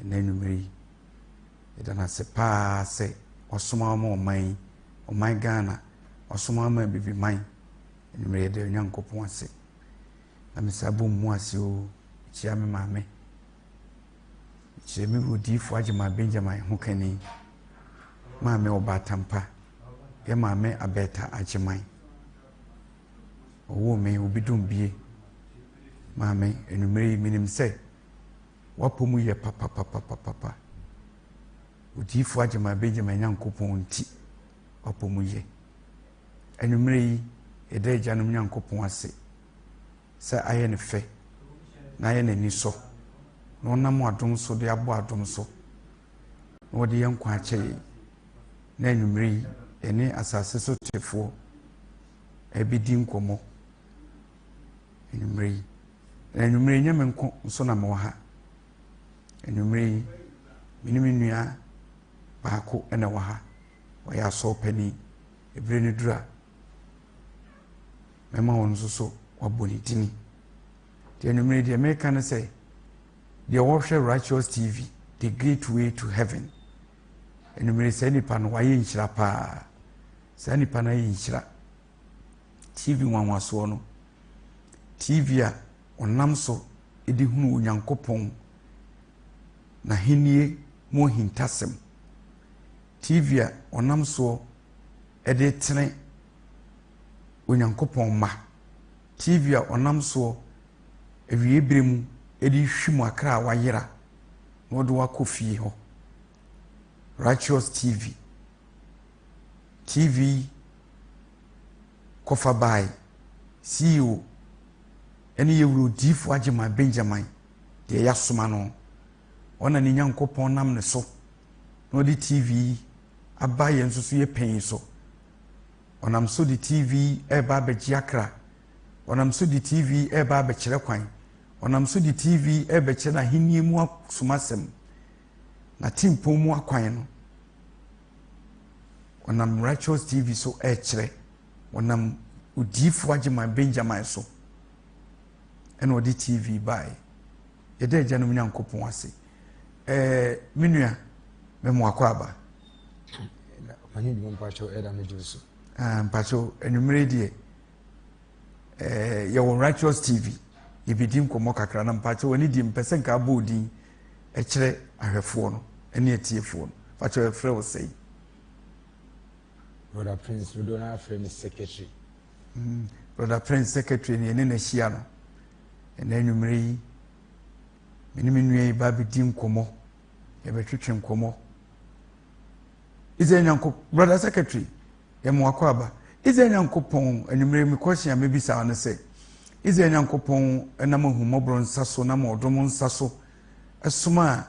Ɛnnɛ anwummere yi, yɛda no ase paa sɛ wasoma ama ɔman yi, ɔman Ghana, wasoma ama Abibiman. Anwummere yɛda Onyankopɔn ase. Na mesan bɔ mu ase o, mekyia me maame. Mekyia me wura odiyifoɔ Agyeman Benjamin ho kani. Maame Ɔbaatampa, yɛ maame Abɛɛta Agyeman. Ɔwoo me obi dom bie. Maame, anwummere yi menim sɛ w'apɔ mu yɛ papapapapapa. Odiyifoɔ Agyeman Benjamin Nyankopɔn nti, w'apɔ mu yɛ. Anwummere yi, yɛda agyanom Nyankopɔn ase sɛ ayɛ no fɛ na ayɛ n'ani sɔ na ɔnam adom so de abɔ adom so na ɔde yɛn nkwa akyɛ yɛn. Na anwummere yi, yɛne asase so tefoɔ ɛbɛdi nkɔmmɔ anwummere yi. Na anwummere yi, nyɛ me nko nso na mewɔ ha. Anwummere yi, me ne me nua baako na ɛwɔ ha. Ɔyɛ asɔr panin. Ebere no duru a, mɛma wɔn nso so wɔabɔ ne dini. Nti anwummere deɛ meka ne sɛ, deɛ wɔhwɛ Righteous TV, The Gateway to Heaven. Anwummere saa nipa no wayɛ nhyira paa. Saa nipa no ayɛ nhyira. TV nwanwasoɔ no, TV a ɔnam so de hunu Onyankopɔn n'ahennie mu ahintasɛm. TV a ɔnam soɔ de tene Onyankopɔn mma. TV a ɔnam soɔ awie berɛ mu de hwim akra a wayera na ɔde wakɔ fie hɔ. Righteous TV. TV kɔfa bae CEO ɛne yɛwura odiyifoɔ Agyeman Benjamin deɛ yɛasoma no. Ɔna ne Nyankopɔn nam ne so na ɔde TV yi aba yɛn nso so yɛ pɛn yi so. Ɔnam so de TV yi ɛreba abɛgye akra. Ɔnam so de TV yi ɛreba abɛkyerɛ kwan. Ɔnam so de TV yi ɛrebɛkyerɛ n'ahenni mu asomasɛm, n'atempɔn mu akwan no. Ɔnam Righteous TV so ɛrekyerɛ. Ɔnam odiyifoɔ Agyeman Benjamin so ɛna ɔde TV baeɛ. Yɛda agyanom Nyankopɔn ase. Ɛɛ me nua, mɛmo akɔ aba. Ɔpanyin dwuma mpakyɛw ɛda me dwo so. Ah, mpakyɛw anwummere deɛ ɛɛ yɛwɔ Righteous TV yɛbɛdi nkɔmmɔ kakra na mpakyɛw ɛne deɛ mpɛ sɛ nka abɔ odin ɛkyerɛ ahwɛfoɔ no ɛne atiefoɔ no mpakyɛw ɛfrɛ wo sɛn? Brother Prince dodoɔ no afrɛ me secretary. Brother Prince secretary ne yɛne no ahyia no ɛnɛ anwummere yi me ne me nua yi ba bɛdi nkɔmmɔ yɛbɛtwetwe nkɔmmɔ Israel Nyanko brother secretary yɛma wakɔ aba Israel Nyankopɔn anwummere me question a mebisa no sɛ Israel Nyankopɔn nam ahummɔborɔ nsa so nam ɔdom nsa so ɛsoma a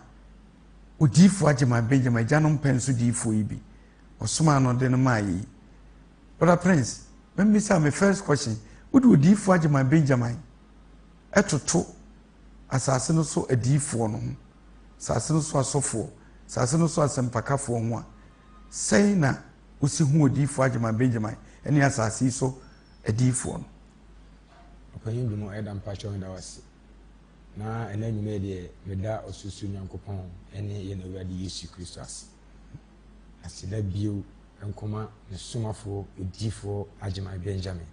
odiyifoɔ Agyeman Benjamin agyanom pɛn so diyifoɔ yi bi ɔsomaa no de no maa yi Brother Prince, memmisa me first question, wode odiyifoɔ Agyeman Benjamin ɛtoto asase no so adiyifoɔ no ho, asase no so asɔfoɔ, asase no so asɛmpakafoɔ ho a, sɛn na wosi hu odiyifoɔ Agyeman Benjamin ne asase yi so adiyifoɔ no? Ɔpanyin Dwuma ɛda mpakyɛw meda wo ase. Na ɛnɛ anwummerɛ yi deɛ meda Ɔsorosoro Nyankopɔn ne yɛn Awurade Yesu Kristo ase. Aseda bio nkɔma ne somafoɔ odiyifoɔ Agyeman Benjamin.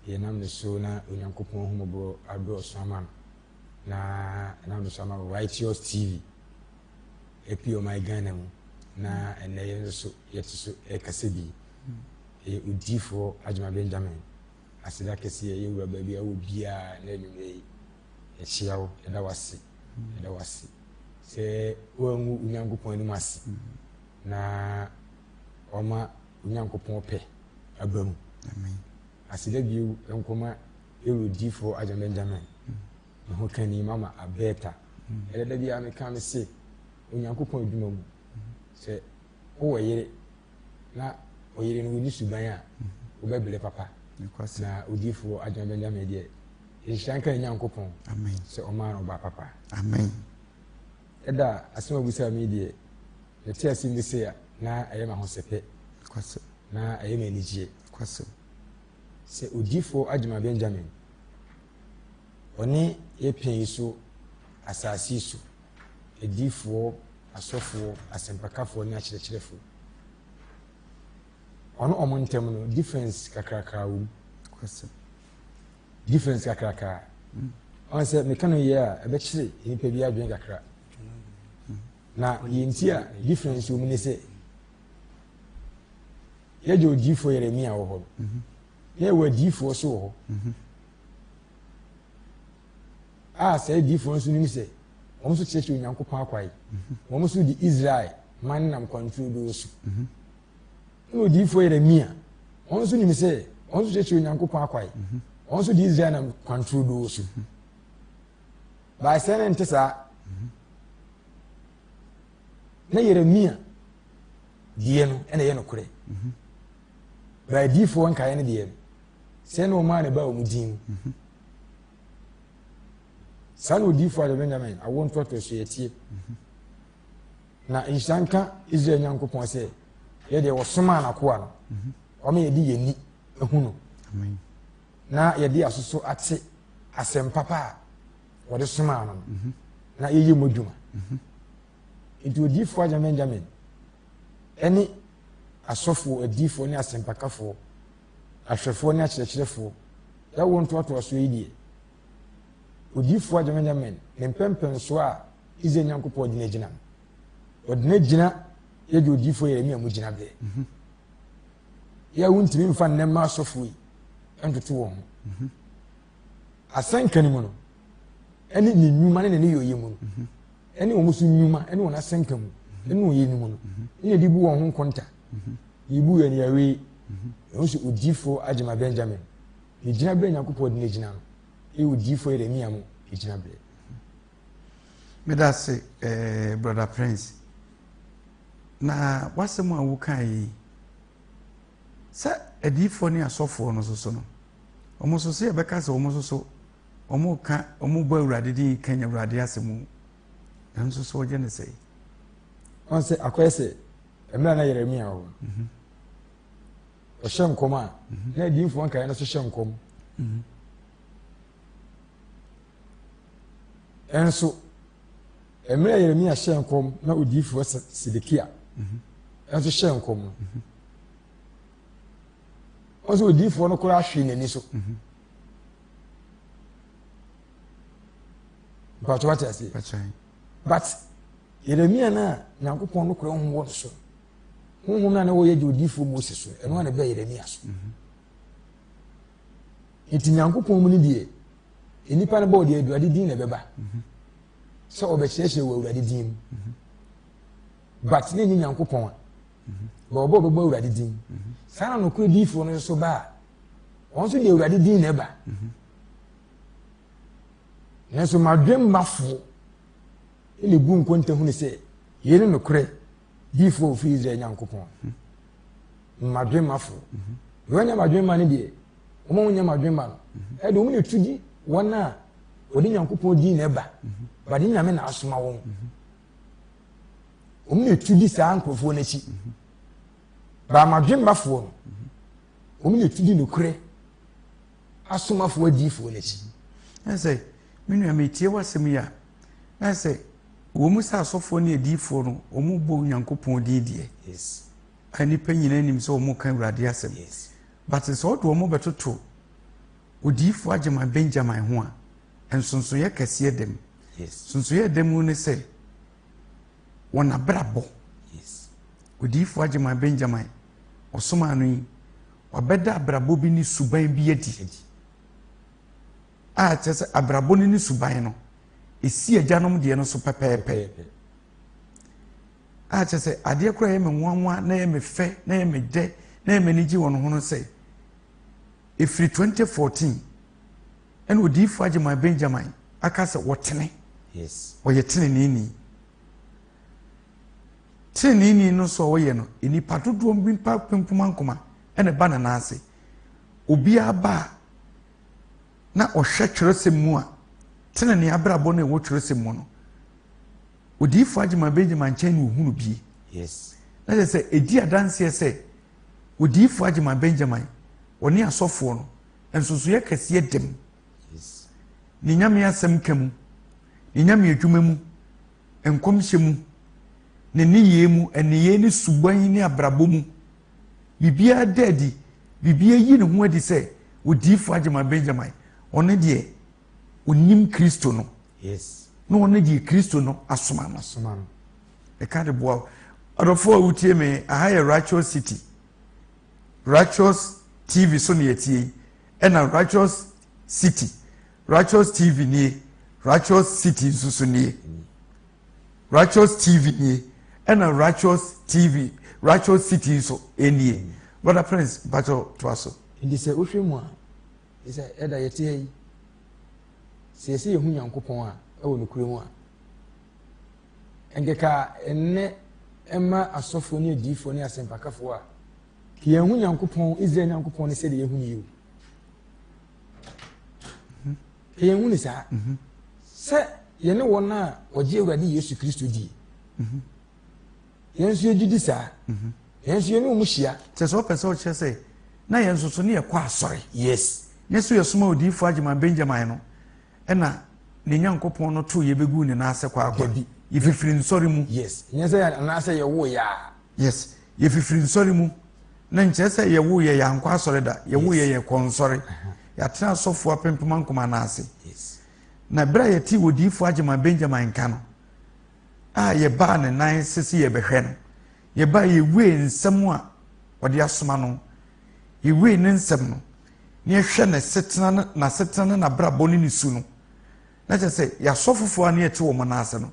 Yɛnam ne so na Onyankopɔn ahummɔborɔ adɔɔso ama no, na ɛnam ne so ama Righteous TV apue ɔman Ghana mu, na ɛnnɛ yɛn nso yɛte so ɛrekasa bi. Ɛyɛ odiyifoɔ Agyeman Benjamin. Aseda kɛseɛ yɛ wura baabi a wɔ biara na anwummerɛ yi yɛkyea wo, yɛda wo ase, yɛda wo ase sɛ woangu Onyankopɔn anim ase na wama Onyankopɔn pɛ aba mu. Aseda bio nkɔma Euro difoɔ Agya Benjamin, ne ho kani Mama Abeta. Ɛdɛ da biara meka me se Onyankopɔn adwuma mu sɛ wowɔ yere na ɔyere no wodi suban a wobɛbrɛ papa. Na odiyifoɔ Agyeman Benjamin deɛ, nhyira nka ne Nyankopɔn sɛ ɔmaa no ɔbaa papa. Amen. Ɛda asɛm a wobisaa me yi deɛ, mete asɛm bi sei a, na ɛyɛ me ahosɛpɛ, na ɛyɛ me anigyeɛ. Sɛ odiyifoɔ Agyeman Benjamin, ɔne yɛ pɛn yi so asase yi so. Adiyifoɔ, asɔfoɔ, asɛmpakafoɔ ne akyerɛkyerɛfoɔ. Ɔno ɔmo ntɛm no difference kakrakaa wɔ mu. Difference kakrakaa. Ɔn sɛ meka no yie a ɛbɛkyere nnipa bi adwene kakra. Na yɛn nti a difference wɔ mu ne sɛ yɛgye odiyifoɔ Yeremia wɔ hɔ no na yɛwɔ adiyifoɔ so wɔ hɔ a saa adiyifoɔ nso nim sɛ wɔn nso kyerɛkyerɛ Onyankopɔn akwae. Wɔn nso di Israel man nam kwanturodoo so. Ɛna odiyifoɔ Yeremia, wɔn nso nim sɛ wɔn nso kyerɛkyerɛ Onyankopɔn akwae. Wɔn nso di Israel nam kwanturodoo so. Baasɛ ne nte saa. Na Yeremia deɛ no ɛna ɛyɛ nokorɛ. Baa adiyifoɔ nkaeɛ no deɛ no, sɛ na wɔn a na ɛbaa wɔn din mu. Saa na odiyifoɔ Agya Benjamin awoɔ ntoatoasoɔ yɛ teɛ. Na nhyira nka Israel Nyankopɔn sɛ yɛ deɛ wɔsomaa n'akoa no, wama yɛde yɛn ani ahu no, na yɛde asoso ate asɛm papa a wɔde somaa no no, na yɛyɛ mu adwuma. Nti odiyifoɔ Agya Benjamin ɛne asɔfoɔ, adiyifoɔ ne asɛmpakafoɔ, ahwɛfoɔ ne akyerɛkyerɛfoɔ, yɛawoɔ ntoatoasoɔ yi deɛ, Odiyifoɔ Agya Benjamin ne mpɛmpɛnsoɔ a Israel Nyankopɔn de no agyina no, ɔde no agyina yɛgye odiyifoɔ Yeremia mu gyinaberɛ. Mhm. Yɛ a wontumi mfa nnɛ mma asɔfoɔ yi ntoto wɔn ho. Mhm. Asɛnka no mu no, ɛne ne nnwuma ne ne nneyɔeɛ mu no, mhm. ɛne wɔn nso nnwuma ɛne wɔn asɛnka mu ɛne wɔn yɛ no mu no, ɛne yɛde bu wɔn ho nkonta. Yɛbu yɛn yɛwe. Ɛho sɛ odiyifoɔ Agyema Benjamin Ne gyinaberɛ a Nyankopɔn de no agyina no yɛ odiyifoɔ Yeremia mo gyinaberɛ. Meda ase eh, Brother Prince. Na w'asɛm a wokaa yi, sɛ adiyifoɔ ne asɔfoɔ no soso no, wɔn nso sɛ yɛbɛka sɛ wɔn nso so wɔn ka wɔn bɔ Awurade din ka Awurade asɛm o, nanso so wɔgye ne sɛ. Wɔn sɛ akɔyɛ sɛ mmerɛ na Yeremia wɔ hɔ. Mhm. Ɔhyɛ nkɔm a, na adiyifoɔ nkaeɛ no nso hyɛ nkɔm. Ɛnso, mmerɛ a Yeremia hyɛɛ nkɔm na odiyifoɔ Sedekia nso hyɛɛ nkɔm no, wɔn sɛ odiyifoɔ no koraa hwee n'ani so. Mpatwa wate aseɛ. But Yeremia no a Nyankopɔn no korɛ ho wɔ no so Honhom no a na wɔyɛ gye odiyifoɔ Mose so, ɛno a na ɛbɛɛ Yeremia so. Nti Nyankopɔn mu no deɛ, nnipa no bɔɔ deɛ Awurade din na ɛbɛba. Sɛ ɔbɛkyerɛkyerɛ wɔ Awurade din mu. But ne nyɛ Nyankopɔn a. Bɛ ɔbɔ ɔbɛbɔ Awurade din. Saa na nokorɛ diyifoɔ no nso ba a, wɔn nso deɛ Awurade din na ɛba. Nanso madwemmafoɔ na ebu nkonta hunu sɛ yei ne nokorɛ diyifoɔ a ɔfiri Israel Nyankopɔn mmadwemmafoɔ. Deɛ wɔnyɛ mmadwemma no deɛ, wɔn a wɔnyɛ mmadwemma no, ɛde wɔn na ɛtu di wɔn a wɔde Nyankopɔn din na ɛba, bade Nyame na asoma wɔn. Wɔn na ɛtu di saa nkurɔfoɔ no akyi. Ba mmadwemmafoɔ no, wɔn na ɛtu di nokorɛ asomafoɔ adiyifoɔ no akyi. Ɛsɛ, me nua metie w'asɛm yi a, na sɛ Ɛwɔ mu sɛ asɔfoɔ ne adiyifoɔ no, wɔbɔ Onyankopɔn din deɛ, a nnipa nyinaa nim sɛ wɔka Awurade asɛm, but sɛ ɔde wɔn bɛtoto odiyifoɔ Agyeman Benjamin ho a, nsonsonoeɛ kɛseɛ da mu. Nsonsonoeɛ da mu ne sɛ, wɔn abrabɔ. Odiyifoɔ Agyeman Benjamin, ɔsomaa no yi, wabɛda abrabɔ bi ne suban bi adi. A kyerɛ sɛ abrabɔ no ne suban no, ɛsi agyanom deɛ no so pɛpɛɛpɛ. A kyerɛ sɛ adeɛ koraa ɛyɛ me nwanwa na ɛyɛ me fɛ na ɛyɛ me dɛ na ɛyɛ m'ani gye wɔn ho no sɛ ɛfiri 2014 ɛna odiyifoɔ Agyeman Benjamin aka sɛ wɔtene. Yes. Ɔyɛ teneneeni. Teneneeni no nso a ɔyɛ no, nnipa dodoɔ mpa nkoma nkoma ɛna ɛba ne nan ase. Obiara ba a na ɔhwɛ twerɛsɛm mu a, tenenee abrabɔ no a ɛwɔ twerɛsɛm mu no, odiyifoɔ Agyeman Benjamin nkyɛn na ɔhunu bie. Yes. Na kyerɛ sɛ ɛdi adanseɛ sɛ odiyifoɔ Agyeman Benjamin ɔne asɔfoɔ no nsonsonoeɛ kɛseɛ da mu. Yes. Ne nyame asɛm ka mu, ne nyame adwuma mu. nkɔmhyɛ mu, ne nneyɛɛ mu, nneyɛɛ ne suban ne abrabɔ mu, biribiara da adi, biribiara yi ne ho adi sɛ odiyifoɔ Agyeman Benjamin, ɔno deɛ onim Kristo no. Yes. Na ɔno deɛ Kristo no asoma no. Asoma no. Ɛka de boa wo. Ɔdɔfoɔ a wotie me, aha yɛ Righteous City. Righteous TV so na yɛtie yi. Ɛna Righteous City. Righteous TV nie. Righteous City nso so nie. Righteous TV nie. Ɛna Righteous TV, Righteous City nso nie. Brother Prince, mpakyɛw toa so. Nti sɛ wohwɛ mu a, sɛ ɛda yɛte ha yi, sɛ yɛsɛ yɛhu Nyankopɔn a, ɛwɔ nokorɛ mu a, nkeka ɛnnɛ ɛma asɔfoɔ ne adiyifoɔ ne asɛmpakafoɔ a, ka yɛnhu Nyankopɔn, Israel Nyankopɔn no sɛdeɛ yɛhu no yi o. Ka yɛnhu no saa. Sɛ yɛne wɔn a wɔgye Awurade Yesu Kristo die. Yɛn nso yɛgye di saa. Yɛn nso yɛne wɔn hyia. Kyerɛ sɛ ɔpɛ sɛ ɔkyerɛ sɛ na yɛn nso so ne yɛkɔ asɔre. Yes. Ne so yɛsoma odiyifoɔ Agyeman Benjamin no ɛna ne Nyankopɔn no too yɛbɛguu ne nan ase kwaakwa. Dabi. Yɛfifiri nsɔre mu. Yes. Nyɛ sɛ anaasɛ yɛwoo yɛ a. Yes. Yɛfifiri nsɔre mu. Na nkyerɛ sɛ yɛwoo yɛ yɛankɔ asɔre da. Yɛwoo yɛ yɛkɔ nsɔre. Yɛatena asɔfoɔ apempem ankoma nan ase. Yes. Na berɛ a yɛtee odiyifoɔ Agyeman Benjamin nka no, a yɛbaa ne nan ase sɛ yɛbɛhwɛ no, yɛbaa yɛwiee nsɛm a ɔde asoma no, yɛwiee ne nsɛm no, na yɛhwɛ ne setena ne n'asetena ne n'abrabɔ ne ne su no, na kyerɛ sɛ yɛasɔfofoɔ a ne yɛte wɔn nan ase no,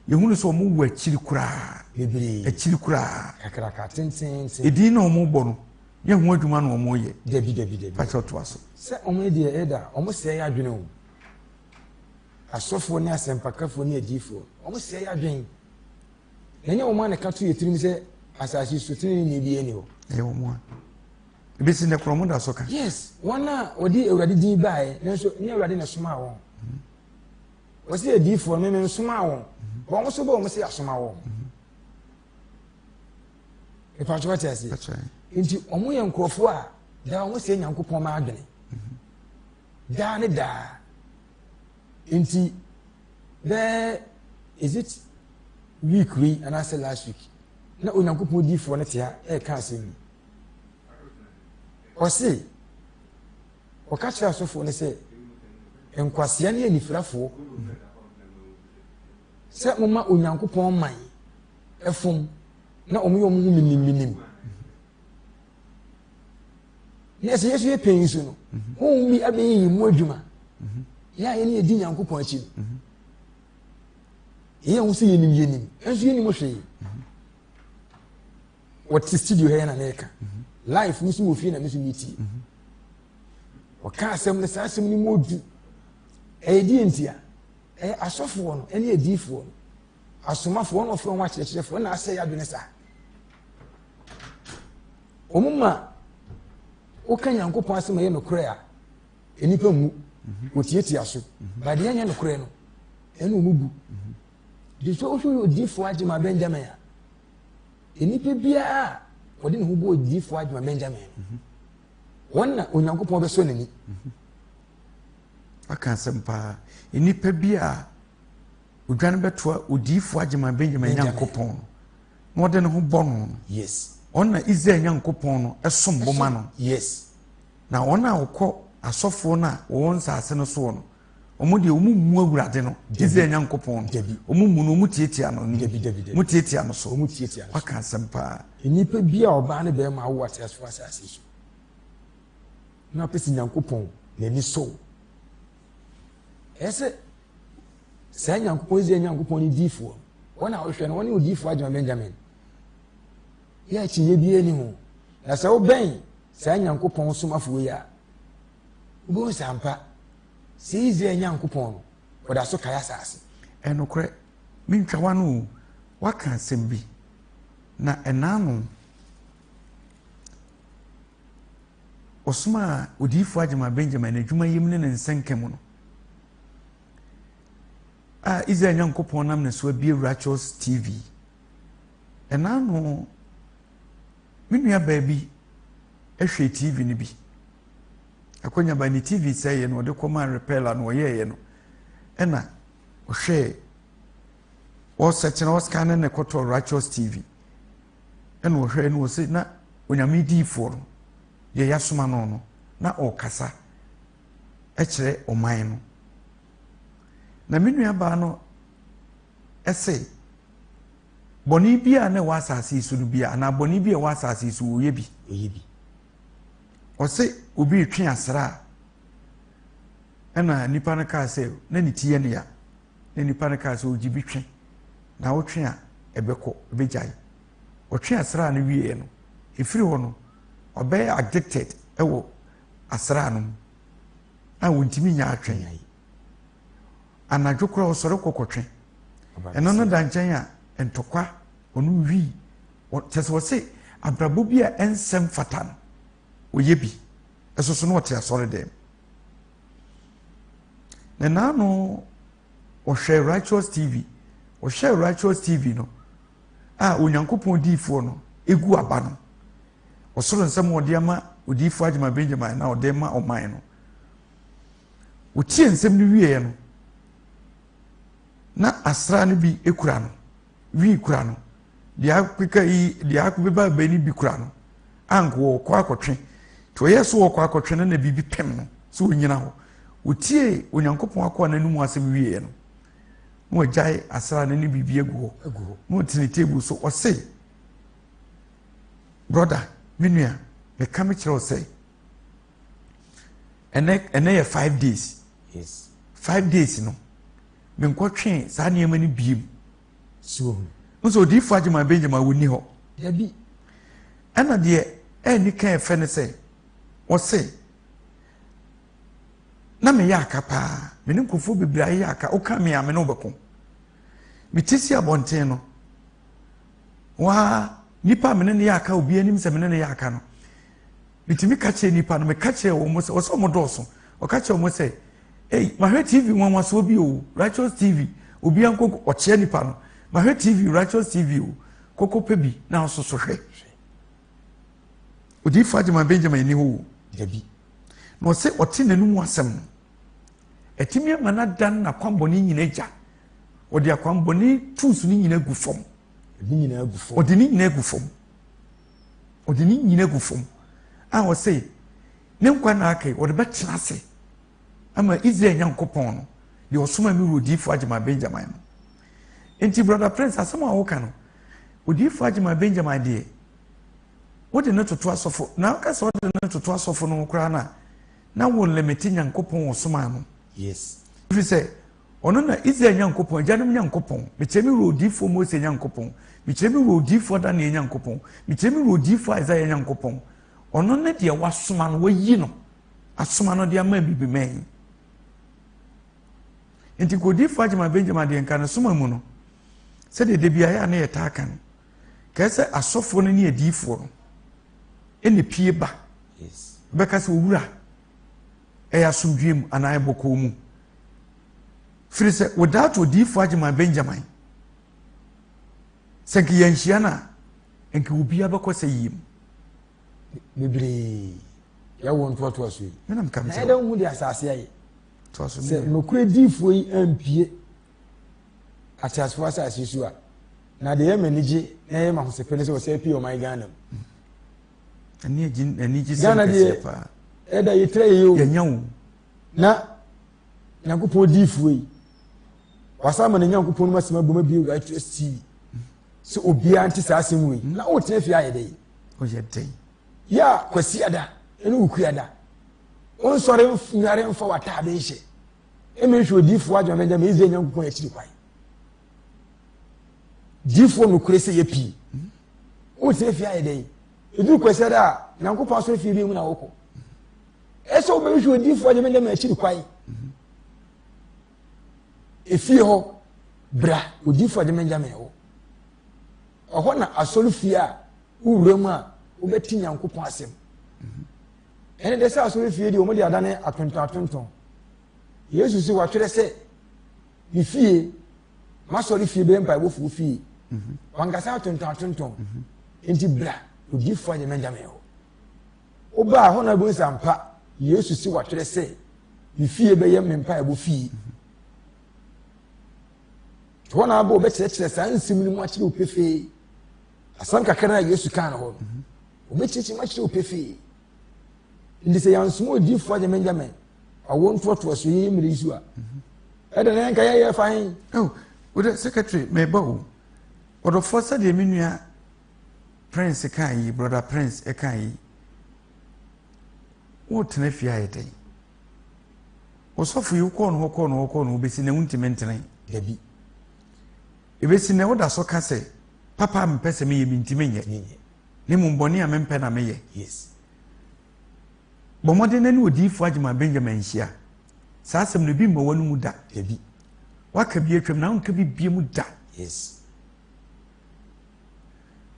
yɛhunu sɛ wɔn wɔ akyiri koraa. Bebree. Akyiri koraa. Kakraka tententen. Edin na wɔn bɔ no, nyɛ ho adwuma na wɔn yɛ. Dabi dabi dabi. Pakyɛ ɔtoa so. Sɛ wɔn deɛ ɛda, wɔn sɛe adwene o. Asɔfoɔ ne asɛmpakafoɔ ne adiyifoɔ, wɔsɛe adwene. Na ɛnyɛ wɔn a na ɛka to yɛ tirim sɛ asase so teneneeni biara nni hɔ. Ɛyɛ wɔn a. Ebesi nnɛ koraa wɔn da so ka. Yes, wɔn a wɔde Awurade din baeɛ, nanso ɛnyɛ Awurade na ɛsomaa wɔn. Wɔsi adiyifoɔ no, meme nsomaa wɔn. Wɔn nso bɔ wɔn sɛ yɛasoma wɔn. Mepatwo wate aseɛ. Nti wɔn yɛ nkurɔfoɔ a daa wɔn sɛ Nyankopɔn ma adwene. Daa ne daa. Nti bɛɛ is it week wei anaasɛ last week na Onyankopɔn diifoɔ no te ha ɛreka asɛm bi. Ɔse ɔka kyerɛ asɔfoɔ no sɛ nkwasea ne anifirafoɔ sɛ moma Onyankopɔn man ɛfom na wɔn yɛ wɔn ho minimminim. Na sɛ Yesu yɛ pɛn nso no, mhm. honhom bi abɛyɛ yɛn mu adwuma. Mhm. Yɛ a yɛne yɛdi Nyankopɔn akyi no. Mhm. Yɛyɛ ho sɛ yɛnim yɛnim, nso yɛnim hwee. Wɔte studio ha yɛ na mɛka. Life no so wɔ fie na me so metie. Wɔka asɛm no saa asɛm no mu odu. Ɛyɛ deɛ ntia. Ɛyɛ asɔfoɔ no ɛne adiifoɔ no. Asomafoɔ no wɔfrɛ wɔn akyerɛkyerɛfoɔ na asɛ yɛ adwene saa. Wɔn ma woka Nyankopɔn asɛm a ɛyɛ nokorɛ a, nnipa mmu, mhm. wɔtiatia so. Mhm. Ba deɛ ɛnyɛ nokorɛ no, ɛne wɔn bu. De mhm. sɛ wohwɛ yɛ odiifoɔ agyema Benjamin a, nnipa biara a wɔde ne ho bɔ odiifoɔ agyema Benjamin no, wɔn na Onyankopɔn bɛsɔ n'ani. Aka asɛm paa. Nnipa bi a odwane bɛtoa odiyifoɔ Agyeman Benjamin Nyankopɔn no na ɔde ne ho bɔ no no. Yes. Ɔno na Israel Nyankopɔn no som bo ma no. Yes. Na wɔn a wɔkɔ asɔfoɔ no a wɔwɔ nsase no soɔ no, wɔn deɛ wɔn mmu Awurade no, Israel Nyankopɔn no. Dabi. Wɔn mmu no, wɔn tiatia no. Dabi, dabi, dabi. Wɔn tiatia no so. Wɔn tiatia no so. Waka asɛm paa. Nnipa bi a ɔbaa ne bɛrima awo ateasefoɔ asase so na apɛ sɛ Nyankopɔn n'ani sɔ wo. Ɛyɛ sɛ saa Nyankopɔn Israel Nyankopɔn ne diifoɔ wɔn a wɔhwɛ no wɔne odiifoɔ agyema Benjamin yɛ akyinnye biara ni ho na sɛ wobɛn saa Nyankopɔn somafoɔ yi a wobɛhu sɛ ampa sɛ Israel Nyankopɔn no ɔda so kae asase. Ɛnokorɛ mentwa w'ano o, woaka asɛm bi na ɛna ano. Ɔsomaa odiyifoɔ Agyemang Benjamin n'adwumayɛ mu ne ne nsɛnka mu no, a Israel Nyankopɔn nam ne so abue Righteous TV. Ɛna ano, me nua baa bi hwɛ TV no bi. Akwanya ba ne TV sɛeɛ no ɔde kɔmaa repɛla no ɔyɛeɛ no, ɛna ɔhwɛɛ. Ɔsɛkye na ɔscanne ne kɔtɔ Righteous TV. Ɛna ɔhwɛ na ɔse na Onyame diifoɔ no, deɛ yɛasoma no no, na ɔrekasa kyerɛ ɔman no. Na me nuabaa no se bɔne bi a na ɛwɔ asase yi so no bi anaa bɔne bi a ɛwɔ asase yi so wɔyɛ bi. Ɔyɛ bi. Ɔse obi retwe asra a ɛna nipa no kaa sɛ na ne ti yɛ ne ya na nipa no kaa sɛ ɔgye bi twe na wotwe a ɛbɛkɔ ɛbɛgyae. Ɔtwe asra no wieɛ no ɛfiri hɔ no ɔbɛyɛ addicted ɛwɔ asra no mu a wɔntumi nya atwe. Anadwo koraa ɔsɔre kɔ kɔtwe. Ɛno no da nkyɛn a ntɔkwa, ɔnom wii. Kyerɛ sɛ ɔse abrabɔ bi a ɛnsɛ mfata no, ɔyɛ bi. Ɛso so na ɔte asɔre dɛm. Na naano ɔhwɛ Righteous TV. Ɔhwɛ Righteous TV no a Onyankopɔn diifoɔ no egu aba no. Ɔsoro nsɛm a ɔde ama odiifoɔ Agyema Benjamin na ɔde ma ɔman no. Ɔtiee nsɛm no wieeɛ no, na asraa no bi kura no, wii kura no, deɛ akeka yi, deɛ akobeba bɛ no bi kura no, anka wɔkɔ akɔtwe. Nti ɔyɛ so wɔkɔ akɔtwe no na biribi pem no sɛ ɔnyina hɔ. Ɔtiee Onyankopɔn akoa no anom asɛm wieeɛ no, na wagyae asraa no ne biribi agu hɔ. Na ɔtene table so, ɔse, brɔda, me nua, meka mekyerɛ wo sɛ, ɛnɛ ɛnɛ yɛ five days yes five days no menkɔtwe saa nneɛma no biem so nso odiifo agyema benjamin wɔnni hɔ dabi ɛna deɛ ɛnni kan ɛfɛ ne sɛ ɔse na meyɛ aka paa me ne nkurɔfoɔ bebree ayɛ aka woka me a me ne wobɛko mete si abɔnten no waa nipa a me ne no yɛ aka obi anim sɛ me ne no yɛ aka no Metumi ka kyerɛ nnipa no, meka kyerɛ wɔn sɛ, ɔsɛ wɔn dɔɔso. Ɔka kyerɛ wɔn sɛ, ei, mahwɛ TV nwanwasoɔ bi o, Righteous TV, obi ankɔ ɔkyerɛ nipa no, mahwɛ TV, Righteous TV o, kɔkɔ pɛ bi na ɔsoso hwɛ. Odiifo Agyeman Benjamin ni hɔ o. Dabi. Na ɔsɛ ɔte n'anum asɛm no. Ɛtumi ama no adan n'akwammɔne nyina agya. Ɔde akwammɔne tools no nyina gu fam. Ɔde ne nyina gu fam. Ɔde ne nyina gu fam a ɔse ne nkwa na aka yi ɔde bɛtena ase ama Israel Nyankopɔn no deɛ ɔsoma me wura odiyifoɔ Agyeman Benjamin no. Nti Brother Prince asɛm a woka no odiyifoɔ Agyeman Benjamin deɛ wode no toto asɔfo na woka sɛ wode no toto asɔfo no ho koraa no a na wo limite Nyankopɔn ɔsomaa no. Yes. Ɛfiri sɛ Ɔno na Israel Nyankopɔn, agyanom Nyankopɔn, mekyerɛ me wura odiyifoɔ Mose Nyankopɔn, mekyerɛ me wura odiyifoɔ Daniel Nyankopɔn, mekyerɛ me wura odiyifoɔ Isaiah Nyankopɔn, ɔno ne deɛ wasoma no, wayi no, asoma no de ama abibiman yi. Nti nka odiyifoɔ Agyema Benjamin deɛ nka ne soma mu no, sɛdeɛ da biara a ne yɛtaa ka no, kɛɛ sɛ asɔfoɔ no ne adiyifoɔ no ɛna pie ba bɛka sɛ owura ɛyɛ asomdwoeɛ mu anaa ɛyɛ bɔkɔɔ mu. Firi sɛ without odiyifoɔ Agyeman Benjamin, sɛ nka yɛnhyia no a, nka obiara bɛkɔ sɛ yie mu. Bebree yɛwɔ ntoatoa so yi. Menam kam sɛ. Na ɛdɛ hu de asase ayɛ. Sɛ nokorɛ diifoɔ yi ampie ateasefoɔ asase so a, na deɛ ɛyɛ m'anigye na ɛyɛ m'ahosɛpɛ ne sɛ wɔsɛ pie ɔman Ghana mu. Ghana deɛ ɛda yɛtira yɛyɛ o. Yɛnya o. Na Nyankopɔn diifoɔ yi wasa ama ne Nyankopɔn no asɛm abom abie Righteous TV sɛ obiara nte saa asɛm wei na wotena fie ayɛ dɛn? Ɔyɛ dɛn? Yɛ a Kwasiada ne Wukuada wonsɔre nnware mfa w'ataade nhyɛ ɛmɛ nhwɛ odiifoɔ adwuma mɛgya mɛ Israel Nyankopɔn akyiri kwan. Diifoɔ nokorɛ sɛ yɛ pii wotena fie ayɛ dɛn? Ɛduru Kwasiada a Nyankopɔn asɔre fie bi mu na wokɔ. Ɛsɛ wobɛhwehwɛ odiyifoɔ de mɛnyɛ m'akyiri kwan. Efie hɔ bra odiyifoɔ de mɛnyɛ me hɔ. Ɛhɔ na asɔre fie a wowura mu a wobɛte Nyankopɔn asɛm. Ɛne deɛ sɛ asɔre fie deɛ wɔde adane atontɔn atontɔn. Yesu sɛ watwerɛ sɛ ne fie m'asɔre fie bɛyɛ mpaebɔfoɔ fie. Wankasa atontɔn atontɔn. Nti bra odiyifoɔ de mɛnyɛ me hɔ. Wobaa hɔ na wobɛhu sɛ ampa Yesu se watwerɛ sɛ, Me fie bɛyɛ me mpaebɔ fie. Nti hɔ na abɔ wɔbɛkyerɛkyerɛ saa nsɛm no mu akyerɛ wo pefee. Asɛm kakra no a Yesu kaa no hɔ no, wɔbɛkyerɛkyerɛ mu akyerɛ wo pefee. Nti sɛ yɛansoma odiyifoɔ agyamɛngyamɛn awoɔ ntoatoasoɔ yi mmerɛ yi so a, ɛdɛ na yɛnka yɛyɛ fa he? Oh, wode secretary meba o. Ɔdɔfoɔ sɛdeɛ me nua Prince kaa yi, brother Prince kaa yi, wotena fie ayɛ dɛn? Ɔsɔfo yi wokɔɔ no hɔ kɔɔ no hɔ kɔɔ no hɔ bɛsi nɛ wontumi ntene. Dabi. Ɛbɛsi nɛ woda so ka sɛ papa a mepɛ sɛ meyɛ mentumi nyɛ. Ne mmom bɔne a mempɛ na meyɛ. Yes. Bɔ mmɔden na ne odiyifoɔ Agyeman Benjamin nhyia. Saa asɛm no ebi mma w'anomu da. Dabi. Waka bi atwam na wonka bi biam da. Yes.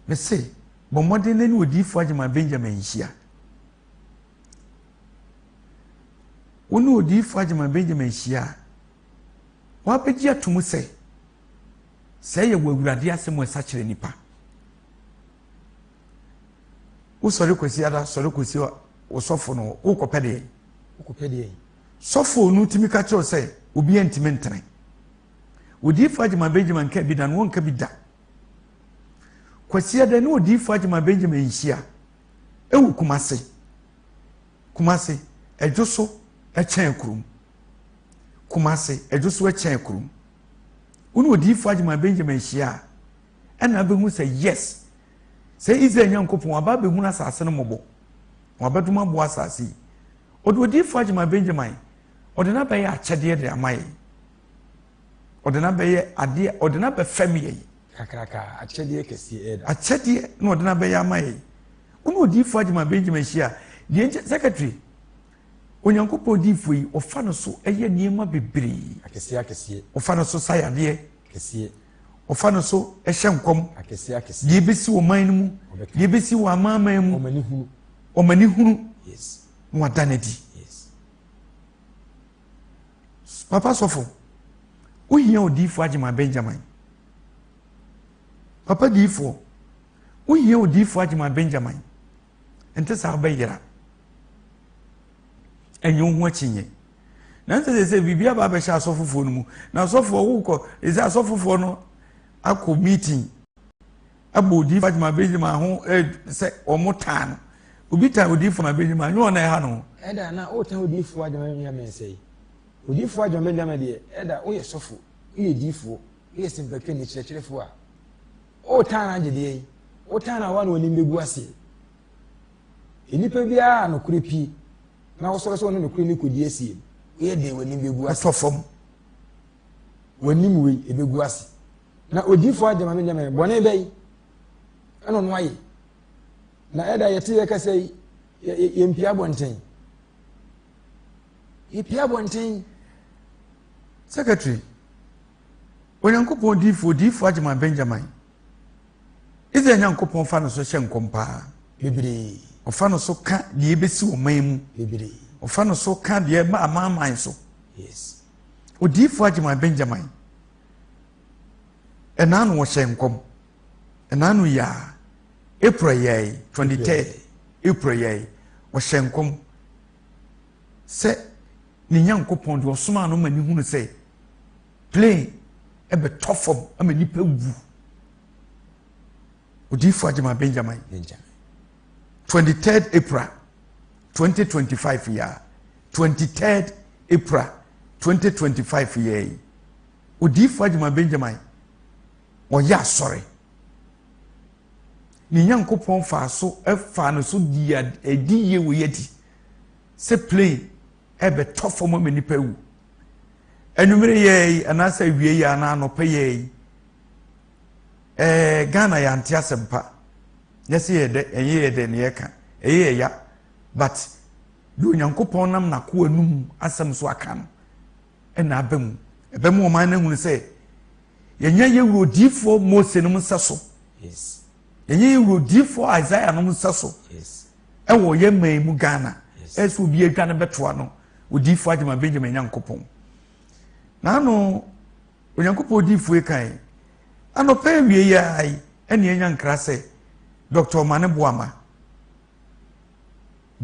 Mese, bɔ mmɔden na ne odiyifoɔ Agyeman Benjamin nhyia. Wo ne odiyifoɔ Agyeman Benjamin hyia a, wabɛgye ato mu sɛ, sɛ ɛyɛ wɔ Awurade asɛm a ɛsakyerɛ nipa. Wosɔre Kwasiada sɔre kɔsi wo sɔfo no wokɔpɛ deɛ. Wokɔpɛ deɛ. Sɔfo no tumi ka kyerɛ sɛ obi ntumi ntene. Odiyifoɔ Agyeman Benjamin nka bi da no wɔnka bi da. Kwasiada ne odiyifoɔ Agyeman Benjamin nhyia ɛwɔ Kumase. Kumase ɛdwo so ɛkyɛn kurom. Kumase ɛdwo so ɛkyɛn kurom. Wo ne odiyifoɔ Agyeman Benjamin hyia a ɛna abɛhu sɛ yes sɛ Israel Nyankopɔn aba abɛhunu asase no mmɔbɔ na wabɛdom aboa asase yi. Ɔde odiyifoɔ Agyeman Benjamin ɔde no abɛyɛ akyɛdeɛ de ama yɛn. Ɔde no abɛyɛ adeɛ ɔde no abɛfɛm yɛn. Kakraka akyɛdeɛ kɛseɛ ɛda. Akyɛdeɛ na ɔde no abɛyɛ ama yɛn. Wo ne odiyifoɔ Agyeman Benjamin hyia deɛ nkyɛ secretary Onyankopɔn diyifoɔ yi ɔfa no so yɛ nneɛma bebree. Akɛseɛ akɛseɛ. Ɔfa no so sa yadeɛ. Kɛseɛ. Ɔfa no so hyɛ nkɔm. Akɛseɛ akɛseɛ. Deɛ ebesi wɔ man no mu. Deɛ ebesi wɔ amanaman mu. Ɔmani hunu. Ɔmani hunu. Yes. Na wada no adi. Yes. Papa sɔfo, wohia odiyifoɔ Agyeman Benjamin. Papa diyifoɔ, wohia odiyifoɔ Agyeman Benjamin. Nte saa wobɛyera. Ɛnyɛ wo ho akyinnye. Nanso sɛ sɛ biribi aba abɛhyɛ asɔfofoɔ no mu, na asɔfoɔ wokɔ, ɛsɛ asɔfofoɔ no akɔ meeting abɔ odiyifoɔ Agyeman Benjamin ho sɛ wɔn taa no. Obi taa odiyifoɔ Agyeman Benjamin, anyɛ wɔn na ɛha no. Ɛda na wotan odiyifoɔ Agyeman Benjamin sɛe. Odiyifoɔ Agyeman Benjamin deɛ, ɛda woyɛ sɔfo, woyɛ diyifoɔ, woyɛ sɛmpakani, kyerɛkyerɛfoɔ a, wotan no agye deɛ yi, wotan no a woa na w'anim bɛgu aseɛ. Nnipa biara a nokorɛ pie na wosɔre sɛ wɔne nokorɛ no kɔdi asie no, woyɛ deɛ w'anim bɛgu ase. Wotɔ fam. W'anim wei ɛbɛgu ase. Na odiyifoɔ Agyeman Benjamin bɔne bɛyi ɛna ɔno ayɛ. Na ɛda yɛte yɛ kasa yi yɛmpia abɔnten. Yɛpia abɔnten. Secretary, Onyankopɔn diyifoɔ, odiyifoɔ Agyeman Benjamin, Israel Nyankopɔn fa no so hyɛ nkɔm paa. Bebree. Ɔfa no so ka deɛ ɛbɛsi ɔman mu. Bebree. Ɔfa no so ka deɛ ɛba amanaman so. Yes. Odiyifoɔ Agyeman Benjamin, ɛnaa no wɔhyɛ nkɔm. Ɛnaa no yaa, April yɛe, 23rd April yɛe, wɔhyɛ nkɔm sɛ ne Nyankopɔn deɛ ɔsomaa no ma ne hunu sɛ plane ɛbɛtɔ fam ama nipa wu. Odiyifoɔ Agyeman Benjamin, Benjamin. 23rd April 2025 yɛ 23rd April 2025 yɛ yi Odiyifoɔ Agyeman Benjamin ɔyɛ asɔre ne Nyankopɔn faa so faa no so di adi yie wɔ yɛ adi sɛ plane ɛbɛtɔ fam ama nipa wu. Anwummere yɛ yi anaasɛ awie yi anaa anɔpa yɛ yi ɛɛ Ghana yɛante asɛm pa yɛsɛ yɛ dɛ ɛnyɛ yɛ dɛ ne yɛka ɛyɛ yɛ ya but deɛ Onyankopɔn nam n'akoa num asɛm so aka no ɛna aba mu ɛbɛma ɔman no ahunu sɛ yɛnyɛ yɛ wuro diifoɔ Mose nom nsa so yɛnyɛ yɛ wuro diifoɔ Isaiah nom nsa so ɛwɔ yɛ man mu Ghana ɛsɛ obi adwa no bɛtoa no odiifoɔ Agyeman Benjamin Nyankopɔn n'ano Onyankopɔn odiifoɔ yi kan anɔpɛ awie yi ara yi ɛne anya nkra sɛ Dr. Omane Boama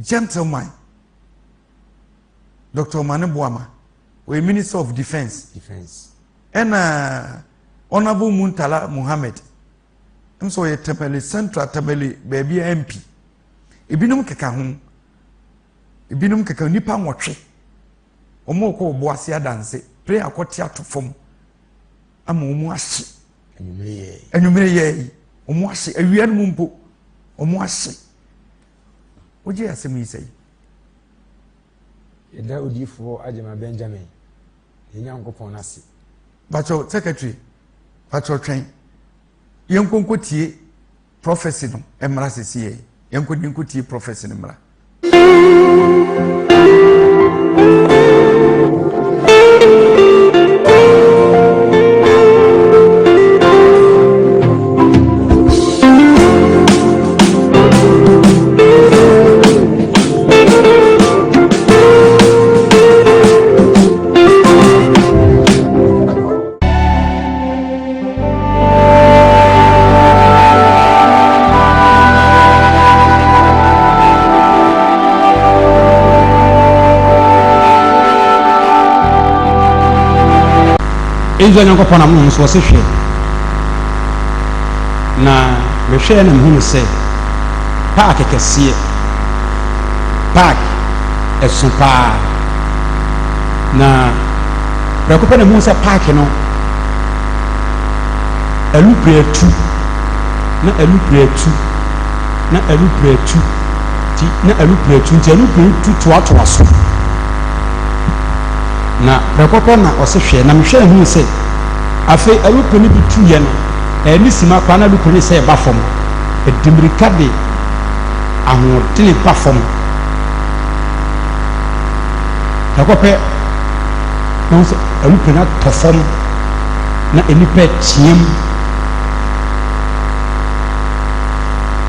gentleman Dr. Omane Boama ɔyɛ Minister of Defence Defense. Ɛna. Honourable Muntala Muhammed, ɛm sɛ ɔyɛ Tamale Central, Tamale baabi MP. Ebinom keka ho. Ebinom keka nnipa nwɔtwe. Wɔn rekɔ Obuasi adanse, plane akɔte ato fam ama wɔn ahye. Anwummere yɛ yi, wɔn ahye. Awia no mu mpo, wɔn ahye. Wogye asɛm yi sɛ yi? Yɛda odiyifoɔ Agyemang Benjamin, yɛn Nyankopɔn no ase. Pakyɛw secretary, pakyɛw twɛn. Yɛnkɔ nkɔtie prophecy no mmra sisi yɛ. Yɛnkɔ nkɔtie prophecy no mmra. Israel Nyankopɔn nam no so ɔse hwɛ na mehwɛɛ na mehunu sɛ paake kɛseɛ paake ɛso paa na prɛko pɛ na mehunu sɛ paake no alupre atu na alupre atu na alupre atu ti na alupre atu nti alupre tu toatoa so na prɛko pɛ na ɔse hwɛ na mehwɛ hunu sɛ afei alupre no bi tuyɛ no ɛne sima koraa na alupre no sɛ ɛba fam ɛdi mmirika de ahoɔdene ba fam prɛko pɛ na wɔn sɛ alupre no atɔ fam na nnipa reteam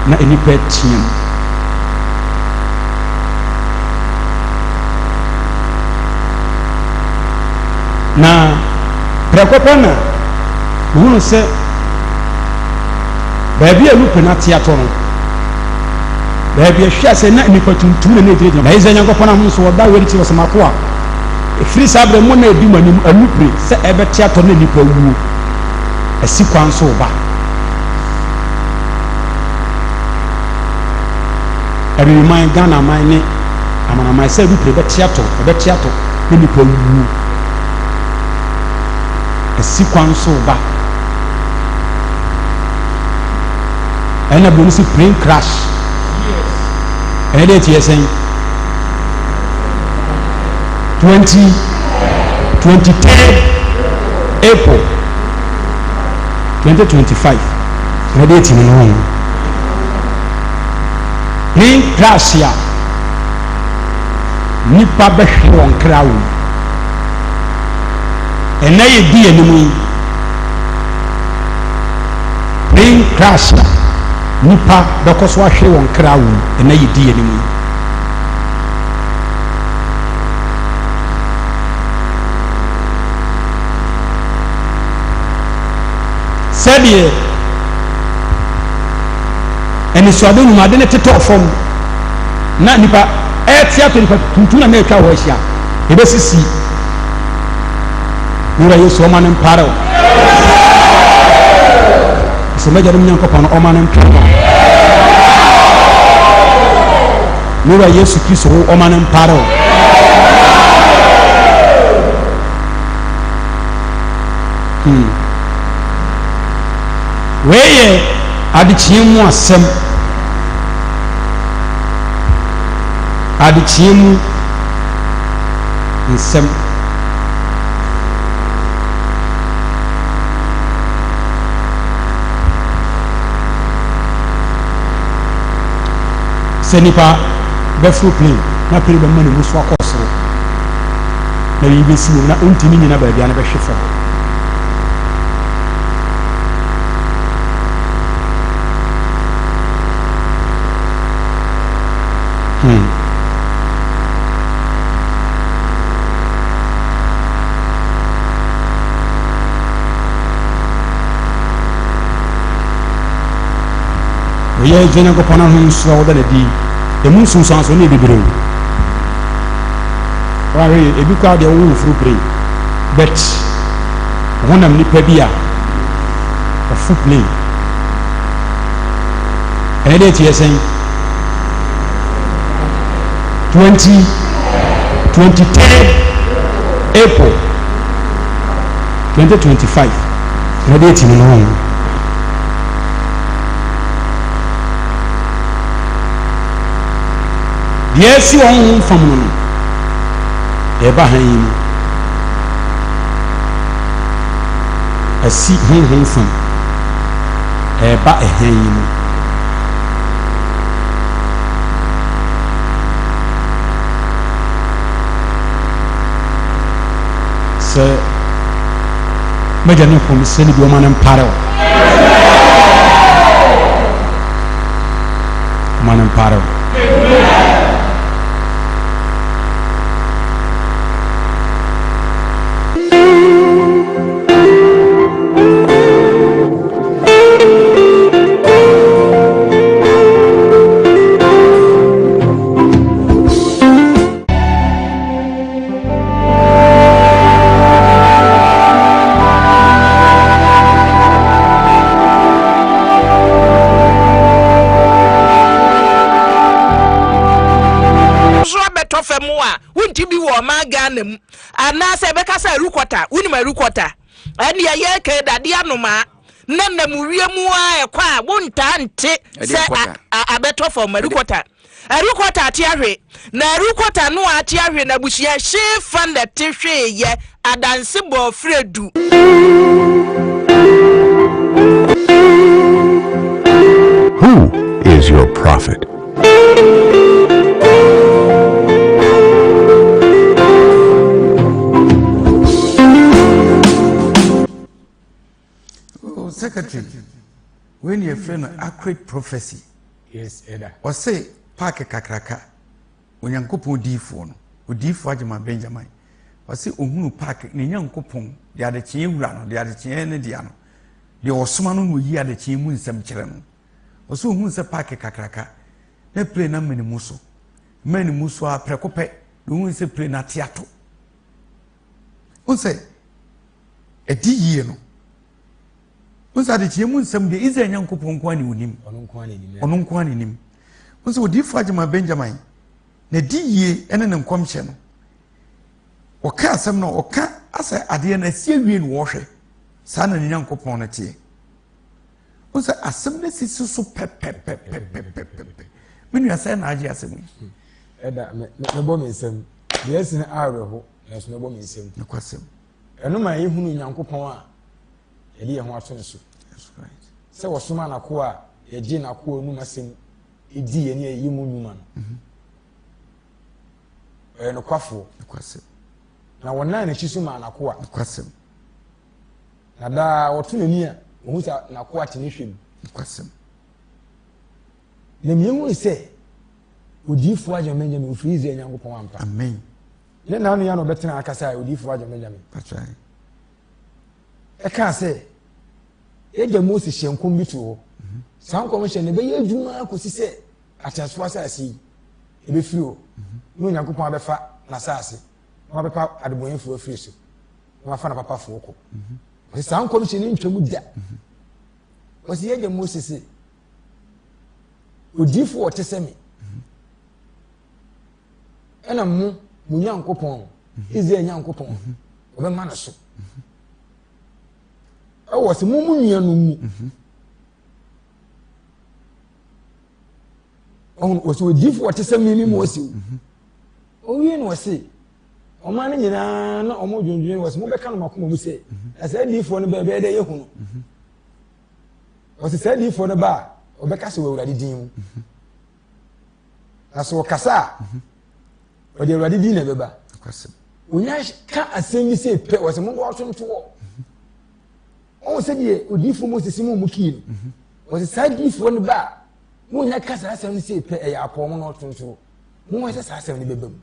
na nnipa reteam na prɛko pɛ na mehunu sɛ baabi a alupre no ate atɔ no baabi ahwe ase na nnipa tuntum na na egyinagyina na Israel Nyankopɔn ahom so ɔda wei de kyerɛ sɛ makoa Ɛfiri saa berɛ mo na ɛdi mo anim anupere sɛ ɛbɛte atɔ na nnipa awuo asi kwan so reba. Abibiman, Ghana man ne amanaman sɛ anupere bɛte atɔ, ɛbɛte atɔ na nnipa awuo asi kwan so reba. Ɛna buroni si plane crash. Ɛnɛ deɛ ɛteɛ sɛn? 20 23 April 2025 na ɛde eti no ho ne crash a nipa bɛhwere wɔn kra wɔ mu ɛnna yɛ di anim yi plane crash a nipa bɛkɔ so ahwere wɔn kra wɔ mu ɛnna yɛ di anim yi. Sɛdeɛ anisoade nnwuma ade no tetɔɔ fam na nipa ɛte ato nipa tuntum na na atwa hɔ ahyia ebesisi wura Yesu ɔma no mpare o sɛ mɛgya no Nyankopɔn ɔma no mpare o Me Wura Yesu Kristo wo ɔma no mpare wo. Hmm. Wei yɛ adekyeɛ mu asɛm. Adekyeɛ mu nsɛm. Sɛ nipa bɛforo plane na plane bɛma ne mu so akɔ soro na biribi bɛsi wɔ mu na ɔntumi nyina baabi a na bɛhwe fam. Hmm. Wɔyɛ Agya Nyankopɔn ahom su a wɔda no adi. Emu nsunsuanso no yɛ bebree o. Woahwɛ yɛ ebi koraa deɛ wo mforo pire but honam nipa bi a. Wafu plane. Ɛnɛ date yɛ sɛn? 20 23 April 2025. Ɛnɛ date no no. Deɛ asi wɔ honhom fam no no, ɛreba hann yi mu. Asi honhom fam, ɛreba hann yi mu. Sɛ m'agya ne kɔm sɛ ne bi ɔma no mpare o. Ɔma no mpare o. So abɛtɔ fam a wonte bi wɔ ɔman Ghana mu anaasɛ ɛbɛka sɛ arukɔta wonim arukɔta ɛne ɛyɛ kɛ dadeɛ anomaa na nam wiem a ɛkɔ a wontaa nte sɛ abɛtɔ fam arukɔta Ɛrekɔta ate ahwe, na ɛrekɔta no a ate ahwe no abusua hyee fa na ɛte hwee yɛ adanse bɔɔ frɛ du. Who is your prophet? Oh, secretary, wei na yɛfrɛ no accurate prophecy. Yes, ɛda. Ɔse park kakraka, Onyankopɔn diifoɔ no, odiifoɔ Agyeman Benjamin, ɔse ohunu park, ne Nyankopɔn, deɛ adekyeɛ wura no, deɛ adekyeɛ ne dea no, deɛ ɔsoma no na oyi adekyeɛ mu nsɛm kyerɛ no. Ɔse ohunu sɛ park kakraka, na plane no amene mu so, mene mu so a prɛko pɛ, na ohunu sɛ plane no ate ato. Wohu sɛ ɛdi yie no, Wohu sɛ adekyeɛ mu nsɛm deɛ Israel Nyankopɔn nko ara ne onim. Ɔno nko ara ne nim. Ɔno nko ara ne nim. Wohu sɛ odiyifoɔ Agyeman Benjamin n'adi yie ne ne nkɔmhyɛ no, ɔka asɛm no ɔka asɛ adeɛ no asi awie na ɔrehwɛ. Saa na ne Nyankopɔn no teɛ. Wohu sɛ asɛm no sisi so pɛpɛpɛpɛpɛpɛ. Me nua sɛ na agye asɛm yi. Ɛda mɛbɔ me nsam. Deɛ asi no awerɛho nanso mɛbɔ me nsam. Nokwasɛm. Ɛno ma yɛhunu Nyankopɔn a yɛde yɛn ho ato no so. Sɛ wɔsoma n'akoa a, yɛgye n'akoa anum asɛm di yɛn ne yɛyɛ mu nnwuma no. Mhm. Ɔyɛ nokwafoɔ. Na wɔnan n'akyi so maa n'akoa. Na daa wɔto n'ani a, wɔhu sɛ n'akoa te ne hwɛ mu. Na mmienu sɛ odiyifoɔ Agyeman Benjamin ofiri Israel Nyankopɔn ampa. Amen. Ne nanu ya na ɔbɛtena akasa a odiyifoɔ Agyeman Benjamin. Ɛkaa sɛ, Yɛagya Mose hyɛɛ nkɔm bi too hɔ. Saa nkɔmhyɛ no, ɛbɛyɛ adwuma ara kɔsi sɛ ateasefoɔ asase yi ɛbɛfiri hɔ, na Onyankopɔn abɛfa n'asase, na wapepa adebɔnyɛfoɔ afiri so, na wafa n'apapafoɔ kɔ. Ɔsɛ saa nkɔmhyɛ no ntwam da. Ɔsɛ yɛagya Mose se, odiyifoɔ ɔte sɛ me, ɛna mo, mo Nyankopɔn, Israel Nyankopɔn, ɔbɛma no so. Ɛwɔ sɛ mo mu nuanom mu. Ɔhun ɔsɛ odiifo ɔte sɛ mímí mu ɔsi o. Owie na ɔsi ɔman no nyinaa na ɔmo dwendwen wɔ sɛ mo bɛka no mo akoma mu sɛ na saa adiifoɔ no bɛyɛ bɛyɛ dɛ yɛhu no. Ɔsɛ saa adiifoɔ no ba a ɔbɛka sɛ wɔ Awurade din mu. Na sɛ ɔkasa a ɔde Awurade din na ɛbɛba. Onya ka asɛm bi sɛ pɛ wɔ sɛ monkɔ ɔso ntoɔ. Ɔhu sɛ deɛ odiifoɔ Mose si mu mu kii no. Ɔsɛ saa diifoɔ no ba a na onya ka saa asɛm no sɛ pɛ ɛyɛ apɔw mo na ɔto ntoɔ. Mo sɛ saa asɛm no bɛba mu.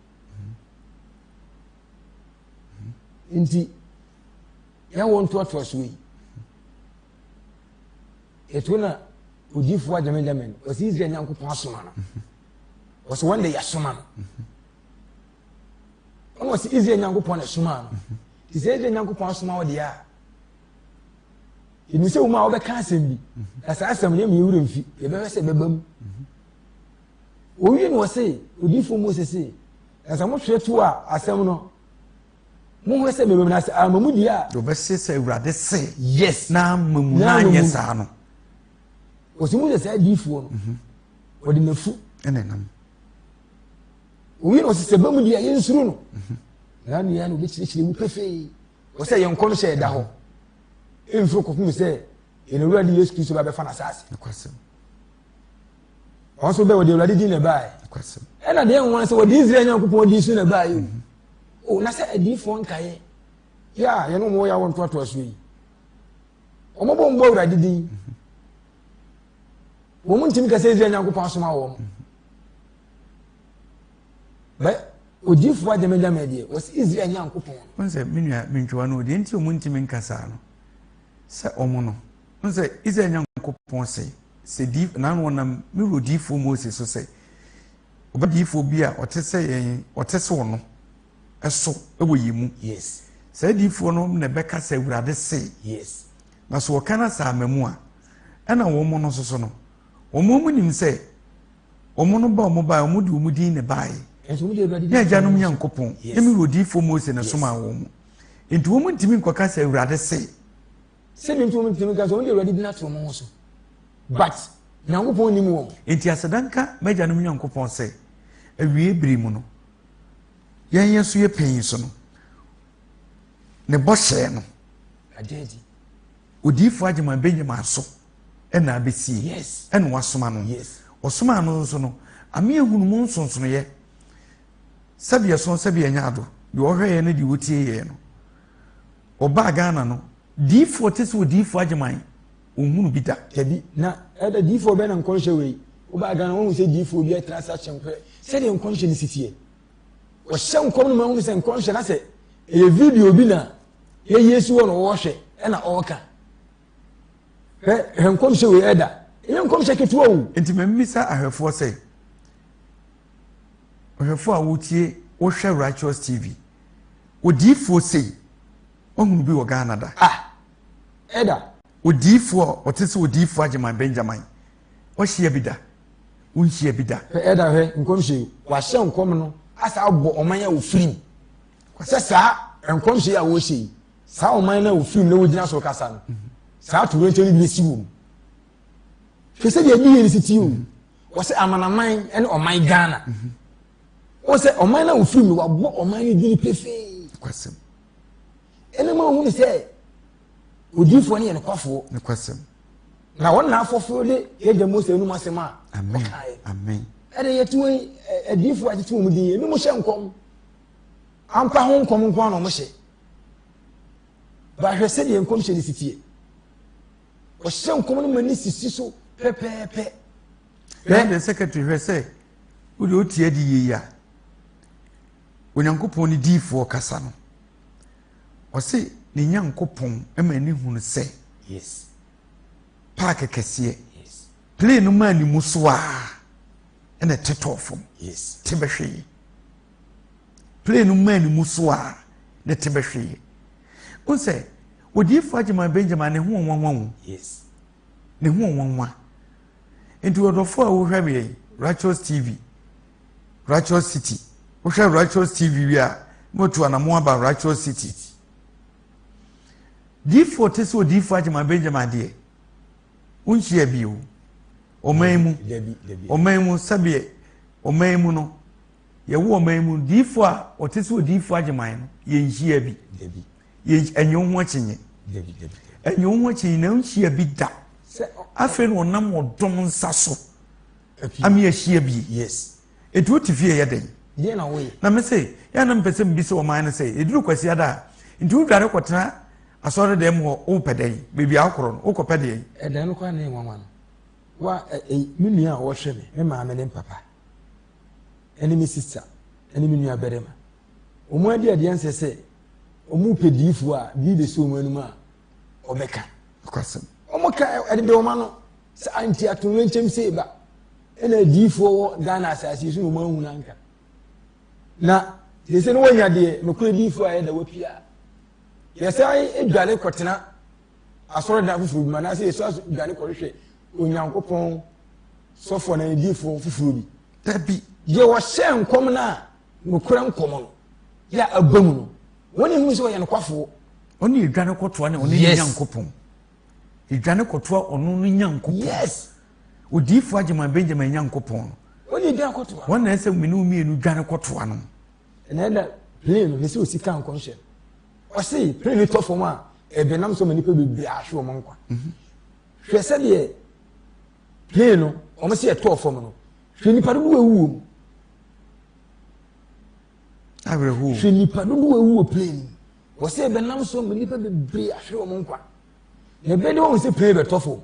Nti yɛwɔ ntoatoasoɔ yi. Ɛto na odiifoɔ agyamɛgyamɛ no ɔsɛ Israel Nyankopɔn asoma no. Ɔsɛ wɔn de yɛasoma no. Ɔna ɔsɛ Israel Nyankopɔn na ɛsomaa no. Te sɛ Israel Nyankopɔn asoma wo deɛ a, Yɛnim sɛ wo mu a wobɛka asɛm bi, na saa asɛm no yɛma yɛwerɛ mfi, yɛbɛhwɛ sɛ ɛbɛba mu. Owie no ɔse, odiyifoɔ Mose se, na sɛ motwerɛ to a asɛm no, monhwɛ sɛ ɛbɛba mu, na sɛ amma mu deɛ a. Wɔbɛse sɛ Awurade se. Yes. Na amma mu na anyɛ saa no. Wɔsi mu sɛ saa adiyifoɔ no, wɔde n'afu. Ɛna ɛnam. Owie no ɔse sɛ ɛba mu deɛ a yɛnsuro no. Na nua no obɛkyerɛkyerɛ mu pefee. Wɔ sɛ yɛn nkɔmhyɛ ɛda hɔ mfiri kɔpem sɛ yɛn Awurade Yesu Kristo ba bɛfa n'asase. Wɔn nso bɛ wɔde Awurade din na ɛbaeɛ. Ɛna deɛ nwa sɛ wɔde Israel Nyankopɔn din so na ɛbaeɛ o. Mhm. O na sɛ adiyifoɔ nkaeɛ yɛ a yɛn wɔn yɛ awɔ ntoatoasoɔ yi. Wɔn bɔ mbɔ Awurade din. Mhm. Wɔn ntumi kasa Israel Nyankopɔn asoma wɔn. Mhm. Bɛ odiyifoɔ agyamagyama deɛ, wɔsi Israel Nyankopɔn no. Wohu sɛ, me nua, mentwewa no, deɛ nti a wɔntumi nka saa no, sɛ wɔn no, wohu sɛ Israel Nyankopɔn se, sɛ dii, na wɔnam me wura odiyifoɔ Mose so sɛ, ɔba diyifoɔ bi a ɔte sɛ yɛn, ɔte sɛ ɔno, so wɔ yɛn mu. Yes. Saa diyifoɔ no na ɛbɛka sɛ Awurade se. Yes. Na so wɔka no saa ama mu a, ɛna wɔn no nso so no, wɔn wɔn nim sɛ Wɔn no ba a wɔbaeɛ, wɔde wɔn din na ɛbaeɛ. Ne agyanom Nyankopɔn, ne me wura odiyifoɔ Mose na ɛsomaa wɔn. Enti wɔn ntumi nkɔka sɛ Awurade se. Sɛdeɛ nti wɔn ntumi nka sɛ wɔn de Awurade din ato wɔn ho so. But Nyankopɔn nim wɔn. Enti aseda nka m'agyanom Nyankopɔn sɛ, awiei bere mu no, yɛn yɛn so yɛ pɛn so no, ne bɔhyɛ no, Odiyifoɔ Agyeman Benjamin so na abɛsie yes. ɛna wasoma no yes. Ɔsomaa no nso no ame ahunu mu nsonsonoeɛ sɛbi ɛso sɛbi ɛnyɛ ado deɛ ɔhwɛeɛ ne deɛ ɔtieeɛ no ɔbaa Ghana no diifoɔ te sɛ odiyifoɔ Agyeman ɔnhunu bi da. Dabi na ɛda diifoɔ bɛn na nkɔnhyɛ wei wobaa Ghana wohu sɛ diifoɔ bi atena ase ahyɛ nkɔyɛ sɛdeɛ nkɔnhyɛ no si teɛ wɔhyɛ nkɔm no ma wohu sɛ nkɔnhyɛ na sɛ ɛyɛ video bi na yɛyi esi hɔ na ɔrehwɛ ɛna ɔreka hwɛ hwɛ nkɔmhyɛ wei ɛda ɛnyɛ nkɔmhyɛ ketewa o. Nti memmisa ahwɛfoɔ sɛ, ɔhwɛfoɔ a wotie wohwɛ Righteous TV, odiyifoɔ sei, wahunu bi wɔ Ghana da? Ah, ɛda. Odiyifoɔ a ɔte sɛ odiyifoɔ Agyeman Benjamin, wahyia bi da? Wonhyia bi da. Hwɛ ɛda hwɛ nkɔmhyɛ yi, wahyɛ nkɔm no asa abɔ ɔman a ofirim sɛ saa nkɔmhyɛ yi a wɔhyɛ yi Saa ɔman no a wɔfiri mu na wɔgyina so rekasa no, saa atoyerɛnkyɛm no bi bɛsi wɔ mu. Hwɛ sɛdeɛ ɛdi yɛn si ti o. Wɔsɛ amanaman ne ɔman Ghana. Wɔsɛ ɔman no a wɔfiri mu no, wɔabɔ ɔman no dini pefee. Ɛna ma wɔhunu sɛ odiyifoɔ no yɛ nokwafoɔ. Na wɔn na afɔforo de yɛgya Mose anum asɛm a ɔkaeɛ. Ɛde yɛte wɔn adiyifoɔ a yɛtete wɔn din, ebinom hyɛ nkɔm. Ampa ho nkɔm nko ara na wɔhyɛ. Bahwɛ sɛdeɛ nkɔmhyɛ no si teɛ. Wɔhyɛ nkɔm no ma ne sisi so pɛpɛɛpɛ. Hwɛ deɛ secretary hwɛ sɛ wode wotie adi yie yi a Onyankopɔn ne diifoɔ kasa no ɔse ne Nyankopɔn ma ani hunu sɛ yes paake kɛseɛ yes plane no maa ne mu so a ɛna ɛtetɔɔ fam yes te bɛhwee Plane no maa ne mu so a ne te bɛhwee. Wohu sɛ odiyifoɔ Agyeman Benjamin ne ho nwanwa o. Yes. Ne ho nwanwa. Nti ɔdɔfoɔ a wohwɛ me yi, Righteous TV, Righteous City. Wohwɛ Righteous TV wie a, na watu anamo aba Righteous City. Diyifoɔ te sɛ odiyifoɔ Agyeman Benjamin deɛ, wonhyia bi o. Ɔman mu, ɔman mu sɛbeɛ, ɔman mu no, Yɛwɔ ɔman yi mu diifo a ɔte sɛ odiifo Agyeman no, yɛnhyia bi. Yɛn ɛnyɛ wo ho akyinnye. Ɛnyɛ wo ho akyinnye na nhyia bi da. Afei na ɔnam ɔdom nsa so ame ahyia bi. Yes. Eti wote fie yɛ dɛn? Deɛ na woyɛ. Na me se, yɛn na mpɛ sɛ mbisa ɔman no sɛ, eduru Kwasiada a, nti wodware kɔtena asɔre dɛm hɔ wopɛ dɛn? Baabi a wokorɔ no, wokɔpɛ deɛn? Ɛdan no koraa na ɛyɛ nwanwa no. Wa ɛ me nua a ɔhwɛ me, me maame ne papa. ɛne me sista ɛne me nua barima wɔn adi adeɛ nsɛ sɛ wɔn pɛ diifoɔ a biribi bɛsi wɔn anim a ɔbɛka wɔn ka ɛdede wɔn ano sɛ anti atoyerɛnkyɛm sei ba ɛna adiifoɔ wɔ Ghana asase so na wɔn ahunu anka na sese no wɔnya deɛ nokorɛ diifoɔ a yɛda wapia yɛsan adwale kɔtena. Asɔredan foforɔ bi mu anaasɛ yɛsua dwane kɔhwehwɛ Onyankopɔn sɔfoɔ anaa ne diifoɔ foforɔ bi. Dabi. Deɛ wɔhyɛɛ nkɔm no a nokorɛ nkɔm no yɛ a aba mu no, wɔn na ehunu sɛ ɔyɛ nokwafoɔ. Ɔne yɛdwane kɔtoa ne ɔne ne Nyankopɔn. Yɛdwane kɔtoa ɔno ne Nyankopɔn. Yes. Odiyifoɔ Agyeman Benjamin Nyankopɔn no. Wɔn na yɛdwane kɔtoa. Wɔn na ɛsɛ mene mmienu dwane kɔtoa no. Ɛna ɛda plane no, hwɛ sɛ osi ka nkɔmhyɛ no. Ɔse plane no tɔ fam a, ɛbɛnam so ma nnipa bebree ahwe wɔn nkwa. Mhm. Hwɛ sɛdeɛ plane no, wɔn sɛ ɛtɔɔ fam no, hwɛ nnipa dodoɔ ewu wɔ mu. Awerɛhoɔ. Hwɛ nnipa dodoɔ ewu wɔ plane mu. Wɔsɛ ɛbɛnam so ma nnipa bebree ahwe wɔn nkwa. Na ɛbɛyɛ de wɔn sɛ plane bɛtɔ fam.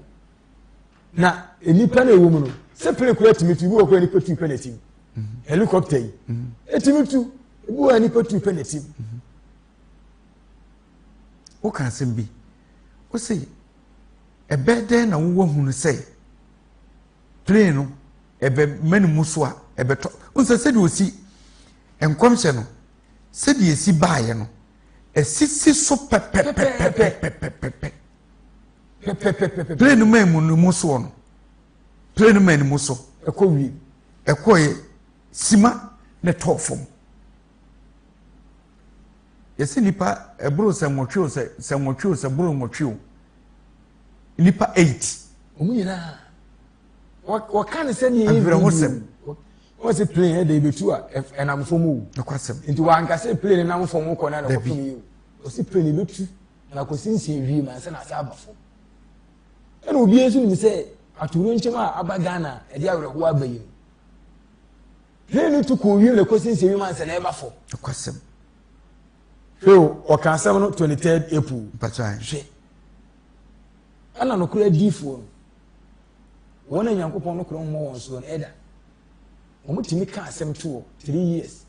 Na nnipa no ɛwɔ mu no, sɛ plane kura tumi tu, ebi wɔ kura nnipa tu pɛ na ɛtim. Mhm. Helicopter yi, mhm. ɛtumi tu, ebi wɔ nnipa tu pɛ na ɛtim. Mhm. Woka asɛm bi, wose ɛbɛyɛ dɛn na wowɔ hunu sɛ plane no ɛbɛma ne mu so a ɛbɛtɔ nsɛ sɛdeɛ ɔsi nkɔmhyɛ no sɛdeɛ ɛsi baeɛ no ɛsisi so pɛpɛpɛpɛpɛpɛpɛ Pɛpɛpɛpɛpɛ. Plane no maa mu no mu soɔ no plane no maa ne mu so. Ɛkɔ wiem. Ɛkɔɛ sima na ɛtɔɔ fam. Yɛsɛ nipa ɛboro sɛ nwɔtwe o sɛ sɛ nwɔtwe o sɛ boro nwɔtwe o nipa eight. Wɔn nyinaa wɔka ne sɛ ne yɛ awerɛhosɛm. Wɔn sɛ plane ɛde ebetu a ɛnam fam o. Nokwasɛm. Nti wɔn ankasa plane nam fam kɔ na ɛkɔ fam yi o. Wɔsi plane ebetu. Na kɔsinsin wiem ansa na asa aba fam. Ɛna obiara nso nim sɛ atoyerɛnkyɛm a aba Ghana a ɛde awerɛhoɔ aba yi no, plane no tu kɔɔ wiem na ɛkɔsinsin wiem ansa na ɛba fam. Nokwasɛm. Hwɛ o, ɔka asɛm no 23rd April. Mpatwa. Hwɛ. Ɛna nokorɛ adiifoɔ no, wɔn a Nyankopɔn nokorɛ mmɔ wɔn soɔ no, ɛda. Wɔtumi ka asɛm toɔ 3 years,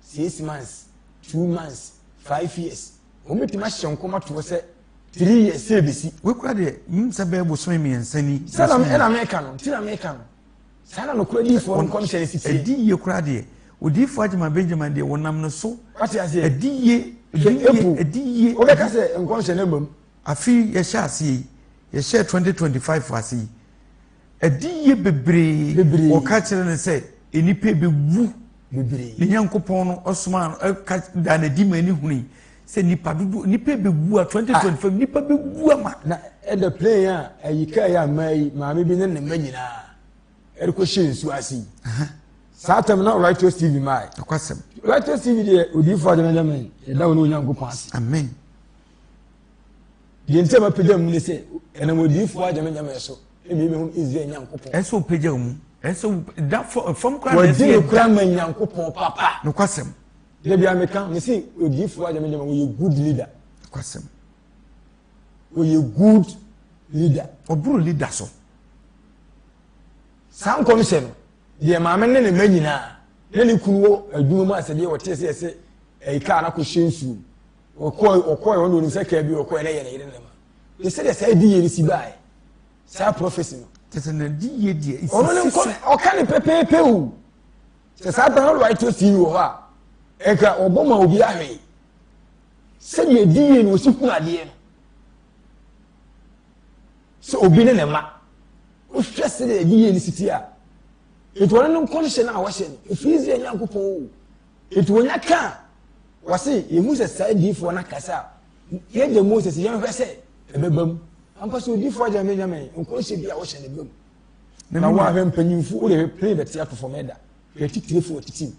6 months, 2 months, 5 years. Wɔbɛtumi ahyɛ nkɔm ato hɔ sɛ three years sɛ ebesi. Wei kura deɛ mm sɛ bɛyɛ bosome mmiɛnsa ni. Sɛ na ɛna meka no nti na meka no saa na nokorɛ diifoɔ no nkɔmhyɛ no si teɛ. Ɛdi yie koraa deɛ odiifoɔ Agyeman Benjamin deɛ wɔnam no so. Wate aseɛ. Ɛdi yie ɛdi yie ɛdi yie. Wobɛka sɛ nkɔmhyɛ no mmam. Afi yɛhyɛ aseɛ yi yɛhyɛ 2025 ase yi Adiyie bebree. Bebree. Wɔka kyerɛ no sɛ nnipa bɛwu. Bebree. Ne Nyankopɔn no ɔsomaa no ɛka daa n'adi ma ani hunui sɛ nnipa dodoɔ nnipa bɛwu a 2025 ah. nnipa bɛwu ama. Na ɛda plane a ayi kaa yi ama yi maame bi ne ne mma nyinaa ɛrekɔhyɛ nsuo ase yi. Saa tam na Righteous TV maa yi. Ɛkwasɛm. Righteous TV deɛ odiyifoɔ agyanagyama yi yɛda wɔn ne Onyankopɔn ase. Amen. Deɛ nti a mapagya mu ne sɛ ɛnam odiyifoɔ agyamenyamɛ so na mmienu mehu Israel Nyankopɔn. Ɛsɛ ɔpagya mu. Ɛsɛ da fam koraa na Wɔdi ɛsɛ no kora ma Nyankopɔn papa. Nokwasɛm. Da bia meka mese odiyifoɔ agyamenyamɛ wɔyɛ good leader. Nokwasɛm. Wɔyɛ good leader. Ɔboro leader so. Saa nkɔmhyɛ no deɛ maame ne ne mma nyinaa na ne kunu wɔ adwuma mu asɛdeɛ wɔte sɛ ɛsɛ ɛyi kaa no akɔhyɛ nsuo mu. Ɔkɔe, ɔkɔe, ɔno onim sɛ kaa bi ɔkɔe na ɛyɛ ne yere ne ma. Te sɛ deɛ saa di yie no si baeɛ. Saa prophecy no. Te sɛ na di yie deɛ esisi so. Ɔno ne nkɔ, ɔka ne pɛpɛɛpɛ o. Sɛ saa bɛn ɔlɔ ayɛ si wɔ hɔ a, nka ɔbɔ ma obi ahwɛ. Sɛdeɛ di yie no osi hu adeɛ no. Sɛ obi ne ne ma. Wohwɛ sɛdeɛ di yie no si ti a. Nti ɔno ne nkɔmhyɛ no a wɔhyɛ no, efiri Israel Nyankopɔn o. Enti wɔnya ka a, wɔse, Yɛhu sɛ saa adiyifoɔ no akasa a, yɛn agya Mose se yɛnhwɛ sɛ ɛbɛba mu. Ampa sɛ odiyifoɔ agya Benyamin, nkɔnhyɛ bi a wɔhyɛ no ba mu. Na wɔahwɛ mpanyimfo, wode hwɛ plane bɛte ato fam ɛda, hwɛ atitirefoɔ titiw.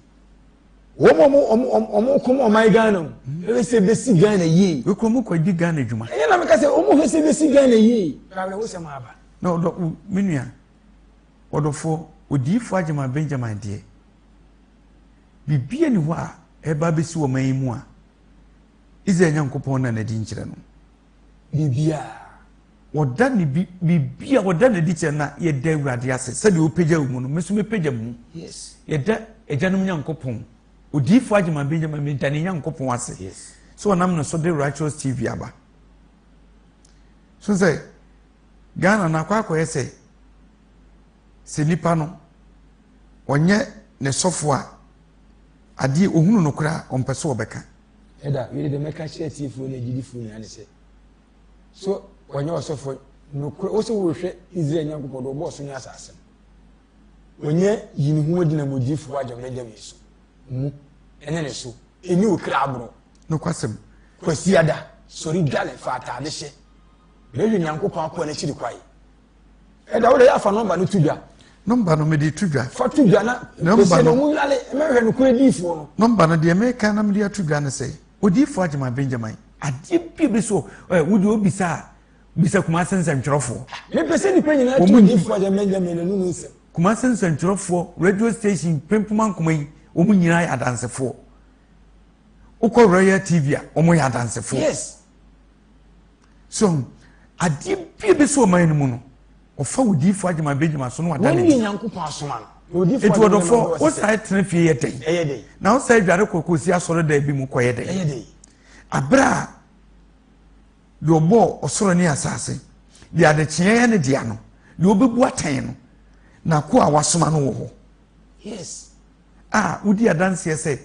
Wɔn a wɔn wɔn wɔn kɔm ɔman Ghana mu, hwɛ sɛ bɛsi Ghana yie. Wekura mu kɔ di Ghana adwuma. Ɛnyɛ na meka sɛ wɔn hwɛ sɛ bɛsi Ghana yie. Na awerɛhosɛm aba. Na ɔdɔ me nua, ɔdɔfoɔ, odiyifoɔ Agyeman Benjamin deɛ, Biribiara nni hɔ a ɛreba abɛsi wɔ ɔman yi mu a Israel Nyankopɔn nna no adi nkyerɛ no. Biribiara. Wɔda ne bi biribi a wɔda n'adi kyerɛ na yɛda Awurade ase sɛdeɛ ɔpagya wo mu no, me nso mepagya mu. Yes. Yɛda agyanom Nyankopɔn, odiyifoɔ Agyeman Benjamin, meda ne Nyankopɔn ase. Yes. Sɛ ɔnam ne so de Righteous TV aba. So sɛ Ghana no akɔ akɔyɛ sɛ sɛ nipa no ɔnyɛ ne sɔfo a, adeɛ ɔhunu no koraa ɔmpɛ sɛ ɔbɛka. Ɛda, wei deɛ mɛka kyerɛ atiefoɔ ne agyidifoɔ nyinaa ne sɛ, so Wɔnyɛ ɔsɔfoɔ nokorɛ, wo sɛ worehwɛ Israel Nyankopɔn deɛ ɔbɔɔ soro ne asase no. Ɔnyɛ yi ne ho adi nam odiyifoɔ Agya Benjamin so mu ɛne ne so. Ɛni wo kra aborɔ. Nokwasɛm. Kwasiada, sɔre dwale, fa ataade hyɛ. Bɛhwɛ Nyankopɔn akoa no akyiri kwae. Ɛda wo de yɛ afa nɔmba no to dwa. Nɔmba no mede to dwa. Fa to dwa na Nɔmba no ɔmo nwale mɛhwɛ nokorɛ diifoɔ no. Nɔmba no deɛ meka na mede ato dwa ne sɛ odiifoɔ Agyeman Benjamin adeɛ bi bi so ɛ wo deɛ obisa a bisa Kumase nsɛntwerɛfoɔ. Mepɛ sɛ nipa nyinaa to odiifoɔ Agyeman Benjamin n'anum nsɛm. Kumase nsɛntwerɛfoɔ radio station pempoma nkoma yi wɔn nyinaa yɛ adansefoɔ. Wokɔ Royal TV a wɔn yɛ adansefoɔ. Yes. So adeɛ bia bɛsi ɔman no mu no ɔfa odiyifoɔ Agyeman Benjamin so na wada ne di. Nyankopɔn asoma no. Eti ɔdɔfoɔ wosan tena fie yɛ dɛn? Na wosan dware kɔ kɔsi asɔre dan bi mu kɔyɛ dɛn? Abere a deɛ ɔbɔɔ ɔsoro ne asase deɛ adekyeɛ yɛ ne dea no deɛ ɔbɛbu atɛn no na ko a wasoma no wɔ hɔ. Yes. A wodi adanseɛ sɛ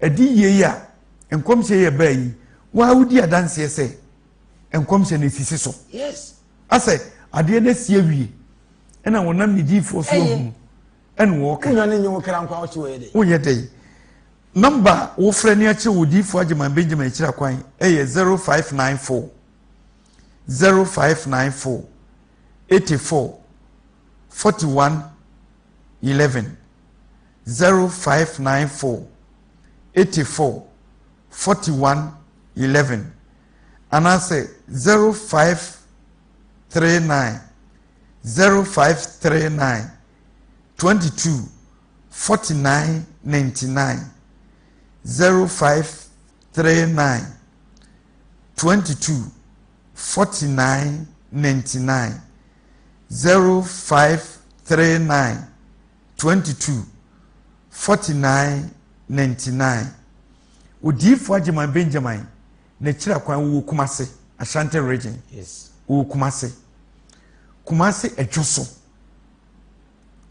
Adiyie yi a nkɔmhyɛ yi ɛbaa yi, waa wodi adanseɛ sɛ nkɔmhyɛ no esisi so. Yes. Asɛ adeɛ no asi awie ɛna wɔnam ne diifoɔ so ahunu ɛna wɔka. Wonya ne nye wo kra nkwa wote wɔyɛ dɛ. Woyɛ dɛ. Nɔmba a wofrɛ ne akyerɛ wɔ diifoɔ Agyeman Benjamin akyiri akwan ɛyɛ 0594 0594 84 41 11. 0594 84 41 11 anaasɛ 0539 0539 22 49 99 0539 22 49 99 0539 22 49 99 Odiyifoɔ Agyeman Benjamin n'akyira kwan wɔ Kumase, Ashanti Region. Yes. Wɔ Kumase. Kumase Ɛdwo so.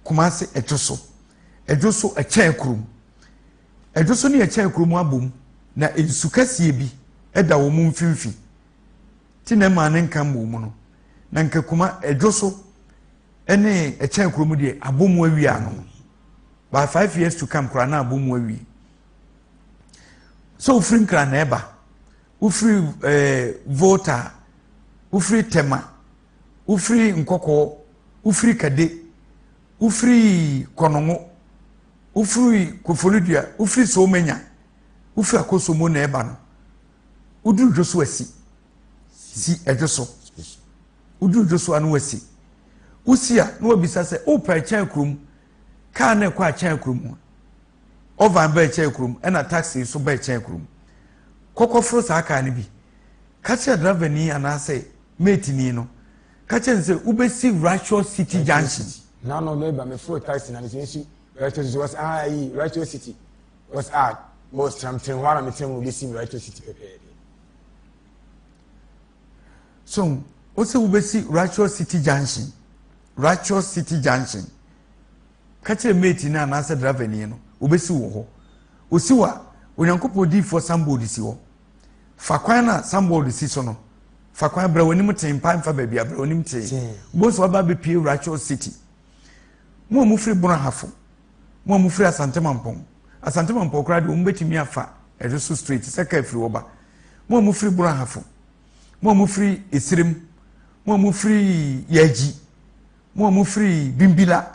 Kumase Ɛdwo so. Ɛdwo so ɛkyɛn kurom. Ɛdwo so ne ɛkyɛn kurom abom na nsu kɛseɛ bi ɛda wɔn mfimfini. Ti na ɛmaa ne nka mmɔ mu no. Na nka kuma ɛdwo so ɛne ɛkyɛn kuro mu deɛ abɔ mu awie ano by 5 years to come koraa na abɔ mu awie. Sɛ wofiri Nkran na ɛba, wofiri Volta, wofiri Tema, wofiri Nkɔkɔɔ, wofiri Kade, wofiri Kɔnɔngo, wofiri Koforidua, wofiri Somanya, wofiri Akosombo na ɛba no, woduru Dwo so asi si ɛdwo so. Woduru dwo so a na wasi. Wosi a na wabisa sɛ wopɛ ɛkyɛn kurom kaa na ɛkɔ akyɛn kurom ɔvan ba ɛkyɛn kurom ɛna taxi nso ba ɛkyɛn kurom. Kɔkɔforo saa kaa no bi. Ka kyerɛ driver ni anaasɛ mate ni no. Ka kyerɛ no sɛ wobɛsi Righteous City Junction. Na no meba meforo taxi na mesɛ nsi Righteous City wɔsɛ ah yi Righteous City wɔsɛ ah bɔs tram tene hɔ ara metena mu wobɛsi Righteous City pɛpɛɛpɛ. So wosɛ wobɛsi Righteous City Junction, Righteous City Junction. Ka kyerɛ mate no anaasɛ driver ni no wobɛsi wɔ hɔ. Osi hɔ a Onyankopɔn diifoɔ signboard si hɔ. Fa kwan no a signboard si so no, fa kwan brɛ w'anim tee mpa mfa baabi a brɛ w'anim tee. Wobɛhu sɛ waba abɛpue Righteous City. Mo a mofiri Bono Ahafo, mo a mofiri Asante Mampɔn, Asante Mampɔn koraa deɛ wɔn bɛtumi afa ɛdo so straight sɛ kaa firi hɔ ba. Mo a mofiri Bono Ahafo, mo a mofiri Esirem, mo a mofiri Yagyi, mo a mofiri Bimbila,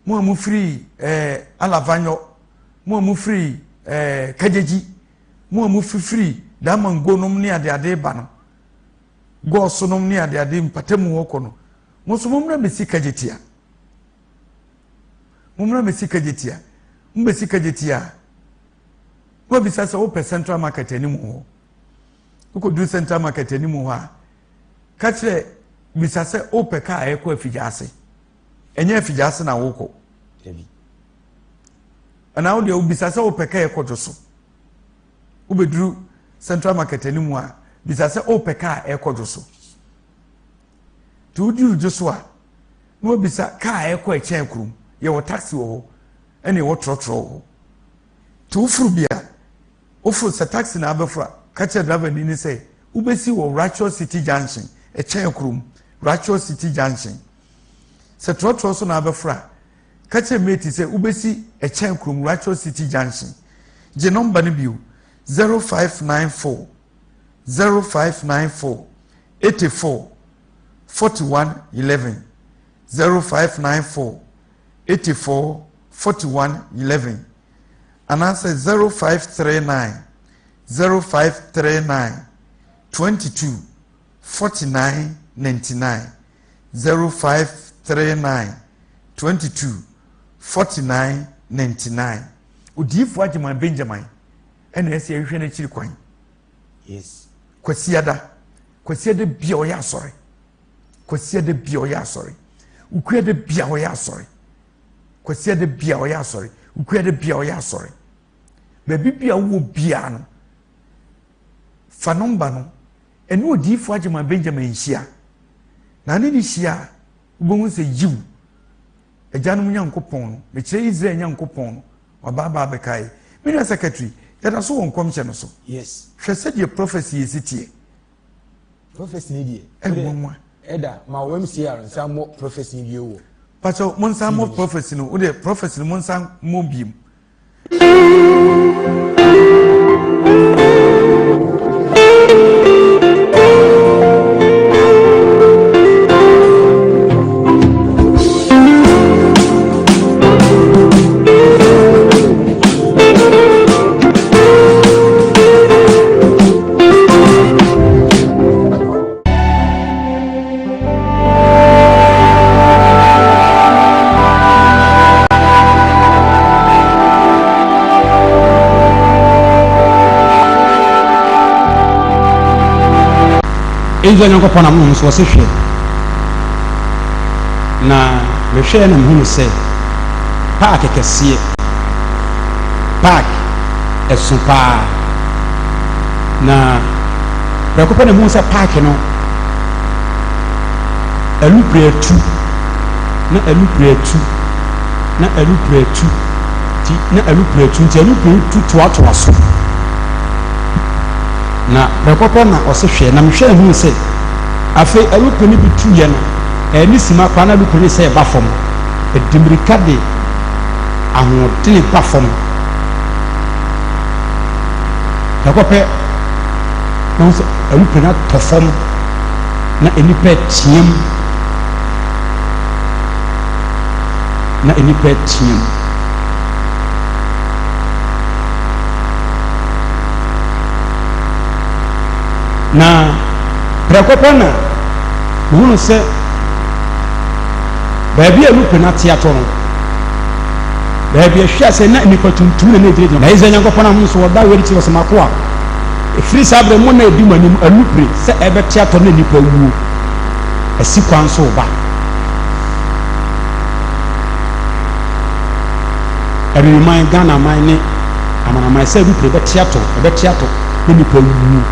mo a mofiri Alavanyɔ, mo a mofiri Kagyagyi, mo a mofifiri Damango nom ne adeade ba no, Gɔɔso nom ne adeade mpatamu hɔ kɔ no, mo nso mommra mmɛsi Kagyetia. Mommra mmɛsi Kagyetia. Mobɛsi Kagyetia a, moabisa sɛ wopɛ Central Market anim hɔ. Wokɔduru Central Market anim hɔ a, ka kyerɛ bisa sɛ wopɛ kaa a ɛkɔ Afigya ase. Ɛnyɛ Afigya ase na wokɔ. Anaa wo deɛ wobisa sɛ wopɛ kaa ɛkɔ Dwo so. Wobɛduru Central Market anim a, bisa sɛ wopɛ kaa a ɛkɔ Dwo so. Nti woduru Dwo so a, na wabisa kaa a ɛkɔ ɛkyɛn kurom. Yɛwɔ taxi wɔ hɔ, ɛna yɛwɔ trɔtrɔ wɔ hɔ. Nti woforo bi a, woforo sɛ taxi na abɛforo a, ka kyerɛ driver ni ne sɛ wobɛsi wɔ Righteous City Junction. Ɛkyɛn kurom, Righteous City Junction. Sɛ trɔtrɔ so na abɛforo a, ka kyerɛ mate sɛ wobɛsi Ɛkyɛn kurom, Righteous City Junction. Gye nɔmba no bio, 0594 0594 84 41 11 0594 84 41 11 anaasɛ 0539 0539 22 49 99 0539 22 49 99 Odiyifoɔ Agyeman Benjamin ɛna ɛsɛ yɛhwehwɛ n'akyiri kwan. Yes. Kwasiada Kwasiada bia ɔyɛ asɔre. Kwasiada bia ɔyɛ asɔre. Ukuada bia ɔyɛ asɔre. Kwasiada bia ɔyɛ asɔre. Ukuada bia ɔyɛ asɔre. Baabi bia wowɔ biara no, fa nɔmba no ɛne odiyifoɔ Agyeman Benjamin nhyia. Na ne ne hyia a, wobɛhu sɛ yiw, agyanom Nyankopɔn no, mekyerɛ Israel Nyankopɔn no, waba aba abɛkae. Me nua secretary, yɛda so wɔ nkɔmhyɛ no so. Yes. Hwɛ sɛdeɛ prophecy yɛ si teɛ. Prophecy ni deɛ. Ɛnwanwa. Ɛda ma wɔn MCR nsa mmɔ prophecy ni bio wɔ. Pakyɛ mo nsa mmɔ prophecy no, wo deɛ prophecy no mo nsa mmɔ biem. Israel Nyankopɔn nam honhom so ɔse hwɛ, na mehwɛɛ na mehunu sɛ paake kɛseɛ, paake ɛso paa, na prɛko pɛ na mehunu sɛ paake no alupre atu, na alupre atu, na alupre atu, ti na alupre atu, nti alupre tu toatoa so. Na prɛko pɛ na ɔse hwɛ, na mehwɛɛ huu sɛ afei alupre no bi tuiɛ no, ɛne sima koraa na alupre no sɛ ɛba fam, ɛde mmirika de ahoɔdene ba fam. Prɛko pɛ na ɔhu sɛ alupre no atɔ fam na nnipa reteam na nnipa reteam. Na prɛko pɛ na mehunu sɛ baabi a alupre no ate atɔ no, baabi a ɛhwe ase na nnipa tuntum na na egyinagyina. Na Israel Nyankopɔn ahom so ɔda wei de kyerɛ sɛ m'akoa, ɛfiri saa berɛ mo na ɛdi mo anim alupre sɛ ɛbɛte atɔ na nnipa awuo asi kwan so reba. Abibiman, Ghana man ne amanaman sɛ alupre bɛte atɔ, ɛbɛte atɔ na nnipa awuo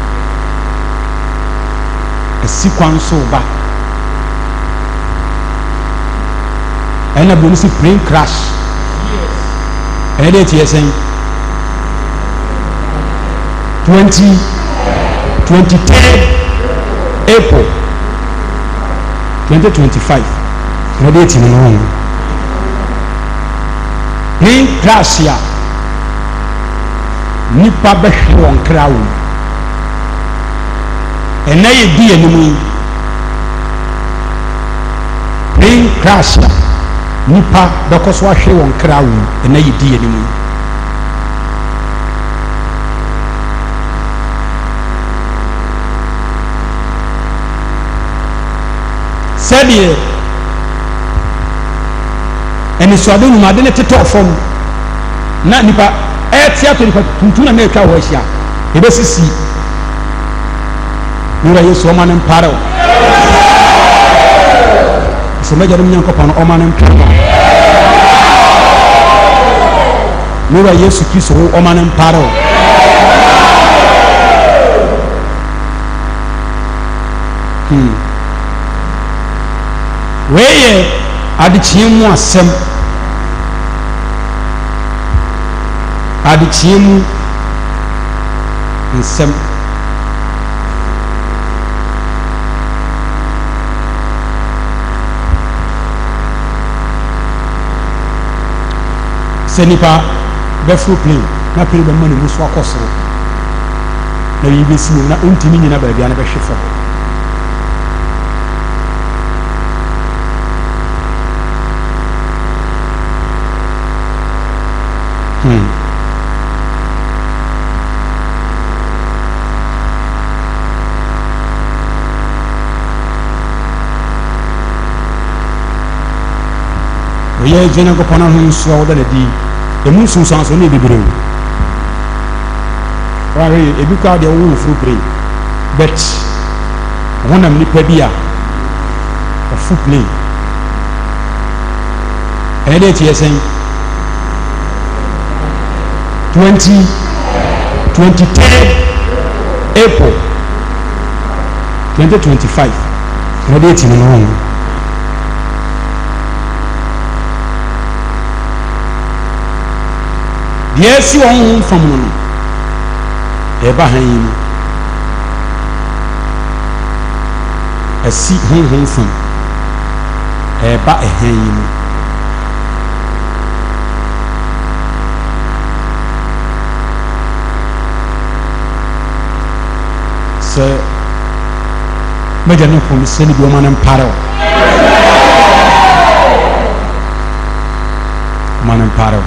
asi kwan so reba. Ɛna buroni si plane crash. Ɛnɛ date yɛ sɛn? 20 23 April 2025. Ɛnɛ date no no. Plane crash a nipa bɛhwere wɔn kra wɔ mu. Ɛnɛ yɛ di anim yi. Plane crash a nnipa bɛkɔ so ahwere wɔn kra wom ɛnnɛ yedi yɛn anim yi. Sɛdeɛ anisoade nim ade no tetɔɔ fam na nipa ɛte ato nipa tuntum na na atwa hɔ ahyia ebesisi Wura Yesu ɔma no mpare wo. Sɛ m'agyanom Nyankopɔn no ɔma no mpare wo. Me wura Yesu Kristo wo ɔma no mpare wo. Hmm. Wei yɛ adekyeɛ mu asɛm. Adekyeɛ mu nsɛm. Sɛ nipa bɛforo plane na plane bɛma ne mu so akɔ soro na biribi bɛsi wɔ mu na ɔntumi nyina baabi a na bɛhwe fam. Hmm. Wɔyɛ Agya Nyankopɔn ahom nso a wɔda no adi. Emu nsunsuanso no yɛ bebree o. Wɔahwɛ yɛ ebi koraa deɛ wɔwɔ mforo plane but honam nipa bi a ɔfo plane ɛnɛ deɛ tiɛ sɛn 20 23 April 2025 ɛnɛ deɛ ti no no ho. Deɛ asi wɔ honhom fam no no, ɛreba hann yi mu. Asi honhom fam, ɛreba hann yi mu. Sɛ m'agya ne kɔn sɛ ne bi ɔma no mpare o. Ma no mpare wo.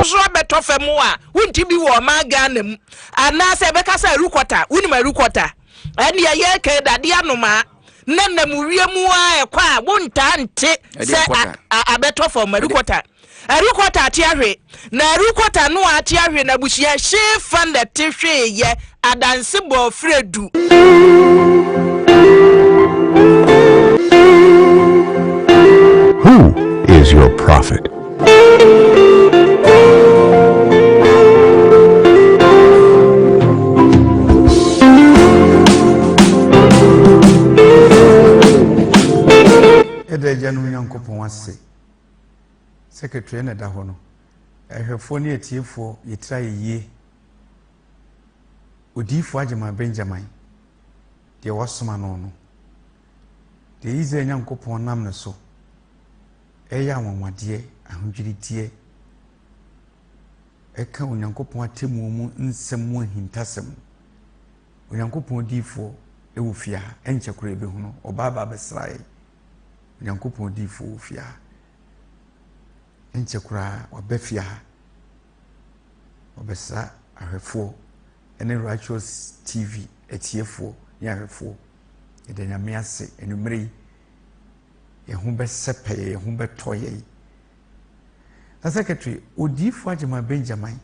So abɛtɔ fam a wonte bi wɔ ɔman Ghana mu anaasɛ ɛbɛka sɛ arukɔta wonim arukɔta ɛneɛ yɛka dadeɛ anomaa na nam wiem a ɛkɔ a wontaa nte sɛ abɛtɔ fam arukɔta Ɛrekɔta ate ahwe, na ɛrekɔta no a ate ahwe na abusua hyee fa na ɛte hwee yɛ adanse bɔɔ frɛ du. Who is your prophet? Yɛda Agya no Nyankopɔn ase Secretary na ɛda hɔ no. Ahwɛfoɔ ne atiefoɔ yɛtira yɛ yie. Odiyifoɔ Agyeman Benjamin, deɛ wasoma no no, deɛ Israel Nyankopɔn nam ne so ɛyɛ anwanwadeɛ, ahodwirideɛ, ɛka Onyankopɔn atemmuo mu nsɛm mu ahintasɛm. Onyankopɔn odiyifoɔ ɛwɔ fie ha, ɛnkyɛ koraa ɛbɛhunu, ɔbaa ba abɛsra yɛn. Onyankopɔn odiyifoɔ wɔ fie ha. Ɛnkyɛ koraa waba fie ha. Ɔbɛsra ahwɛfoɔ ne Righteous TV atiefoɔ ne ahwɛfoɔ. Yɛda Nyame ase anwummerɛ yi. Yɛn ho bɛsɛpɛ yɛn, yɛn ho bɛtɔ yɛn. Na secretary, odiyifoɔ Agyeman Benjamin,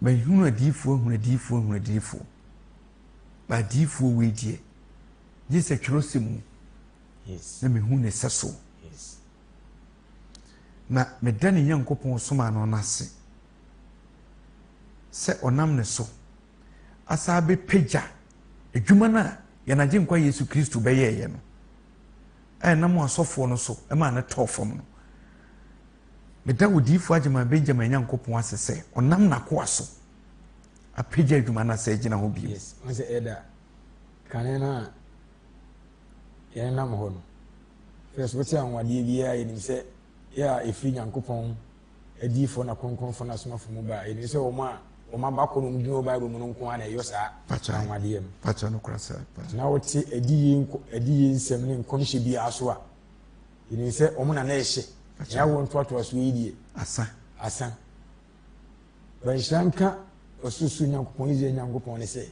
mahunu adiyifoɔ, ahunu adiyifoɔ, ahunu adiyifoɔ. Ba adiyifoɔ wei deɛ, gye sɛ twerɛsɛm mu na mehu ne sɛso. Na meda ne Nyankopɔn somaa no no ase sɛ ɔnam ne so asa abɛpagya adwuma no a yɛn Agyenkwa Yesu Kristo bɛyɛeɛ no a ɛnam asɔfoɔ no so maa no tɔɔ fam no. Meda odiyifoɔ Agyeman Benjamin Nyankopɔn ase sɛ ɔnam n'akoa so apagya adwuma no asɛ agyina hɔ bio. Yes, wɔn sɛ ɛda kane no a yɛn nam hɔ no, first wote anwanwadeɛ biara yɛnim sɛ yɛ a ɛfiri Nyankopɔn adiyifoɔ na kronkronfoɔ na asomafoɔ mu ba a, yɛnim sɛ wɔn a wɔn aba kɔ no wɔn din wɔ Bible mu no nko ara na ɛyɔ saa anwanwadeɛ no. Pakyɛ no kora sɛ. Na wote adiyie adiyie nsɛm ne nkɔmhyɛ biara so a, yɛnim sɛ wɔn na na ɛhyɛ. Ɛyɛ awoɔ ntoatoasoɔ yi deɛ. Asa. Asa. Ba nhyira nka Ɔsorosoro Nyankopɔn, Israel Nyankopɔn no sɛ,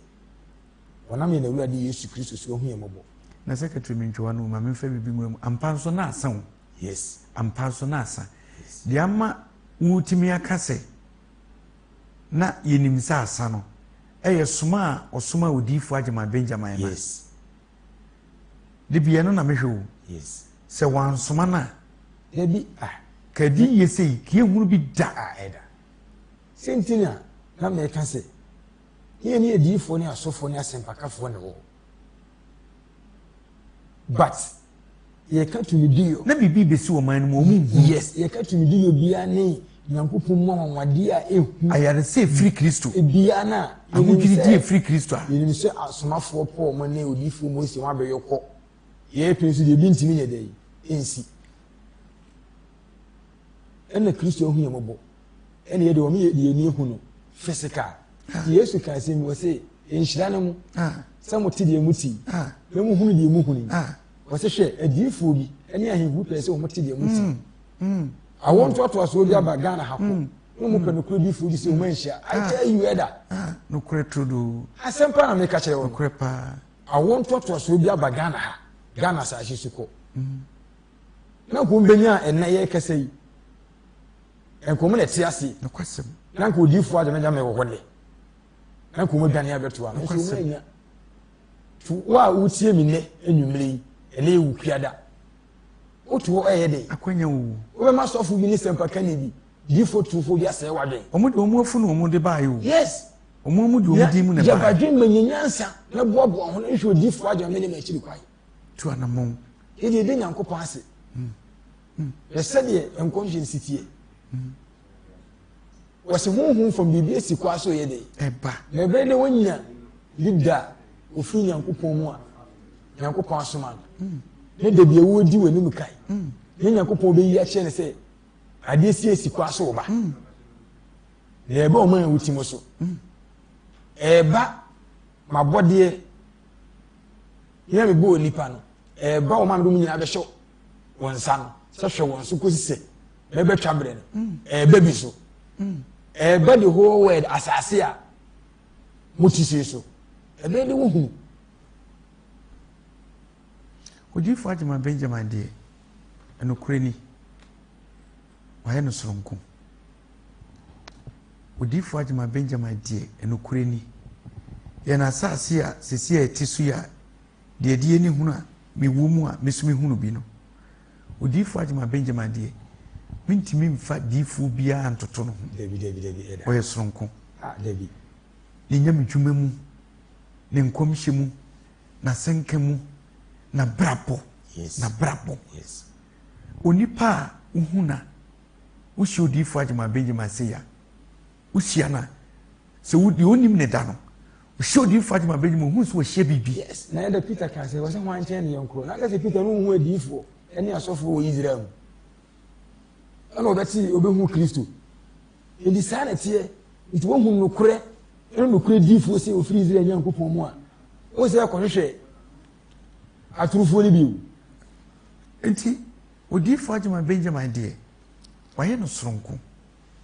ɔnam yɛn Awurade Yesu Kristo so ahu yɛn mmɔbɔ. Na secretary me ntwewa no ma memfa biribi nwura mu ampa nso na asa o. Yes. Ampa nso na asa. Deɛ ama wotumi aka sɛ na yɛnim sɛ asa no ɛyɛ soma a ɔsoma odiyifoɔ Agyeman Benjamin ma. Yes. De bia no na mehwɛ o. Yes. Sɛ wansoma no a. Dabi ah. Ka adiyie sei, ka yɛnhunu bi da. Ah ɛda. Sɛ nti na na meka sɛ, yɛn ne adiyifoɔ ne asɔfoɔ ne asɛmpakafoɔ na ɛwɔ hɔ. But yɛka tumidiyɔ. Na biribi rebɛsi wɔ ɔman no mu, wɔn nhunu. Yes, yɛka tumidiyɔ biara ne Nyankopɔn mu anwanwadeɛ a ɛhu. Ayaresa ɛfiri Kristo. Biara no a. Ahodwiridie ɛfiri Kristo a. Yɛnim sɛ asomafoɔ Paul mo ne odiyifoɔ Mose wɔn abɛyɔ kɔ. Yɛn pɛn so deɛ ebi ntumi nyɛ dɛ nsi. Ɛna Kristo ahu yɛn mmɔbɔ. Ɛna yɛ deɛ wɔn yɛ deɛ ani ehu no physical. Nti Yesu ka asɛm bi wɔ se nhyira ne mo sɛ mo te deɛ mo te yi na mo hunu deɛ mo hunu yi. Wɔ se hwɛ adiyifoɔ bi ɛne ahemfo bi pɛɛ sɛ wɔn te deɛ mo te yi. Awoɔ ntoatoasoɔ bi aba Ghana ha kɔ na wɔn pɛ nokorɛ diyifoɔ bi sɛ wɔn anhyia. I tell you ɛda. Nokorɛ turodoo. Asɛm paa na meka kyerɛ wɔn. Nokorɛ paa. Awoɔ ntoatoasoɔ bi aba Ghana ha, Ghana asase so kɔ. Na nka wɔn bɛnya a ɛnɛ yɛrekasa yi, nka wɔn na ɛte ase. Nokwasɛm. Na nka odiifoɔ agyamegyama wɔ hɔ nnɛ. Na nka wɔn adwane abɛto ano. Nso wɔn anya. To wo a wotie mi nnɛ anwummere yi, ɛnɛ yɛ wukuada. Woto hɔ ɛyɛ dɛ. Akwanya wo. Wobɛma sɔfo bi ne sɛmpakani bi, diifoɔ turufoɔ bi asɛe w'adwene. Wɔn de wɔn afunu wɔn de baeɛ o. Yes. Wɔn mu de wɔn din mu na ɛbaeɛ. Yɛ badwemma nya nyansa na boaboa ho na nhwɛ odiyifoɔ agyamene akyiri kwan. Tu anamɔn. Yɛ deɛ yɛda Nyankopɔn ase. Hwɛ sɛdeɛ nkɔmhyɛ no si teɛ. Wɔsi honhom fam biribi asi kɔ aso yɛ dɛ. Ɛba. Na ɛbɛyɛ dɛ wɔnya leader a ofiri Nyankopɔn mu a Nyankopɔn asoma no. Ne da bi a wɔredi wɔ anim kan. Ne Nyankopɔn bɛyi akyerɛ no sɛ adeɛ si asi kɔ aso ba. Na ɛba ɔman a woti mu so. Ɛba m'abɔdeɛ yɛn a mebɔɔ nipa no ɛba wɔn a mede wɔn nyinaa bɛhyɛ wɔn nsa no sɛ hwɛ wɔn so kɔsi sɛ mɛbɛtwa berɛ no ɛba bi so ɛba the whole world asase a mote sie so ɛbɛyɛ de wohunu. Odiyifo Agyeman Benjamin deɛ, nokorɛ ni, wayɛ no soronko. Odiyifo Agyeman Benjamin deɛ, nokorɛ ni, yɛn asase a seesei a yɛte so yi a deɛ ɛde ani hunu a mewɔ mu a me nso mehunu bi no, Odiyifo Agyeman Benjamin deɛ, mentumi mfa diyifoɔ biara ntoto no ho. Dabi, dabi, dabi, ɛda. Ɔyɛ soronko. Ah, dabi. Ne nyamedwuma mu, ne nkɔmhyɛ mu, n'asɛnka mu, n'abrabɔ, Yes. n'abrabɔ. Yes. Onipa a wohu na wohyia odiyifo Agyeman Benjamin sei a, wohyia no a, sɛ wo deɛ onim ne da no, wohyia odiyifo Agyeman Benjamin, ohun sɛ wahyia biribi. Yes, na ɛda Peter kaa sɛ, wɔsɛ hwan nkyɛn ne yɛn korɔ? Na aka sɛ Peter no nhu adiyifoɔ ne asɔfoɔ wɔ Israel mu. Ɛna ɔbɛte ɔbɛhu Kristo. Enti saa na ɛteɛ. Nti wohu nokorɛ ne nokorɛ diyifoɔ sɛ ofiri Israel Nyankopɔn mu a, wo sɛ kɔhwehwɛ atorofoɔ no bio. Enti odiyifo Agyeman Benjamin deɛ, wayɛ no soronko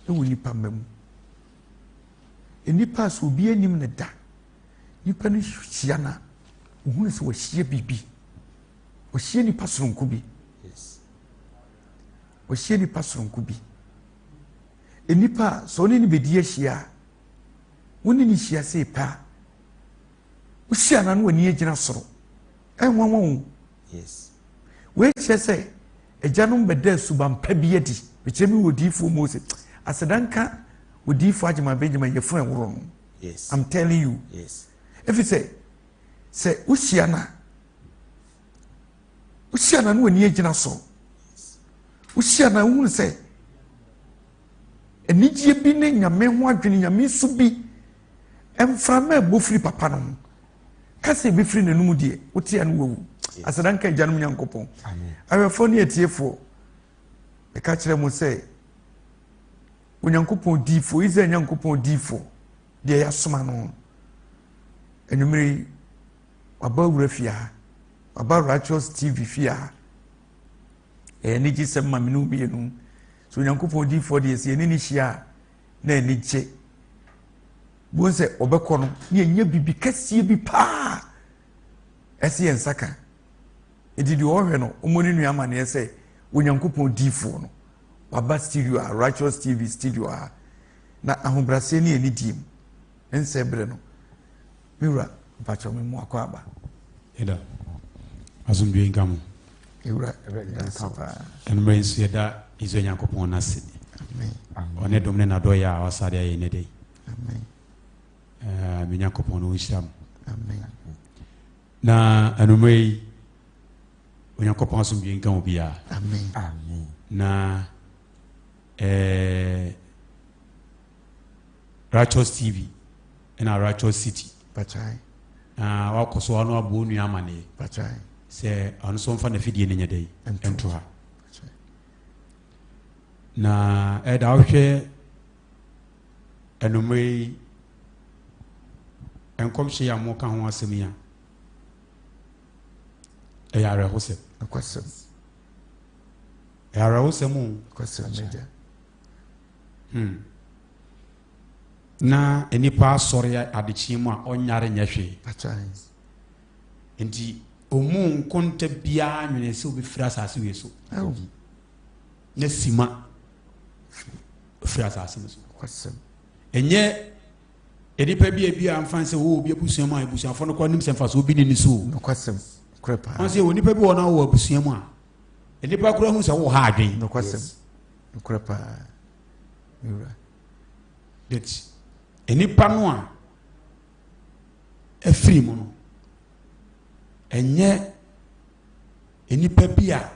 wɔ nnipa mma mu. Nnipa a sɛ obi anim no da, nnipa no hyia no a, ohunu sɛ wahyia biribi. Wahyia nipa soronko bi. Wahyia nipa soronko bi. Nnipa a sɛ ɔne no bɛdi ahyia a, wo ne no hyia sei pɛ a, wohyia no a na w'ani agyina soro. Ɛnwanwa o. Yes. Wei kyerɛ sɛ agyanom bɛda suban pa bi adi. Mekyerɛ mi wɔ odiyifoɔ Mose. Aseda nka odiyifoɔ Agyeman Benjamin yɛfunu ɛworo no. Yes. I'm telling you. Yes. Efi sɛ sɛ wohyia no a wohyia no a na w'ani agyina soro. Wohyia no a wohunu sɛ anigyeɛ bi ne nyame ho adwene nyame su bi mframa ɛbɔ firi papa no ho kasa ebi firi n'anum deɛ wote ano wawu aseda nka agyanom nyankopɔn awɛfoɔ ne atiefoɔ ɛka kyerɛ mo sɛ onyankopɔn diifoɔ israel nyankopɔn diifoɔ deɛ yɛasoma no anwummere yi waba wura fie ha waba righteous tv fie ha ɛyɛ anigyesɛm ma me ne wo mmienu so onyankopɔn diifoɔ deɛ sɛ yɛne ne hyia a na ani gye bohu sɛ ɔbɛkɔ no ne yɛnya biribi kɛseɛ bi paa ɛsɛ yɛn nsa ka nti deɛ ɔhwɛ no ɔmmɔ ne nua amaneɛ sɛ onyankopɔn diifoɔ no waba studio a righteous tv studio a na ahobrɛaseɛ ne anidie mu nsɛ berɛ no me wura mpakyɛw me mu akɔ aba Eda. Asomdwoe nka mo. Ewura dansa paa. Anwummerɛ yi nso yɛda Israel Nyankopɔn no ase. Ɔne dom ne n'adɔeɛ a wasa de ayɛ ne de. Me Nyankopɔn no ɔnhyira mo. Na anwummerɛ yi Onyankopɔn asomdwe nka obiara. Na eh, Righteous TV ɛna Righteous City. Na wakɔ so ano abɔ onua amaneɛ sɛ ɔno nso mfa n'afidie no nyɛ dɛ nto ha. Na ɛda wohwɛ anummerɛ yi nkɔmhyɛ yi a moka ho asɛm yi a ɛyɛ awerɛhosɛm. Ɛyɛ awerɛhosɛm o. Hmm. Na nnipa asɔre adekyeɛ mu a ɔnyare nyɛ hwee. Nti ɔmu nkonta biara nwene sɛ wobɛfiri asase wei so. Na sima firi asase no so. Ɛnyɛ nnipa bi a bi a mfa sɛ wɔwɔ obi abusua mu a abusuafoɔ no kora nim sɛ mfasoɔ bi ne ne so. Wɔn sɛ wɔ nipa bi wɔ na wɔ abusua mu a nnipa kora hu sɛ wowɔ ha adwen. Nokorɛ paa, me wura. But nnipa no a afiri mu no, ɛnyɛ nnipa bi a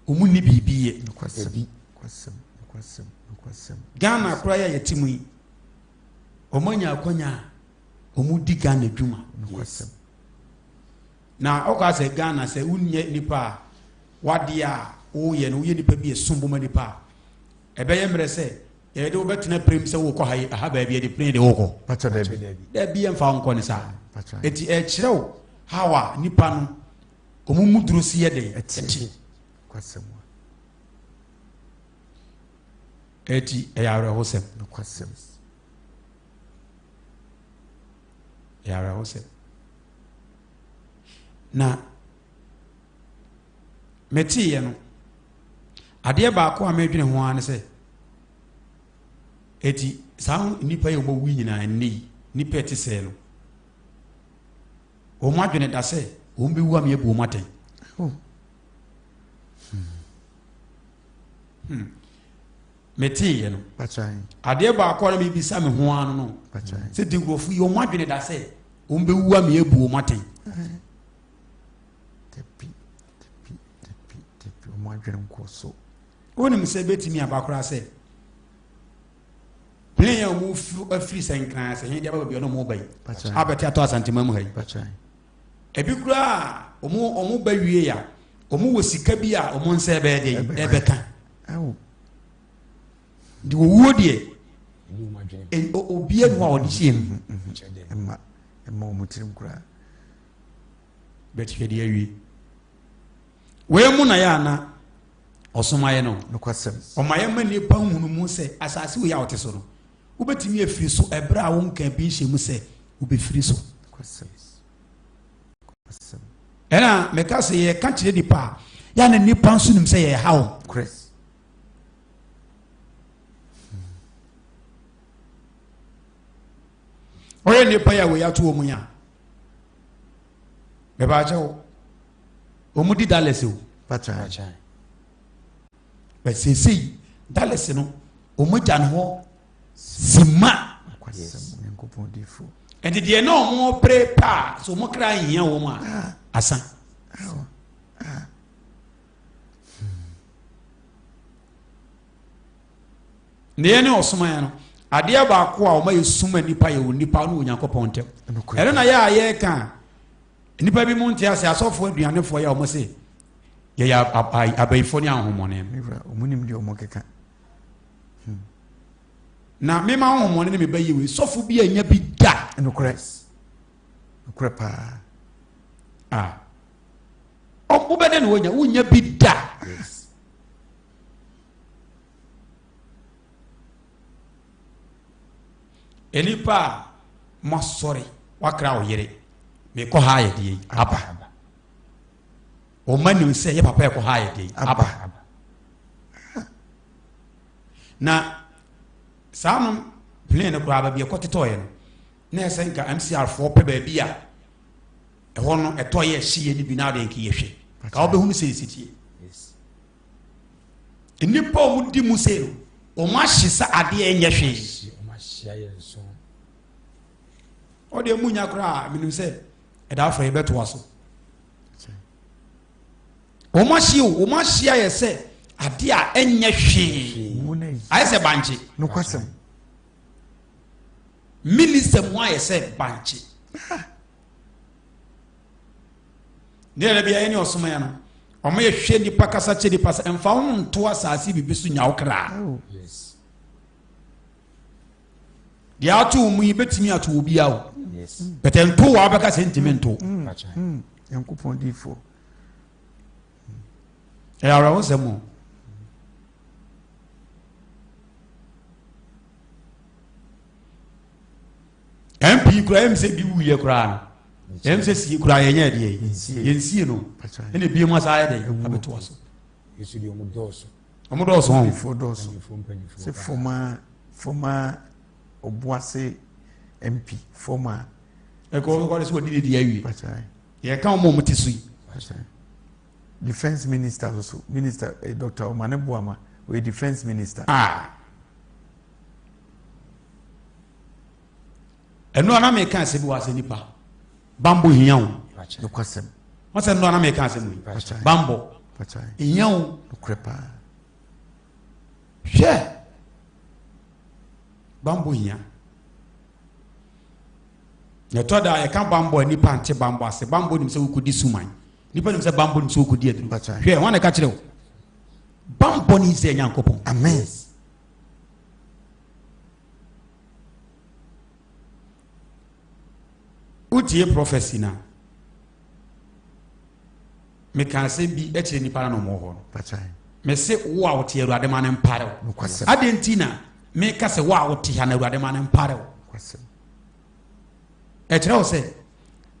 wɔn nni biribi yɛ. Nokwasɛm, nokwasɛm, nokwasɛm, nokwasɛm. Ghana koraa yɛ a yɛte mu yi, wɔn anya akwanya a wɔn di Ghana dwuma. Nokwasɛm. Na ɔka sɛ Ghana sɛ wonyɛ nipa a W'adeɛ a woyɛ no, woyɛ nipa bi a ɛsom bo ma nipa a, ɛbɛyɛ mmerɛ sɛ yɛde wo bɛtena prem sɛ wokɔ ha yi, aha baabi yɛde plane de wokɔ. Pakyɛ daabi. Daabi yɛmfa wo nkɔ ne saa. Eti ɛkyerɛ wo how a nipa no wɔn mu duro si yɛ den ɛte. Eti ɛyɛ awerɛhosɛm. Ɛyɛ awerɛhosɛm. Na meteeɛ no, adeɛ baako a medwene ho ara ne sɛ, eti saa nnipa yi a wɔawu nyinaa nnɛ yi, nnipa ɛte sɛɛ no, wɔn adwene da sɛ wɔn bɛwu ama yɛabu wɔn atɛn. Oh. Hmm. Meteeɛ no, adeɛ baako a na mebisa me ho ara no no, sɛ di nkurɔfo yi wɔn adwene da sɛ wɔn bɛwu ama yɛabu wɔn atɛn. Dabi, dabi, dabi, dabi, wɔn adwene nkɔ so. Wonim sɛ ebetumi aba koraa sɛ plane a wɔn afiri sɛ nkran sɛ hɛn de aba baabi a wɔn ba yi abɛte atɔ Asantema mu ha yi. Ebi koraa wɔn wɔn ba wie a wɔn wɔ sika bi a wɔn nsa ɛbɛyɛ de ɛbɛka. De owuo deɛ obiara nu a ɔde hyɛ mu. Ɛma ɛma wɔn tirim koraa. But hwɛ deɛ awie. Wei mu na yɛ ana ɔsom ayɛ no. Nokwasɛm. Ɔma yɛ ma nnipa nhunu mu sɛ asase wei a ɔte so no, wobɛtumi afiri so ɛberɛ a wonka bi nhyɛ mu sɛ wobɛfiri so. Nokwasɛm. Nokwasɛm. Ɛna meka sɛ yɛka kyerɛ nipa a, yɛ ana nipa nso nim sɛ yɛha wɔn. Korɛ. Ɔyɛ nipa yi a wei ato wɔn yi a, mebaakyɛ wo wɔn di dollars o but seesei dollars no wɔn agya ne hɔ sima nti deɛ na wɔn pere paa so wɔn kra nhia wɔn a ah. asa. Ah. Ah. Nea ɛne ɔsomaeɛ no, adeɛ baako a wɔma yɛsuma nnipa yɛ onipa ne Onyankopɔn ntam. Ɛno na yɛ a yɛreka a nnipa bi mu nte ase asɔfoɔ aduanefoɔ yɛ a wɔn se yɛyɛ abayifoɔ ne ahonhommɔne no. Wɔn nim deɛ wɔn keka. Hmm. Na mema ahonhommɔne ne meba yie wei sɔfo bi a nya bi da. Nokorɛ. Nokorɛ paa. Ah. Wobɛdɛ na wonya wonya bi da. Yes. Nnipa a moasɔre wakra wo yere mekɔ ha ayɛ deɛ aba wɔn anim sɛ yɛ papa ɛkɔ ha ayɛ deɛ aba na saa no plane no koraa baabi ɛkɔ tetɔɔyɛ no na ɛsɛ nka MCR foɔ pɛ baabi a ɛhɔ no ɛtɔ yɛ ɛhyeɛ no bi na adeɛ nka yɛhwɛ. Ka wobɛhunu sɛ ɛsi tie. Nnipa a wɔdi mu sei no, wɔn ahye sɛ adeɛ nyɛ hwee. Ɔdeɛ mu nya koraa menim sɛ ɛda afɔ yɛbɛtoa so. Wɔn ahye o, wɔn ahye ayɛ sɛ adeɛ a ɛnyɛ hwee. Ayɛ sɛ bankye. Nokwasɛm. Minister mu ayɛ sɛ bankye. Ne yɛrɛ bi ayɛ ne ɔsom yɛ no. Wɔn yɛ hwɛ nipa kasa kyɛ nipa sɛ nfa ho nto asase bibi so nya wo kra. Deɛ ato wɔn mu yi bɛtumi ato obi awo. Bɛtɛ nto wɔ abɛka sɛ ntumi nto. Nyankopɔn difoɔ. Ɛyɛ awerɛhosɛm o. MP koraa ɛm sɛ bi wuyɛ koraa no ɛm sɛ sie koraa yɛnyɛ ɛdeɛ yɛnsie no ɛna ebie mu asa ayɛ dɛ abɛtoa so. Ɔmo dɔɔso hɔn. Mpanyinfoɔ dɔɔso. Sɛ former former Obuasi MP former. Ɛkɔ ɔkɔ de sɛ wɔde didi awie. Yɛka wɔn a wɔn ti so yi. Defence minister nso minister eh, Dr. Omane Boama ɔyɛ defence minister. Ah. Ɛno a na meka asɛm bi wɔ asɛ nipa bambɔ hia o. Nokwasɛm. Wɔn sɛ ɛno a na meka asɛm yi bambɔ hia o. Nokorɛ paa. Hwɛ bambɔ hia. Na ɛtɔ da a yɛka bambɔ a nipa nte bambɔ ase. Bambɔ nim sɛ wokɔdi suman. Nipa nim sɛ bambɔ nim sɛ wokɔdi aduru. Hwɛ wɔn na ɛka kyerɛ wo. Bambɔ ne Israel Nyankopɔn. Amen. Wotie prophecy na meka asɛm bi kyerɛ nipa na ɔmɔ hɔ no. Mese wo a wote Awurade ma no mpare wo. Adɛn nti na meka sɛ wo a wote ha na Awurade ma no mpare wo? Ɛkyerɛ wo sɛ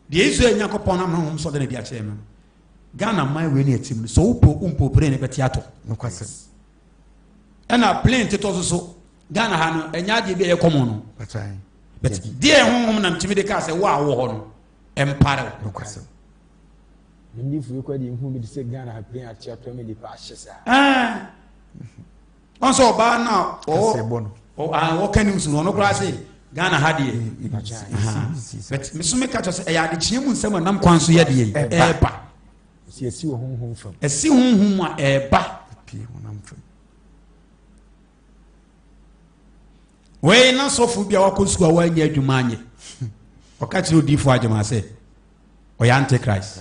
deɛ Israel Nyankopɔn nam honhom sɔ de na di akyerɛ no Ghana man wei ne ɛtim no sɛ wopɛ wompo plane bɛte atɔ. Ɛna plane tetɔ so so Ghana ha no ɛnyɛ adeɛ bi a ɛyɛ common no. But deɛ honhom nam tumi de kaa sɛ wo a wowɔ hɔ no ɛmpare wo. Nimdefo yi kɔ de ehu bi te sɛ Ghana ha plane ate atɔ ama nipa ahye saa. Ɛɛ wɔn sɛ ɔbaa no a ɔwɔ ɔka news no ɔno koraa se Ghana ha deɛ but meso meka kyerɛ sɛ ɛyɛ adekyeɛ mu nsɛm a nam kwan so yɛ deɛ yi ɛɛba. Ɛsi wɔ honhom fam. Ɛsi honhom mu a ɛɛba. Wei na sɔfo bi a wakɔ sukuu a wanyɛ adwuma anyɛ ɔka kyerɛ odiifo agyema sɛ ɔyɛ antichrist.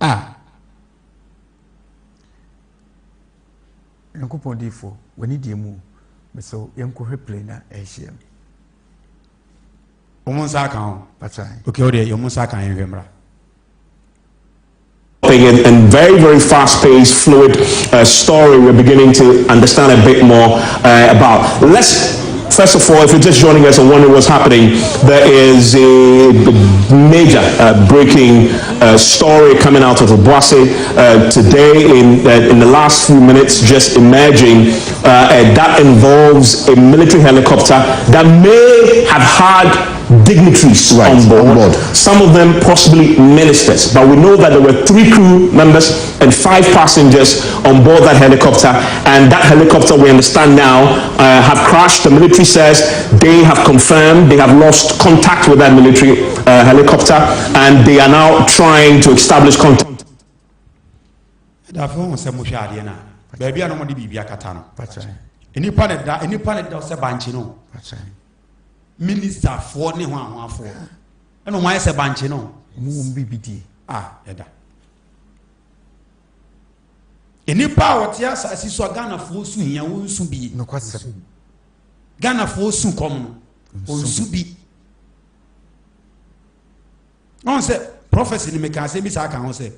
Ah. Nyankopɔn diifo w'ani deɛ mu mesɛ yɛnkɔhwɛ plane a ɛrehyia no. Wɔn nsa aka ho. Okay, o deɛ wɔn nsa aka yɛn hwɛ mmra. And very, very fast-paced, fluid story we're beginning to understand a bit more about. Let's, first of all, if you're just joining us and wondering what's happening, there is a major breaking story coming out of Obuasi today in, in the last few minutes, just emerging, that involves a military helicopter that may have had dignitaries right, on, board, on board, some of them possibly ministers. But we know that there were three crew members and five passengers on board that helicopter. And that helicopter, we understand now, have crashed. The military says they have confirmed they have lost contact with that military helicopter and they are now trying to establish contact. Dafo ho sɛ mohwɛ adeɛ no a baabi a na wɔde biribi akata no nnipa na da nnipa na da sɛ bankye no ministafoɔ ne ho ahoafoɔ ɛna wɔn ayɛ sɛ bankye no. Wɔn wɔn biribi die. A ɛda nnipa a wɔte asase so a Ghanafoɔ su hia wɔn nsu bi. Nokwasɛm. Ghanafoɔ su kɔm no wɔn nsu bi. Wɔn sɛ prɔfɛsi ni meka asɛm bi saa ka ho sɛ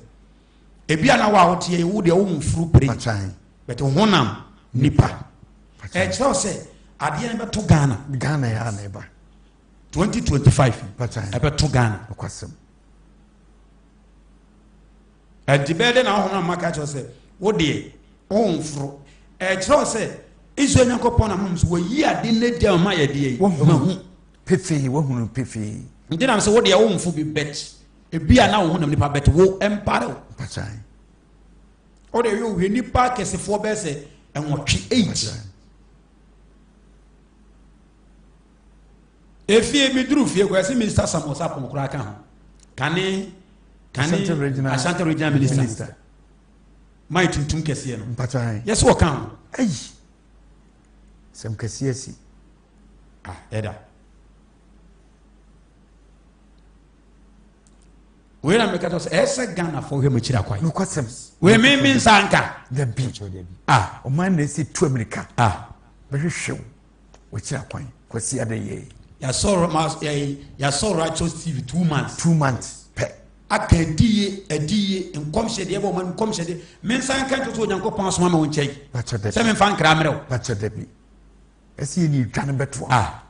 ebi a na wo a woteɛ yi wo deɛ wo mfuru pere bɛtɛ honam nipa ɛkyerɛw sɛ adeɛ no bɛto Ghana. Ghana yɛ ana ɛba. 2025 ɛbɛto Ghana. Nokwasɛm. Ɛnti bɛyɛ dɛ na ahonam maka kyerɛ sɛ wo deɛ wo mforo ɛkyerɛw sɛ Israel Nyankopɔn na honam so wɔyi ade no adi ama yɛ deɛ yi mahu pefee wahunu pefee. Nti nam sɛ wo deɛ wo mfo bi bɛt. Ebi a na wo ho nam nipa bɛte wo ɛmpare wo. Ɔde ɛyɛ ohwɛ nipa akɛsefoɔ bɛyɛ sɛ ɛnwɔtwe eight. Efie mi duru fie kɔ ɛsɛ Minister Samuel Sarpong koraa ka ho. Kane kane Ashanti regional minister. minister. Maa tuntum kɛseɛ no. Yɛsɛ ɔka ho. Ayi. Sɛm kɛseɛ si. Ah, ɛda. Wei na meka kyerɛ sɛ ɛsɛ Ghana fo hwɛ m'akyiri akwan. Nokwasɛm. Wei me me nsa nka. Dabi. Ah. Ɔman na ɛsɛ tu amirika. Ah. Bɛhwehwɛ wo w'akyiri akwan. Kwasi adeyɛ. Yasɔ ma yasɔ Righteous TV 2 months. 2 months pɛ. Aka adiye adiye nkɔmhyɛ deɛ ɛbɔ ɔman nkɔmhyɛ deɛ me nsa nka nkyerɛ sɛ Onyankopɔn asoma me wo nkyɛn. Sɛ memfa nkra mmerɛ wo. Bakyɛ dabi. Ɛsɛ yɛ ni edwa no bɛtoa. Ah.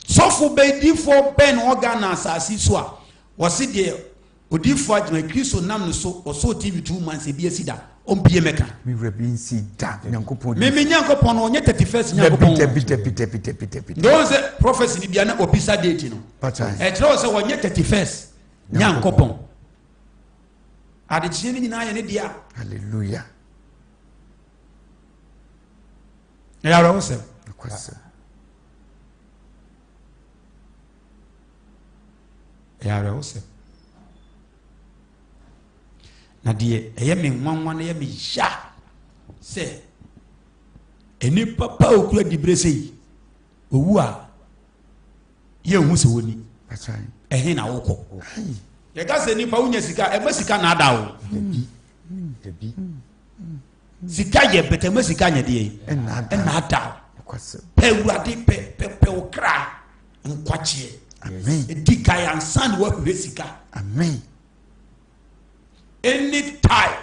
Sɔfo bɛn difoɔ bɛn na wɔ Ghana asase so a wɔse deɛ odifoɔ agyina Kristo nam ne so ɔsɔɔ TV 2 months ebi asi da ɔmpie mɛka. Me wura bi nsi da Nyankopɔn. Me me Nyankopɔn no ɔnyɛ 31st Nyankopɔn. Dabi dabi dabi dabi dabi. Deɛ wɔn sɛ prophecy ni bia na obisa date no. Ɛkyerɛ wɔ sɛ wɔnyɛ 31st Nyankopɔn. Adekyeɛ no nyinaa yɛ ne dea. Hallelujah. Ɛyɛ awerɛhosɛm. Ɛyɛ awerɛhosɛm. Na deɛ ɛyɛ me nwanwa na ɛyɛ me ya sɛ nnipa pa a okura dibere sɛ yi owu a yɛnhu sɛ wɔni ɛhe na wokɔ. Yɛka sɛ nipa wonya sika ɛma sika na ada o. Sika yɛ bɛtɛ ɛma sika nyɛ deɛ ɛna ada o. Pɛ awurade pɛ pɛ pɛ wo kra nkwakyeɛ. Ɛdi kan ansa na woahwehwɛ sika. Amen. Anytime.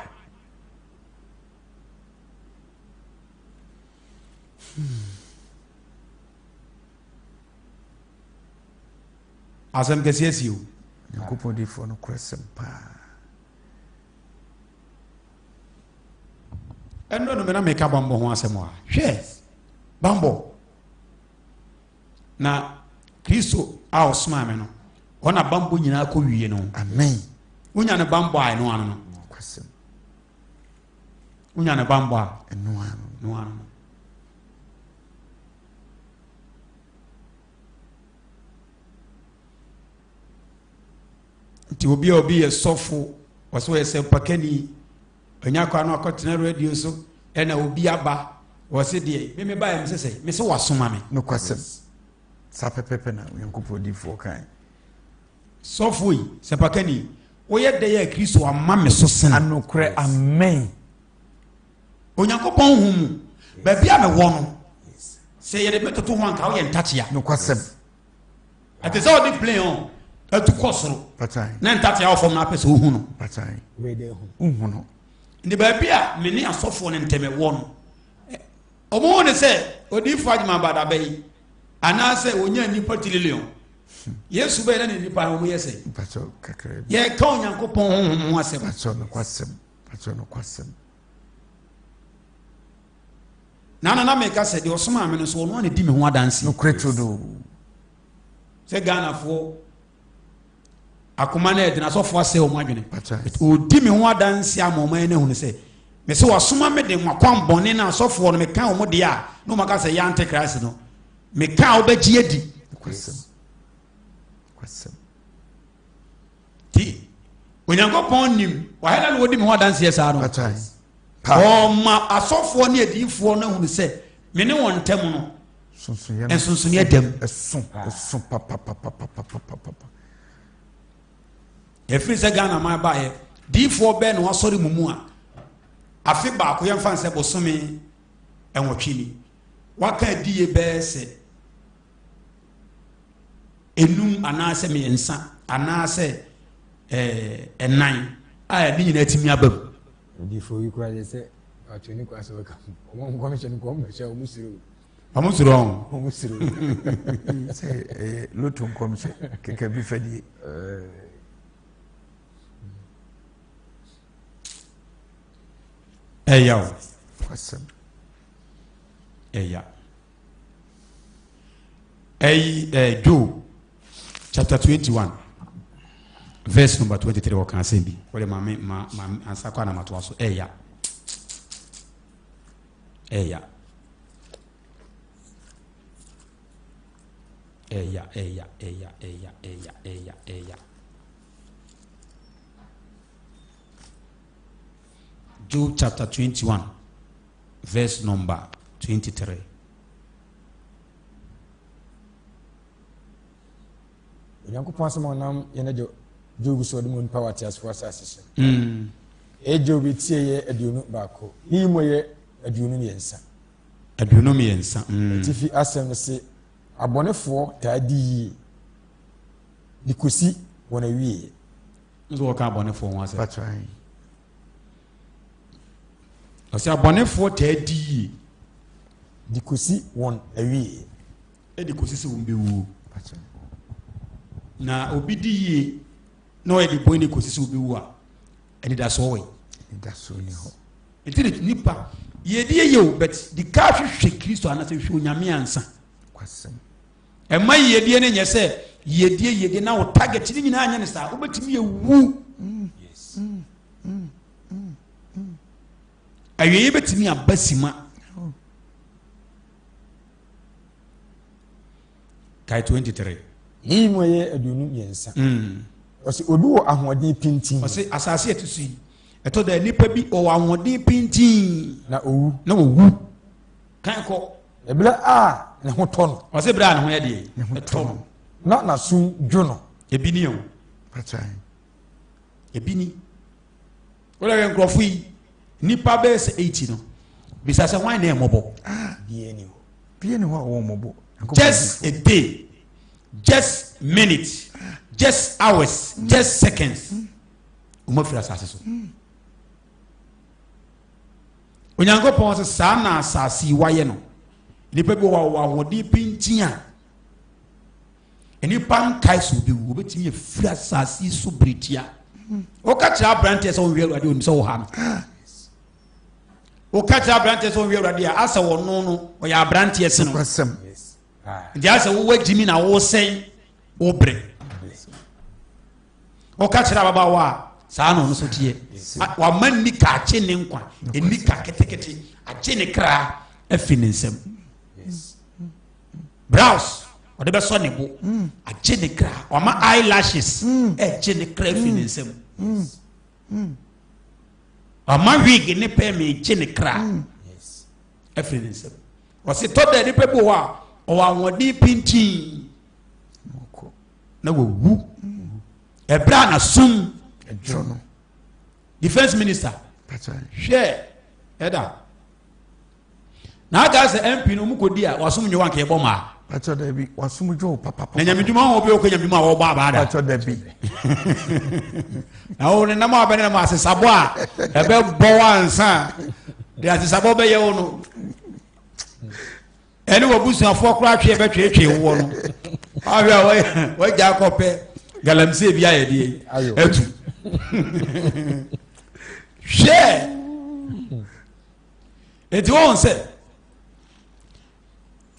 Asɛm kɛseɛ si o. Nyankopɔn difoɔ no korɛ sɛm paa. Ɛno no me na meka bambɔ ho asɛm a hwɛ bambɔ na Kristo a ɔsomaa me no ɔna bambɔ nyinaa kɔ wie no. Amen. Wonya ne bambɔ a ɛno ano no. Kwasɛm. Wonya ne bambɔ a ɛno ano. Ɛno ano no. Nti obi a obi yɛ sɔfo ɔsɛ ɔyɛ sɛ mpakani ɔnya kwan no akɔtena radio so ɛna obi aba wɔse deɛ me me baeɛ mesɛ sɛ mese wasoma me. Nokwasɛm saa pɛpɛpɛ na Onyankopɔn difoɔ kae. Sɔfo yi sɛ mpakani woyɛ dɛ yɛ Kristo ama me so sene. Anokorɛ amen. Onyankopɔn hu mu baabi a mewɔ no sɛ yɛde me toto ho anka woyɛ ntakyea. Nokwasɛm. Ɛte sɛ ɔde plane ɔ atu kɔ soro na ntatea wɔ fam na apɛ sɛ ohu no. Wohu no. Nti baabi a me ne asɔfoɔ no ntɛm ɛwɔ no wɔn hu ne sɛ odiifo adwuma badaba yi anaasɛ wɔnya nnipa tililion Yesu bɛyɛ na ne nnipa no wɔn yɛ sɛ yɛka Onyankopɔn honhom ho asɛm. Na na na meka sɛ deɛ ɔsomaa me no so ɔno a na di me ho adanse. Nokorɛ turodoo. Sɛ Ghanafoɔ akoma no ɛdena asɔfoɔ asɛ wɔn adwene. Ɔdi me ho adanse ama wɔn ayɛ no ahunu sɛ mese wasoma me de makwan bɔne no asɔfoɔ no meka wɔn deɛ a na wɔn aka sɛ yɛ antichrist no meka a wobɛgye adi. Ti Onyankopɔn nim wahɛla na wɔdi me ho adanseɛ saa no. Ɔma asɔfoɔ ne adiyifoɔ no ahunu sɛ me ne wɔn ntam no nsonsonoeɛ da mu. Ɛso ɛso papapapapapapa. Ɛfiri sɛ Ghana man baeɛ diyifoɔ bɛɛ na wasɔre mu mu a afe baako yɛmfa nsɛ bosome 8 ni waka adiyie bɛɛ sɛ enum anaasɛ mmiɛnsa anaasɛ ɛɛ ɛnan a ne nyinaa tumi aba mu. Odifo yi kura de sɛ ɔtwe ne kura sɛ ɔka wɔn nkɔmhyɛ no kɔm bɛhyɛ wɔn suro. Wɔn suro wɔn. Wɔn suro. Sɛ ɛyɛ loto nkɔmhyɛ kɛkɛ bi fɛ die. Ɛya o. Kwasɛm. Ɛya. Ɛyi ɛɛ Joe. chapter 21 verse number 23 wɔka asɛm bi. Wɔde ma me ma ma ansa kɔ anamatoa so ɛya. Ɛya. Ɛya ɛya ɛya ɛya ɛya ɛya ɛya. Job chapter 21 verse number 23. Onyankopɔn asɛm a ɔnam yɛn agya Job so ɔde mu onipa wɔ ateasefo asase so. Ɛyɛ Job ti ɛyɛ 21, ne yi mu ɛyɛ 23. 23. Atifi asɛm no se abɔnefoɔ taa di yie de kɔsi wɔn awieɛ. Nso wɔka abɔnefoɔ ho asɛm. Ɔsɛ abɔnefoɔ taa di yie. De kɔsi wɔn awieɛ. De kɔsi sɛ wɔn bɛwuo. Na obi di yie na ɔyɛ de bɔne kɔsi sɛ ɔbɛwu a, anidasoɔ wɔ yi. Anidasoɔ ni hɔ. Nti de nipa yɛdi yɛ o but di ka hwehwɛ Kristo anasɛ hwehwɛ Onyame ansa. Kwasɛm. Ɛma yiedie no nyɛ sɛ yiedie yiedie na wo target ne nyinaa nyɛ ne saa wobɛtumi awu. Awieeɛ bɛtumi aba sima. Kae 23. Yi mu ɛyɛ 23. Ɔsɛ obi wɔ ahoɔden pintin. Ɔsɛ asase ɛte so yi ɛtɔ da nipa bi ɔwɔ ahoɔden pintin. Na owu. Na owu. Kan kɔ. Ebile a ne ho tɔ no. Ɔsɛ bere a ne ho yɛ deɛ. Ne ho tɔ no. Na n'asom dwo no. Ebi ni o. Ebi ni. Wọ́n yɛ nkurɔfo yi nipa bɛyɛ sɛ 80 no bisa sɛ hwan na ɛmɔbɔ. Bie ni hɔ. Bie ni hɔ a wɔn mɔbɔ. Just a day, just minutes, just hours, just seconds. Wɔn afiri asase so. Onyankopɔn sɛ saa na asase yi wayɛ no. Nipa bi wɔ hɔ a wɔwɔ ahoɔden pintin a nnipa nkae sɛ obewu obetumi afiri asase yi so bere tia. Woka kyerɛ aberanteɛ sɛ ɔnhwɛ Awurade onim sɛ woha no. Woka kyerɛ aberanteɛ sɛ ɔnhwɛ Awurade a asɛ wɔno no ɔyɛ aberanteɛ sene wo. Nti asɛ wowɔ agyimi na wosɛn wo bere. Woka kyerɛ ababaawa a saa na ɔno nso teɛ. Wama nnika akye ne nkwa, nnika ketekete agye ne kra afi ne nsam. Brows ɔde bɛsɔ ne bo agye ne kra. Wama eyelashes ɛgye ne kra afi ne nsam. Wama wig ne pɛɛmɛ gye ne kra afiri ne nsam. Ɔsi tɔ dɛ nipa bi wɔ hɔ a ɔwɔ ahoɔden pintin na wawu ɛberɛ a n'asom ɛdwo no. Defence minister hwɛ ɛda na aka sɛ MP no ɔmu kɔdi a wasom dwo wanka yɛbɔ maa. Pàtó dɛbi wasom dwo papapa. Na nyamedwuma ho obi okɔ nyamedwuma a wɔbɔ abaa da. Pàtó dɛbi. Na wo ne nam a bɛne nam asesabɔ a ɛbɛbɔ wansa de asesabɔ bɛyɛ wo no. Ɛne w'abusuafoɔ koraa twe bɛtweetwee woɔ no ahwɛ a wagya akɔpɛ galamsey bi ayɛ deɛ atu hwɛ nti wɔn sɛ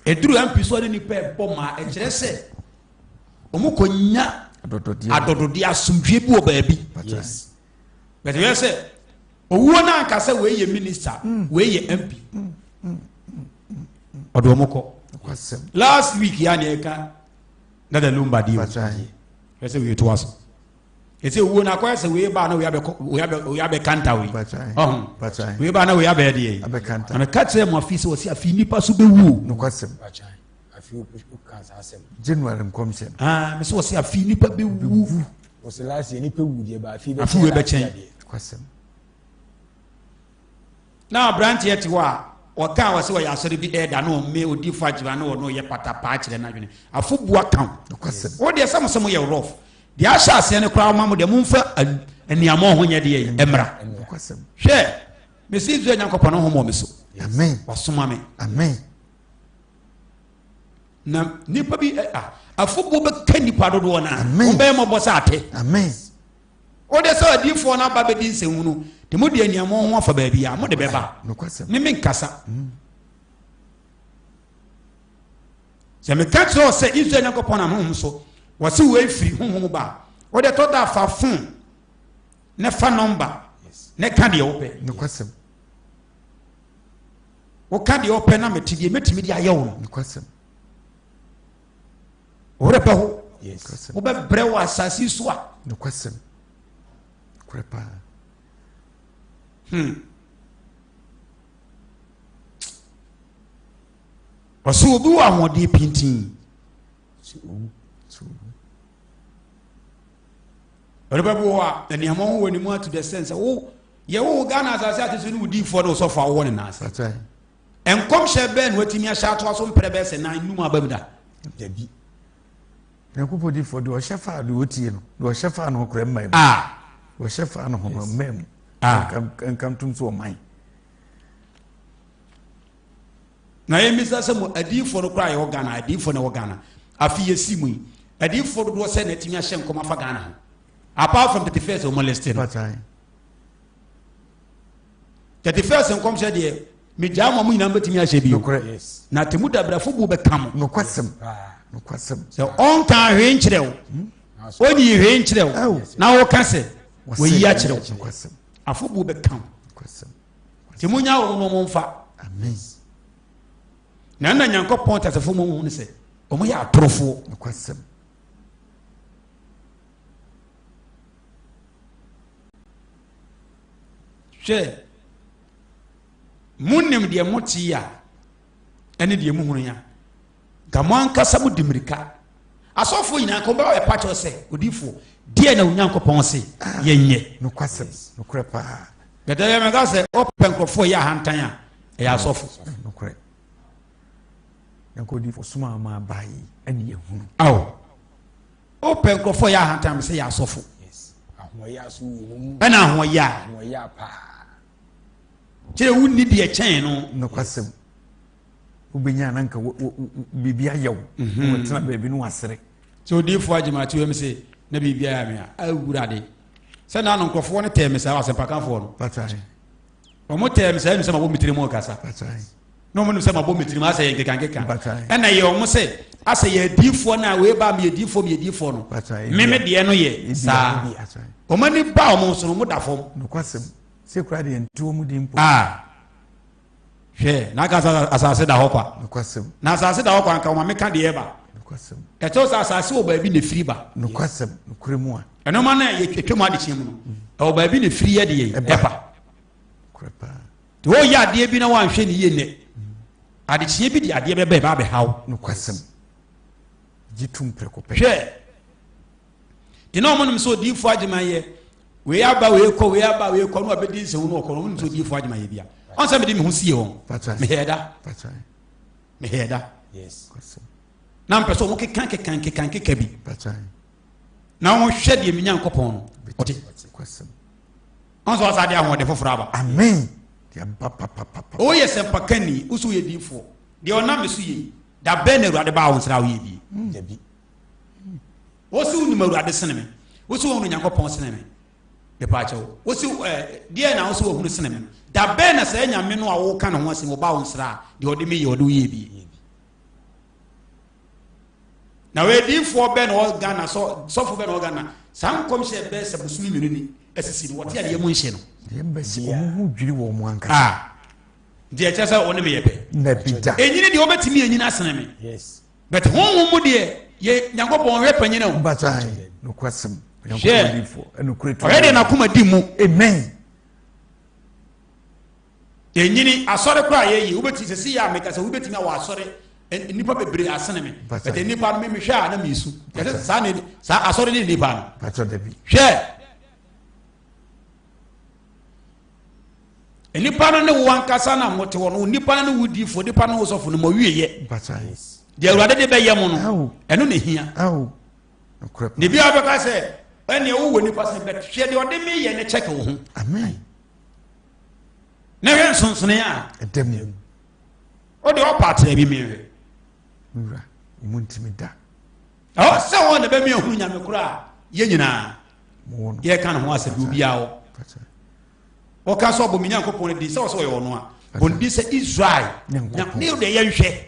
ɛduru mp so ne nipa ɛbɔ ma ɛkyerɛ sɛ wɔn kɔ nya adɔdɔdeɛ asomdwie bi wɔ baabi bɛtɛ sɛ Owuo no anka sɛ wei yɛ minister, mm. wei yɛ MP. Ɔde wɔn kɔ. Last week yɛ a na ɛka Dada Lumba deɛ o. Hwɛ sɛ wei toa so. Ɛsɛ owuo no akɔyɛ sɛ wei baa na wei abɛkɔ wei abɛ wei abɛkanta wei. Ɔho wei baa na wei abɛyɛ deɛ yi. Na meka kyerɛ mo afi sɛ wɔsi afi nipa so bɛwu o. January nkɔmhyɛ no. Ah, mɛ sɛ wɔsi afi nipa bɛwu. Wɔsi last year nipa wu deɛ ba afi bɛkyɛn. Afi wei bɛkyɛn. Kwasɛm. Na aberanteɛ te hɔ a ɔka a wɔsɛ ɔyɛ asɔre bi ɛɛda na ɔmme odiifo agyima na ɔno ɔyɛ patapaa kyerɛ n'adwene afobua ka wo deɛ sɛ mo sɛ moyɛ rough deɛ ahyɛ aseɛ no koraa ma mo deɛ momfa aniamɔ ho nyɛ deɛ ɛmmra hwɛ mesi Israel Nyankopɔn no ho mɔ me so wasoma me na nipa bi afobuo bɛka nipa dodoɔ no a wɔbɛyɛ mmɔbɔ sɛ ate Wode sɛ adiyifoɔ no aba bɛdi nsɛnhunu de mo de aniammɔn ho afa baabi a mode bɛba ne me nkasa. Sɛ meka kyerɛ wo sɛ Israel Nyankopɔn nam honhom so Wɔse wei firi honhom ba a, wode ɛtɔ da fa phone ne fa number ne ka deɛ wopɛ. Nokwasɛm. Woka deɛ wopɛ na mete deɛ mɛtumi de ayɛ wo no. Nokwasɛm. Worɛ bɛho. Wobɛbrɛ wɔ asase so a. Nokwasɛm. Korɛ paa. Ɔsɛ obi wɔ ahoɔden pintin. Onipa bi wɔ hɔ a nneɛma ho wɔ ne mu ato the sense sɛ wo yɛ wo Ghana asase ate so ne wo diifoɔ ne wo sɔfo a wowɔ ne nan ase. Nkɔmhyɛ bɛn na watumi ahyɛ atoa so mprɛ bɛyɛ sɛ nan num aba mu da? Dabi. Nyankopɔn diifoɔ deɛ ɔhyɛ faa deɛ ɔtie no deɛ ɔhyɛ faa no ho korɛ mmaa mu. Ah. Deɛ ɔhyɛ faa no ho no mmaa mu. Ah. Nka ntom so ɔman. Na yɛmmisa sɛ mo adiyifoɔ no koraa yɛwɔ Ghana adiyifoɔ na ɛwɔ Ghana afe yɛsi mu yi adiyifoɔ dodoɔ sɛ na atumi ahyɛ nkɔm afa Ghana ho apart from 31st wɔn list no 31st nkɔmhyɛ deɛ megyaa ma mo nyinaa mbɛtumi ahyɛ bio na temu dabrafo bu bɛka mo nokwasɛm nokwasɛm sɛ ɔnka hwee nkyerɛ wo ɔnyi hwee nkyerɛ wo na woka sɛ wɔyi akyerɛ wo afobuo bɛka wo nti monya wɔn no wɔn mfa na ɛna nyankopɔn tasefo mu hu no sɛ wɔn yɛ atorofoɔ nokwasɛm hwɛ monim deɛ mote a ɛne deɛ mohunu ya nka mo ankasa mo di mmirika asɔfoɔ nyinaa nka wɔbɛba bɛpa kyɛw sɛ odiifoɔ deɛ na onyankopɔn se ah, yɛnyɛ nokwasɛm nokorɛ paa bɛtɛ yɛ mɛka sɛ ɔpɛ nkurɔfoɔ yɛ ahantan a ɛyɛ asɔfo nokorɛ nyankopɔn odiifoɔ soma ama aba yi ɛne yɛhunu awo ɔpɛ nkurɔfoɔ yɛ ahantan sɛ yɛ asɔfo ɛna ahoɔyɛ a kyerɛ wonni deɛ kyɛn no nokwasɛm wobɛnya na nka biribi ayɛ wo mhm. wɔtena baabi no wasere sɛ odiifoɔ agyemate wam se na biribi ayɛ me a awurade sɛ na ano nkurɔfoɔ no tɛɛ me saa asɛmpakafoɔ no wɔn tɛɛ me saa ɛnu sɛ mabɔ me tirim ɔkasa na wɔn nim sɛ mabɔ me tirim asɛ yɛ nkekankeka ɛna yɛ wɔn sɛ asɛ yɛ adiifoɔ no a wei ba mi adiifoɔ mi adiifoɔ no meme deɛ no yɛ saa wɔn ani ba wɔn so no wɔn da fam. nokwasɛm sɛ kura deɛ nti wɔn di mpo. Ah. Hwɛ, na aka sɛ asase da hɔ kwa. Nokwasɛm. Na asase da hɔ kwa nka wɔn meka deɛ ɛba. Nokwasɛm. Ɛkyɛw sɛ asase wɔ baabi na efiri ba. Nokwasɛm, nokorɛ mu a. Ɛnoma no a yɛtwa mu adekyeɛ mu no, ɛwɔ baabi na efiri yɛ deɛ ɛba. Nokorɛ paa. Nti wɔyɛ adeɛ bi na wɔanhwɛ ne yie nnɛ. Adekyeɛ bi de adeɛ bɛba ɛba abɛhaw. Nokwasɛm. Gye tum prɛko pɛ. Hwɛ. Nti na wɔn nim sɛ odiyifoɔ agyeman yɛ wei aba wei kɔ wei aba wei kɔ na wabɛdi nsɛm no ɔkɔ no wɔn nim sɛ odiyifoɔ agyeman yɛ bia ɔn sɛ mede me ho sie wɔn mehɛɛ da mehɛɛ da na mpɛ sɛ wɔn keka keka nkeka nkeka bi na wɔn hwɛ deɛ me nyankopɔn no ɔte ɔn sɛ ɔsa de ahoɔden foforɔ aba amen woyɛ sɛmpakani woso woyɛ diifoɔ deɛ ɔnam me so yie da bɛn na awurade baa wo nsra woyɛ bie Wose wonim Awurade sene me. Wose wohunu Nyankopɔn sene me. Mepaakyɛw. Wose ɛɛ deɛ na wose wohunu sene me no. Da bɛn na saa Nyame no a woka ne ho asɛm ɔba wo nsra a deɛ ɔde me yɛ ɔde wo yɛ bi. Na wɔadiifoɔ bɛn na wɔ Ghana sɔ sɔfo bɛn na wɔ Ghana saa nkɔmhyɛ bɛɛ sɛ bosome mmienu ni asisi no wɔte adeɛ mu nhyɛ no. Deɛ mbɛsi wɔn ho dwiri wɔn ankasa. Ah deɛ ɛkyɛ sɛ wɔn ne me yɛ pɛ. Na bi da. Enyini deɛ wɔbɛtumi enyini asene me. Yes. But honhom mu deɛ yɛ Nyankopɔn ɔhwɛ panyin o. Bata nokwasɛm. Hwɛ ɔhwɛ deɛ n'akoma di mu. Amen. Yɛnyini asɔre koraa yɛyi wobɛtumi sɛ si yɛ a meka sɛ wobɛtumi awɔ asɔre nnipa bebree asene me but nnipa no mehwɛ a na mesu yɛsɛ saa ne saa asɔre ne nnipa no hwɛ Nnipa no ne wo ankasa na mote hɔ no, nnipa no ne wo diifoɔ, nnipa no wo sɔfo no, mo awieɛ. Deɛ Awurade de bɛyɛ mo no, ɛno na ehia. Ne bi a bɛka sɛ, ɛnneɛ wowɔ nipa sɛ bɛhwɛ deɛ ɔde me yɛ ne kyɛke wo ho. Na hwɛ nsonsonoeɛ a wode ɔpa atena bi mehwɛ. Wura, mu ntumi da. Ɛwɔ sɛ wɔn na bɛmi ahunu nyame koro a yɛn nyinaa yɛka ne ho asɛm bi obiara wɔ. Wɔka sɛ ɔbɔ me Nyankopɔn no din sɛ ɔsɛ ɔyɛ ɔno a bɔ ne din sɛ Israel ne deɛ yɛnhwɛ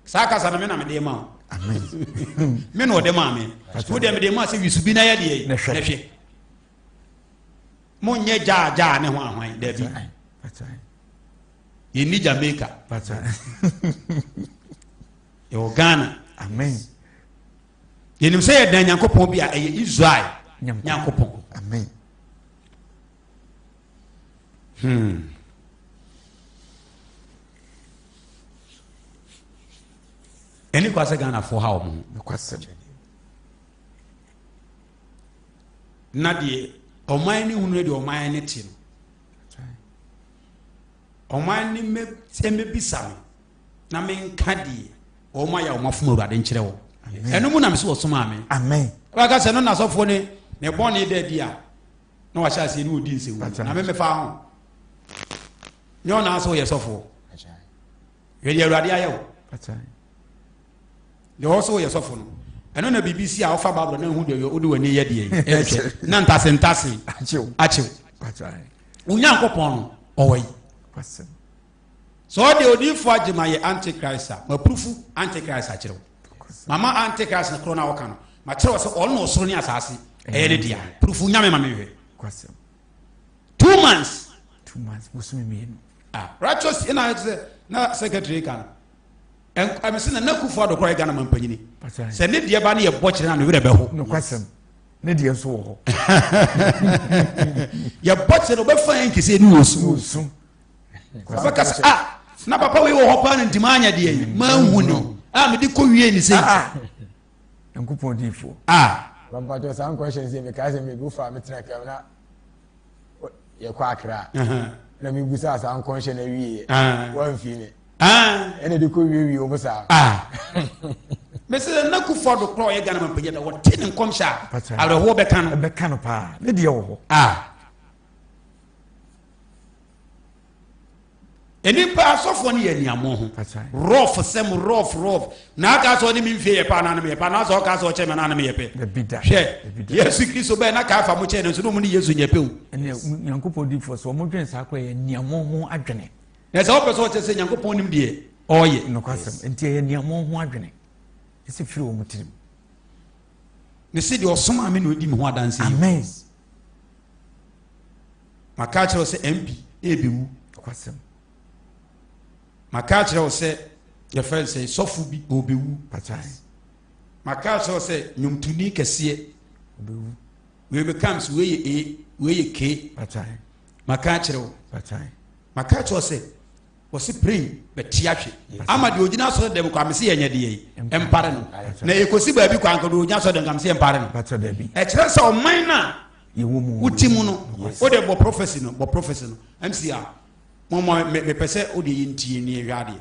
saa kasa no me na mede ma wo. Me na ɔde maa me. Wo deɛ mede maa sɛ wisu bi na yɛ deɛ na hwɛ. Monyɛ gyaa gyaa ne ho ahwan dabi. Yɛnni Jamaica. Yɛwɔ Ghana. Amen. Yɛnim sɛ yɛdan Nyankopɔn bi a ɛyɛ Israel Nyankopɔn. Amen. Hmm. Ɛni kwa sɛ Ghanafoɔ ha wɔn ho. Nokwasɛm. Na deɛ ɔman ne hunu deɛ ɔman ne te no. Ɔman ne mmɛbisa me na menka deɛ wɔn ayɛ a wɔn afom awurade nkyerɛ wɔn. Ɛno mu na me so wɔsomaa me. Amen. Waka sɛ no na asɔfoɔ ne ne bɔne da adi a na wahyɛ aseɛ ne ɔdi nsɛm na me mefa ho. Nyɛ ɔna asɛ woyɛ sɔfoɔ. Hwɛ deɛ awurade ayɛ wo. Deɛ ɔwɔ sɛ woyɛ sɔfo no ɛno na biribi si a wofa bible na ehu deɛ wode w'ani yɛ deɛ ɛhwɛ na ntase ntase akyew wo nyankopɔn no ɔwɔ yi sɛ ɔde odiifo agye ma yɛ antichrist a mapurufu antichrist akyerɛ wo mama antichrist no korɔ no a wɔka no makyerɛ wɔ sɛ ɔno na ɔsoro ne asase ɛyɛ ne dea purufu nyame ma mehwɛ 2 months 2 months bosome mmienu ah righteous na sɛ na secretary ka no ɛmɛ sɛ nana akufo addo koraa yɛ ghana mampanyini sɛ ne deɛ ba ne yɛ bɔ kyerɛ na ne werɛ bɛho nokwasɛm ne deɛ nso wɔ hɔ yɛbɔ kyerɛ no ɔbɛfa yɛn nkɛsɛ ne wɔsu ɔbɛka sɛ ah na papa wei wɔ hɔ paa na ntimi anyɛ deɛ yi manhu ne a mede kɔ wie ne sɛ ah, ah. nyankopɔn diifoɔ ah mpakyɛ saa nkɔhyɛ sɛ mekae sɛ megu fa metena kam na yɛkɔ akra na mebusaa saa nkɔnhyɛ no awieɛ wamfii me ɛna de kɔ wiewie wɔ mu saa mese na kufoɔ do korɔ ɔyɛ Ghana mampanyɛ da wɔte ne nkɔmhyɛ a awerɛhoɔ bɛka no bɛka no paa ne deɛ wɔ hɔ Nnipa asɔfoɔ no yɛ aniammɔ ho. Rough sɛm rough rough. Na aka sɛ ɔne me mfie yɛ pɛ anaa ne meyɛ pɛ anaa sɛ ɔka sɛ ɔkyɛ me anaa ne meyɛ pɛ. Hwɛ Yesu Kristo bɛyɛ na Kaiafa mo kyɛn no nso na ɔmo ne Yesu nyɛ pɛ o. Ɛnna Nyankopɔn difoɔ sɛ ɔmo dwene saa koraa yɛ aniammɔ ho adwene. Na sɛ ɔpɛ sɛ ɔkyɛ sɛ Nyankopɔn nim deɛ ɔyɛ. Nokwasɛm nti ɛyɛ aniammɔ ho adwene ɛsɛ firi wɔn tirim. Mese deɛ ɔsomaa me na ɔdi me ho adanse. Amen. Maka akyerɛ wo sɛ MP ɛrebɛwu. Nokwasɛm. Maka akyerɛ wo sɛ yɛfrɛ no sɛ sɔfo bi ɔrebɛwu. Maka akyerɛ wo sɛ nnwomtoni kɛseɛ ɔbɛwu. Wei bɛka sɛ wei yɛ A, wei yɛ K. Maka akyerɛ wo. Maka akyerɛ wo sɛ Wɔsi plane bɛte ahwe ama deɛ ogyina asɔre dɛm kɔ amese yɛ nyɛ deɛ yi mpare no na ekosi baabi kɔ anka deɛ ogyina asɔre dɛm kɔ amese yɛ mpare no ɛkyerɛ sɛ ɔman no a wote mu no wode bɔ prophecy no bɔ prophecy no mc a mɔmɔ mepɛ sɛ wode yɛ ntie ne yɛhwɛ adeɛ.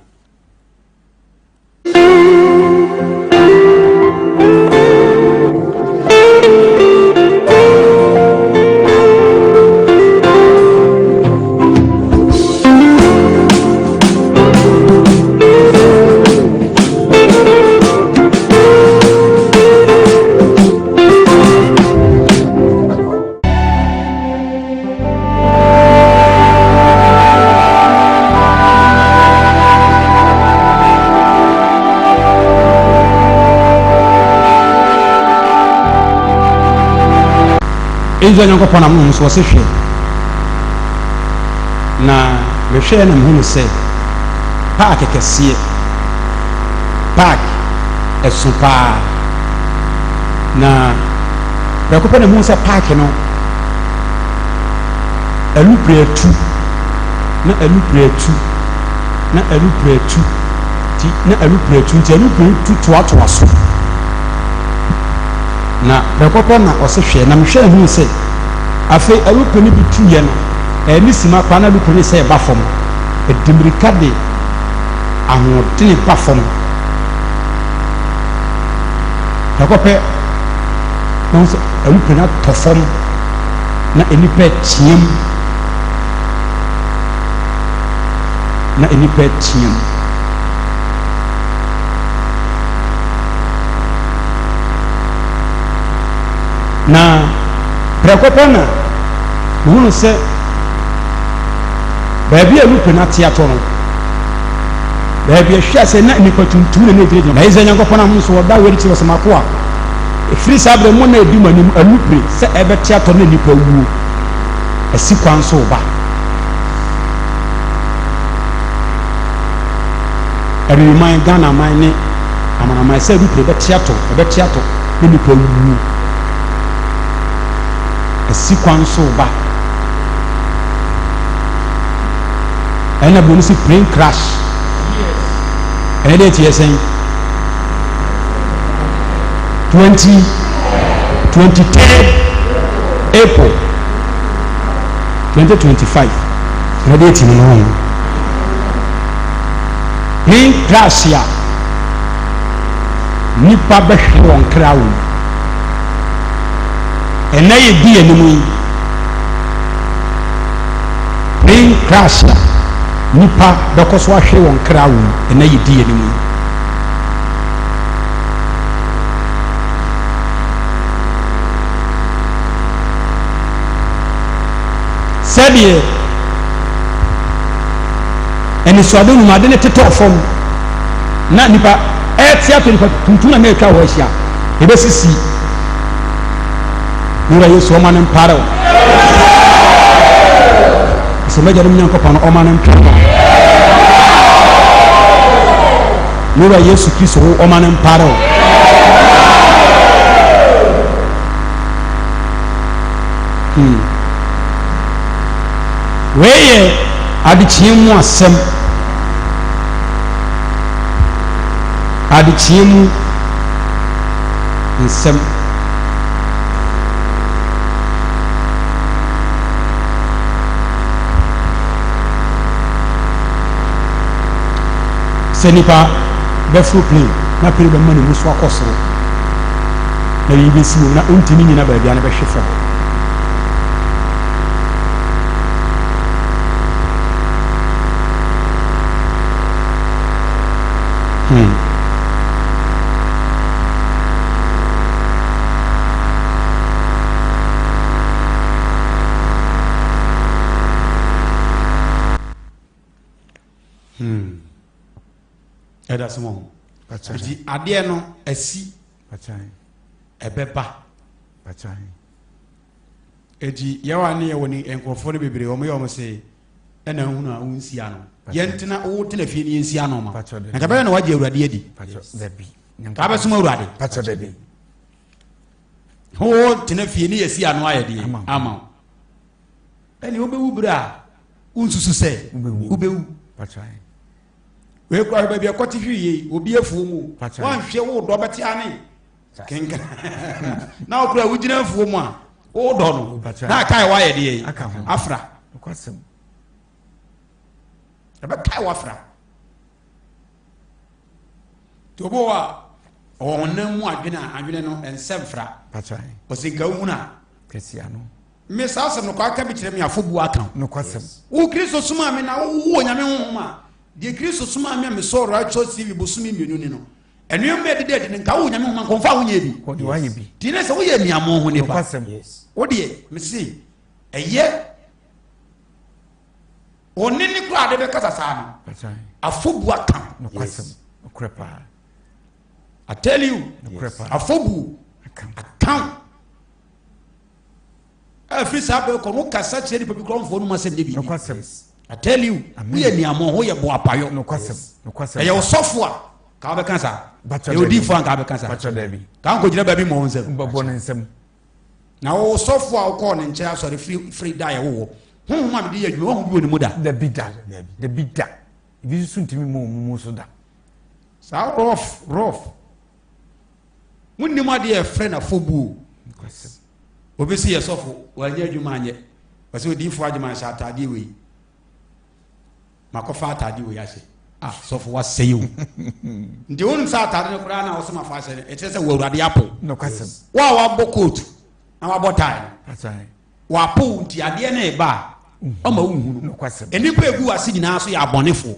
Israel Nyankopɔn nam no so ɔse hwɛ na mehwɛɛ na mehunu sɛ paake kɛseɛ paake ɛso paa na prɛko pɛ na mehunu sɛ paake no alupre atu na alupre atu na alupre atu ti na alupre atu nti alupre tu toatoa so na prɛko pɛ na ɔse hwɛ na mehwɛ hunu sɛ afei alupre no bi tuiɛ no ɛne sima koraa na alupre no sɛ ɛba fam ɛde mmirika de ahoɔdene ba fam prɛko pɛ na sɛ alupre no atɔ fam na nnipa reteam na nnipa reteam na prɛko pɛ na mehunu sɛ baabi a lupe no ate atɔ no. Baabi a ɛhwe ase na nnipa tuntum na na ɛgyinagyina. Na Israel Nyankopɔn ahom so wɔda wei de kyerɛ sɛ m'akoa. Ɛfiri saa berɛ mo na ɛdi mo anim anupere sɛ ɛbɛte atɔ na nnipa wuo asi kwan so reba. Abibiman, Ghana man ne amanaman sɛ anupere bɛte atɔ, ɛbɛte atɔ na nnipa wuo asi kwan so reba. Ɛna buroni si plane crash. Ɛnɛ deɛ tiɛ sɛn? 20 23 April 2025. Ɛnɛ deɛ ti no no. Plane crash a nipa bɛhwere wɔn kra wɔ mu. Ɛnɛ yɛ di anim yi. Plane crash a nnipa bɛkɔ so ahwere wɔn kra wom ɛnnɛ yɛdi yɛn anim yi. Sɛdeɛ anisoade nim ade no tetɔɔ fam na nipa ɛte ato nipa tuntum na na atwa hɔ ahyia ɛbɛsisi Wura Yesu ɔma no mpare wo. Sɛ m'agyanom Nyankopɔn no ɔma no mpare wo. Wura Yesu Kristo wo ɔma no mpare wo. Hmm. Wei yɛ adekyeɛ mu asɛm. Adekyeɛ mu nsɛm. Sɛ nipa bɛforo plane na plane bɛma ne mu so akɔ soro na biribi bɛsi wɔ mu na ɔntumi nyina baabi a na bɛhwe fam. Hmm. Hmm. Ɛda so ho. Nti adeɛ no asi. Ɛbɛba. Eti yɛwa ne yɛwɔ ne nkurɔfoɔ no bebree wɔn yɛ wɔn se ɛna nhunu a wonsi ano. Yɛntena wotena fie ne yɛnsi ano ma. Na kabɛyɛ na wagye awurade adi. Ka bɛsom awurade. Wo tena fie ne yɛsi ano ayɛ deɛ ama wo. Ɛne wobɛwu berɛ a wonsusu sɛ wobɛwu. Wei kura baabi ɛkɔte hwee yei obi afuo mu. Wanhwɛ wo dɔ bɛte ane. Kenkan na wokura wogyina afuo mu a wodɔ no na akae woayɛ deɛ afra. Ɛbɛkae wafra. Nti obi wɔ hɔ a ɔwɔ honam mu adwene a adwene no ɛnsɛ mfra. Ɔsɛ nka wohunu a. Me saa asɛm no kɔ aka bi kyerɛ me afobuo aka wo. Wo Kristo somaa me na wowo Onyame honhom a deɛ Kristo somaa me a mesɔɔ Righteous TV bosome mmienu ni no ɛnneɛma a ɛdeda adi no nka wo Onyame honhom a nkɔmfa a wonyɛ bi. Nti ne sɛ woyɛ aniammɔn ho nipa. Wo deɛ mese ɛyɛ Ɔne ne koraa de bɛkasa saa no, afɔbu aka. Nokwasɛm, nokorɛ paa. I tell you, afɔbu aka. Ɛfiri saa bɛɛ kɔ no kasa kyerɛ nipa bi koraa mfoɔ no mu asɛm nyɛ biribi. Nokwasɛm. I tell you, woyɛ niamɔ ho yɛ boapayɔ. Nokwasɛm, nokwasɛm. Ɛyɛ ɔsɔfo a ka wobɛka saa. Ɛyɛ odiifo a nka wobɛka saa. Ka nkɔgyina baabi mmɔ wo nsam. Bɛbɔ ne nsam. Na wo sɔfo a wokɔɔ ne nkyɛn asɔre firi firi da a yɛwoo wo, honhom a mede yɛ adwuma, woahu bi wɔ ne mu da? Dabi da, dabi da. Ebi nso ntumi mmɔ wɔn mu so da. Saa rough rough. Monnim adeɛ a ɛfrɛ no afɔbuo. Obi si yɛ sɔfo, wanyɛ adwuma anyɛ. Ɔsɛ odiyifoɔ agyema nhyɛ ataadeɛ wei. Makɔfa ataade wei ahyɛ. Ah, sɔfo wasɛe o. Nti wonim sɛ ataade no koraa na wɔsɛ mafa ahyɛ no, ɛkyerɛ sɛ wɔ Awurade apo. Wo a wabɔ kootu na wabɔ tae no, wapo nti adeɛ no ɛba a, ɔma wohunu. Nnipa egu ase nyinaa so yɛ abɔnefoɔ.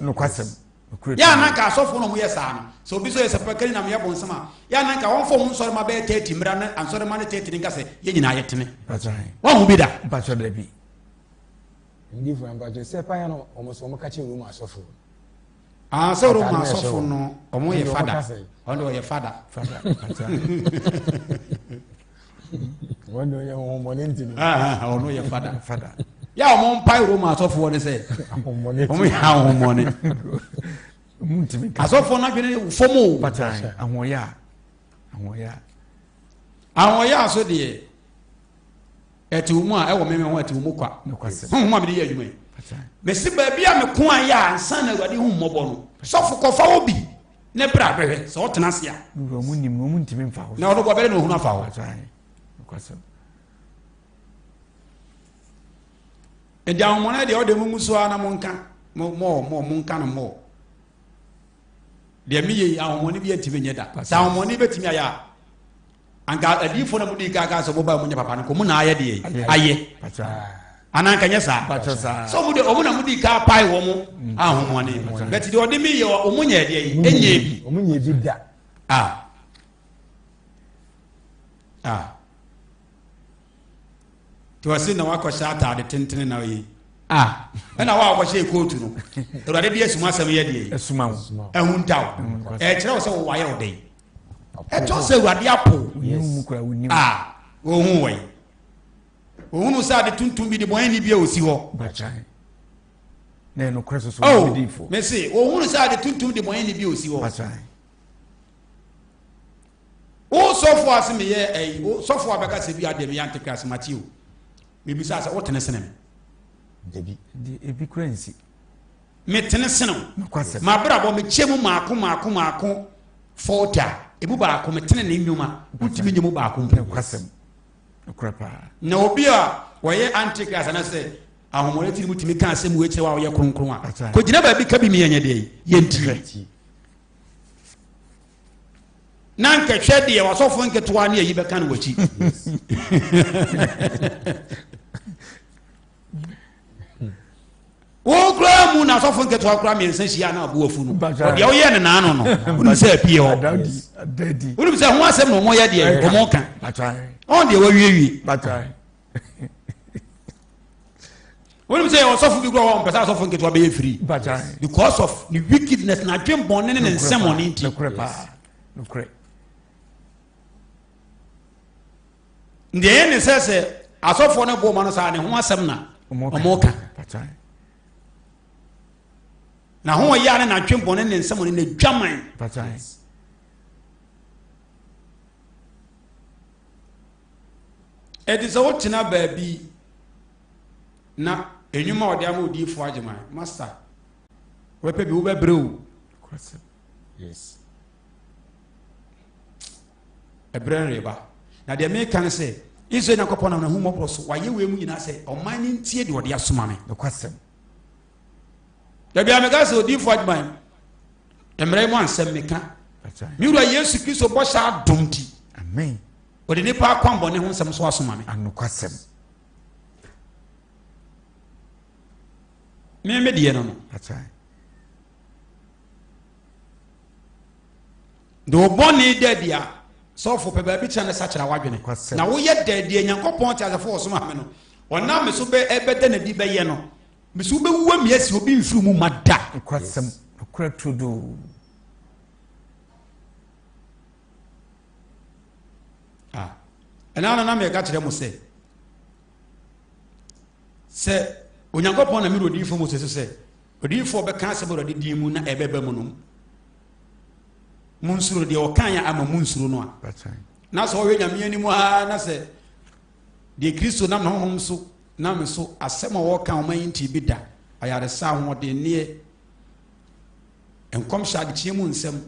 Yɛ a na nka asɔfoɔ na wɔyɛ saa no, sɛ obi sɛ ɔyɛ sɛpɛkani na meyɛ bonsam a, yɛ a na nka wɔmfa wɔn nsɔrema bɛyɛ 30 mmra na ansɔrema no 30 no nka sɛ yɛn nyinaa yɛtene. Wahu bi da? Ndifo mpakyɛ sɛ paa no wɔn so wɔn ka kyerɛ Roma asɔfo. Ah, sɛ Roma asɔfo no, ɔmo yɛ fada. Ɔno deɛ ɔyɛ fada. Fada. Wɔn deɛ ɔyɛ ahohommɔne nti no. Ɔno yɛ fada. Fada. Yɛ a ɔmo mpae Roma asɔfoɔ ne sɛ. Ahohommɔne. Ɔmo yɛ ahohommɔne. Asɔfoɔ no adwene fam o. Ahoɔyɛ a. Ahoɔyɛ a. Ahoɔyɛ a so deɛ. Ɛte wo mu a, ɛwɔ me me ho, ɛte wo mu kwa. Honhom a mede yɛ adwuma yi. Mese baabi a meko ayɛ a ansa na Awurade hu mmɔbɔ no, sɔfo kɔfa wo bi ne bra bɛhwɛ sɛ ɔtena ase a. Na ɔno bɔ bɛrɛ na ohunu afa hɔ. Nti ahomɔne deɛ ɔde mo ngu so ara na monka mo mo mo monka no mo. Deɛ meyɛ yi ahomɔne bi antumi nyɛ da. Sɛ ahomɔne bɛtumi ayɛ a anka adiyifoɔ na mudi kan kaa sɛ wɔba mu nyɛ papa no nka wɔn na ayɛ deɛ ayɛ anaa nka nyɛ saa sɛ wɔn de wɔn na mudi kan pae wɔn mm. ahomɔne bɛti deɛ ɔde mi yɛ wɔn nyɛ deɛ yi ɛnyɛ bi wɔn nyɛ bi da ah ah tí wɔsi na wakɔhyɛ ataade tentene na ɔyɛ ah ɛna wa akɔhyɛ kootu no awurade de asuma asɛm yɛ deɛ yi ɛhuntaw ɛkyerɛ wɔ sɛ wɔwɔ ayɛ ɔdɛ yi. Ɛtɔ sɛ Awurade apo a wɔhu wɔ yi. Ohunu sɛ ade tuntum bi de bɔn ni bi a osi hɔ. Oh, mese ohunu sɛ ade tuntum de bɔn ni bi a osi hɔ. Wo sɔfo ase meyɛ ɛyi, wo sɔfo abɛka sɛ bi adeɛ meyɛ antekrase mate o. Mebisa sɛ wotene sene me. Dabi. Ebi kura nsi. Metene sene wo. M'abrabɔ mekyɛ mu maako maako maako 40 a, emu baako metene ne nnwuma, wontumi nyɛ mu baako mpo. Na obi a wɔyɛ antichrist anaasɛ ahomɔne tiri mu tumi ka asɛm wei kyerɛ wo a woyɛ kronkron a, kɔgyina baabi ka bi mi yɛnyɛ deɛ yɛntie. Na nkɛhwɛ deɛ wasɔfo nketewa ne ayi bɛka no w'akyi. Wo koraa mu na asɔfo nketewa koraa mmiɛnsa hyia na abo afu no. Ɔdeɛ woyɛ ne naano no, wonim sɛ apue hɔ. Wonim sɛ ho asɛm na wɔyɛ deɛ wɔn ka. Ɔn deɛ wawiewie. Wonim sɛ ɔsɔfo bi koraa wɔn pɛ sɛ asɔfo nketewa bɛyɛ free. Because of ne wickedness na adwembɔne ne ne nsɛmɔne nti. Deɛ ɛyɛ ne sɛ sɛ asɔfoɔ no bɔ ɔma no saa ne ho asɛm na ɔmo ka na ho ɔyɛ a ne n'atwe bɔne ne nsɛm ne n'adwaman ɛte sɛ wotena baabi na enwuma a ɔde ama odiifoɔ agyeman master wobɛpɛ bi wobɛbrɛ o yes Ɛberɛ no reba. Na deɛ meka ne sɛ, Israel Nyankopɔn nam n'ahummɔborɔ so wayɛ wei mu nyinaa sɛ ɔman no ntie deɛ ɔde asoma me. Nokwasɛm. Dabi a meka sɛ odiyifoɔ adwuma mmerɛ yi mu ansɛm meka. Me wura Yesu Kristo bɔhyɛ adom nti. Amen. Ɔde nipa akwammɔne ho nsɛm so asoma me. Anokwasɛm. Me me deɛ no no. De wo bɔne da adi a, sɔfo pɛ baabi kyerɛ ne sakyera w'adwene. Na woyɛ dɛ deɛ Nyankopɔn te asefo ɔsoma me no, ɔnam me so bɛ ɛbɛda n'adi bɛyɛ no. Me so wobɛwu ami asi obi mfiri mu ma da. Nokwasɛm, nokorɛ turodoo. Ah, ɛna no na meka kyerɛ mo sɛ, sɛ Onyankopɔn na mewura odiyifo Mose so sɛ, Odiyifoɔ bɛka asɛm Awurade din mu na ɛbɛba mu no, monsuro deɛ ɔkan a ama monsuro no a. Na sɛ ɔhwɛ Nyame anim ara na sɛ deɛ Kristo nam ne honhom so nam me so asɛm a wɔka ɔma yi nti bi da, ayaresa, ahoɔdenneɛ, nkɔmhyɛ, adekyeɛ mu nsɛm,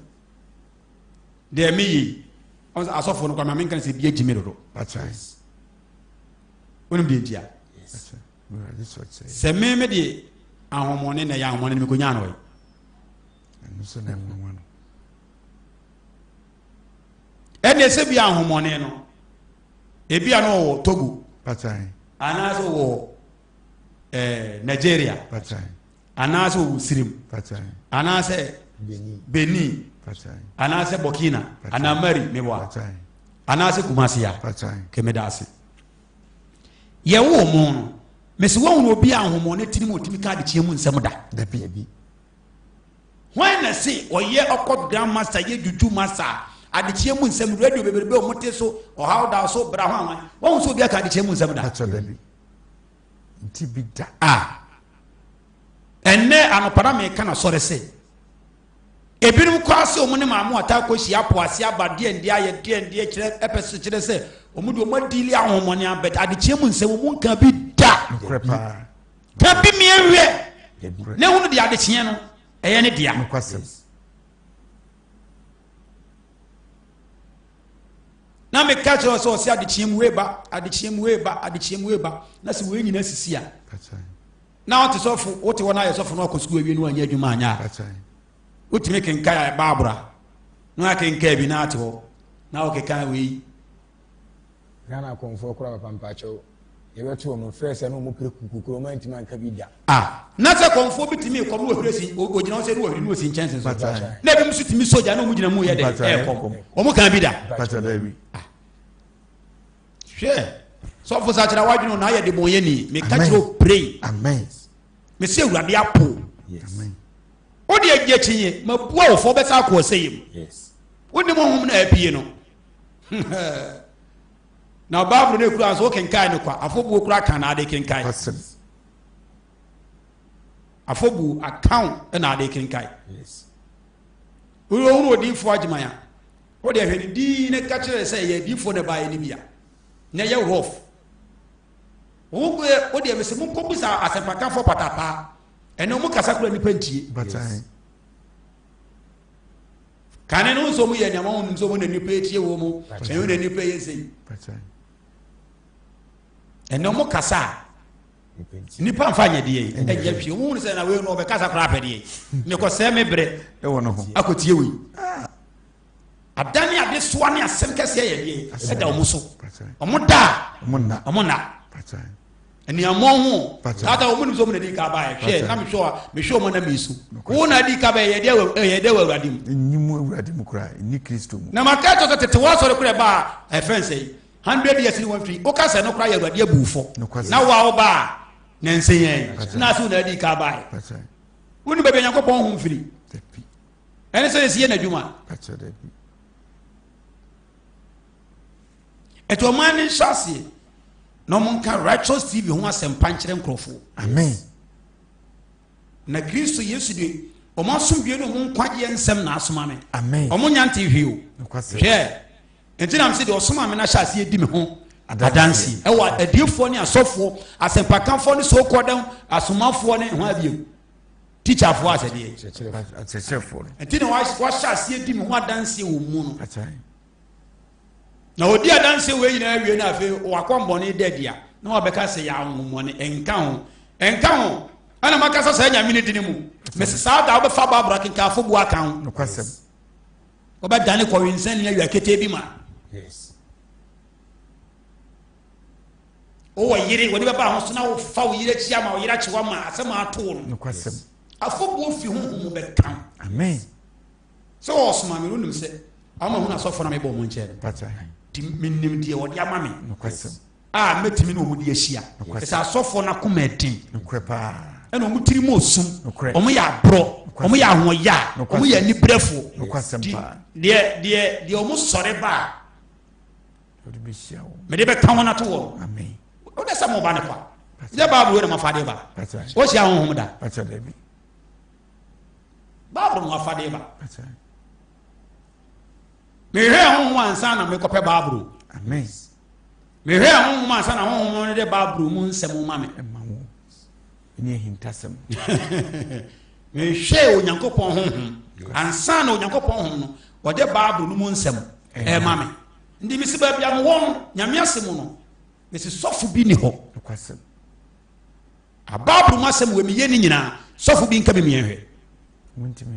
deɛ meyɛ yi, asɔfoɔ no koraa ma menka sɛ bi agyi me dodo. Wonim deɛ nti a? Sɛ me me deɛ ahomɔne na ɛyɛ ahomɔne no mekɔnya no ɛ. Ɛnna ɛsɛ bi ahomɔne no ebi a no wɔ Togo anaasɛ wɔ ɛɛ Nigeria anaasɛ wɔ Sirim anaasɛ Benin anaasɛ Burkina anaa Mali meboa anaasɛ Kumasi a kɛmɛ ase. Yɛwoo mo no, mese woahunu obi a ahomɔne tiri mu ɔtumi ka adekyeɛ mu nsɛm da? Dabi. Hwan na se ɔyɛ ɔkɔ grand master yɛ juju master a adekyeɛ mu nsɛm radio bebrebe a wɔte so ɔhaw da so bra hwan hwan wɔn nso obi aka adekyeɛ mu nsɛm da. Pakyɛ dabi nti bi da. A ɛnɛ anɔpa na meka na sɔre se ebinom koraa sɛ wɔn ne maame ɔtaa kɔ hyia po ase aba deɛ ndeɛ ayɛ deɛ ndeɛ kyerɛ ɛpɛ so kyerɛ sɛ wɔn de wɔn adili ahomɔne abɛt adekyeɛ mu nsɛm wɔn nka bi da. Nokorɛ paa. Ka bi mie wiɛ na ehunu deɛ adekyeɛ no ɛyɛ ne dea. Nokwasɛm. Na meka kyerɛ sɛ ɔsɛ adekyeɛ mu wei ba adekyeɛ mu wei ba adekyeɛ mu wei ba na sɛ wei nyina sisi a na ɔte sɔfo wote hɔ no ayɛ sɔfo no akɔ sukuu awie no anyɛ adwuma anyɛ a wotumi kenkan baabura na wakenkan bi na ate hɔ na wɔkekan wei Ghana akɔmfoɔ koraa papa mpakyɛw yɛbɛto wɔn first a na wɔn pere kukukuru wɔn antumi anka bi da. Ah na sɛ kɔmfoɔ bi tumi kɔm na wɔhwere si ogyina hɔ sɛ ne wɔhwere ne wɔsi nkyɛnse so na ebi nso tumi sogya na wɔn gyina mu yɛ dɛ ɛɛkɔm wɔn kan bi da. Ah. Hwɛ sɔfo sakyera wadwene na ayɛ de bɔn yɛ ni meka kyerɛ o pray. Amen. Mesi awurade apo. O de agye akyinnye ma bua wo fɔ bɛsa akɔ ɔsɛ yɛ mu. Wonim honhom na apue no. na bible no ekura nso wokenkan no kwa afɔbuo kura kan na ade kenkan afɔbuo akaw na ade kenkan wohunu odiifoɔ agyeman a wode ahwɛ ne din ne ka kyerɛ sɛ ɛyɛ adiifoɔ na ɛbaeɛ no bi a na ɛyɛ rough wode mesɛ monkɔbusa asɛmpakafoɔ patapaa ɛnɛ ɔmo kasa kora nnipa ntie Kane no nso wɔn yɛ nneɛma wɔn nim sɛ wɔn na nipa etie wɔn mu ɛyɛ na nipa yɛ nsɛyi ɛnna wɔn kasa a nipa nfa nyɛ deɛ yi ɛnyɛ hwee wɔn sɛ na wei no ɔbɛkasa koraa pɛ deɛ mekɔ sɛ me brɛ akɔtie wei adane adesoa ne asɛm kɛseɛ yɛ deɛ ɛda wɔn so wɔn da a wɔn nna. Aniammɔn ho tata wɔn nim sɛ wɔn na di ka baeɛ hwɛ na mehwɛ wa mehwɛ wɔn na mesu wo na di ka bɛyɛ yɛde wɔ yɛde wɔ awurade mu. Nyi mu awurade mu koraa nni kristo mu. Na ma ka kyerɛ sɛ tete wɔ asɔre koraa ba a ɛfɛn sɛ hundred years ni wɔn firi woka sɛ no koraa yɛ awurade abuufo na wo a wo ba a na nse yɛn na ase wo na di ka baeɛ wo ni baabi a Nyankopɔn ho mfiri ɛne sɛ yɛsi yɛ n'adwuma. Ɛti ɔman no nhyɛ aseɛ na wɔn nka Righteous TV ho asɛmpa nkyerɛ nkurɔfoɔ. Amen. Na Kristo Yesu de wɔn asomdwe ne wɔn nkwagyeɛ nsɛm na asoma me. Amen. Wɔn nya nte hwee o. Hwɛ nti na mese deɛ ɔsoma me no ahyɛ aseɛ di me ho adanse ɛwɔ adiefoɔ ne asɔfoɔ asɛmpakafoɔ ne sookɔdɛm asomafoɔ ne ho abiem tikyafoɔ asɛdeɛ nti na wahyɛ aseɛ di me ho adanse wɔ mu no. Na ɔdi adanseɛ wei nyinaa wie no afei wakɔmbɔne da adi a na wabɛka sɛ yɛ ahohommɔne ɛnka ho ɛnka ho ɛna makasa saa nyame no dini mu mese saa da wobɛfa baabra kenka afɔbuo aka ho wobɛdane kɔwensani awia ketee bi ma wowɔ yere wɔde bɛba ho so na wofa wo yere akyi ama wo yere akye wama asɛm ato no afɔbuo fi honhom mu bɛka amen Sɛ ɔsoma me no wonim sɛ ama hunu asɔfoɔ na mebɔ wɔn nkyɛn no nti menim deɛ wɔde ama me a mɛtumi ne wɔn de ahyia ɛsɛ asɔfoɔ no akoma ɛden ɛna wɔn tiri mu osum wɔn yɛ aborɔ wɔn yɛ ahoɔya wɔn yɛ anibrɛfoɔ nti deɛ deɛ deɛ wɔn sɔre ba a mede bɛka wɔn ato wɔn wode sɛ mo ba ne kwa nyɛ baabu wei na mafa de ba wɔhyia honhom da Bible mu afadeɛ ba. Mehwɛ honhom ansa na mekɔpɛ Bible. Mehwɛ honhom ansa na honhom no de Bible mu nsɛm ma me. Mehwɛ Onyankopɔn honhom ansa na Onyankopɔn honhom no ɔde Bible no mu nsɛm ɛma me. Nti mesi baabi a mewɔ no Nyame ase mu no mesi sɔfo bi ni hɔ. A Bible mu asɛm wei meyɛ ne nyinaa sɔfo bi nka bi mmiɛnhwɛ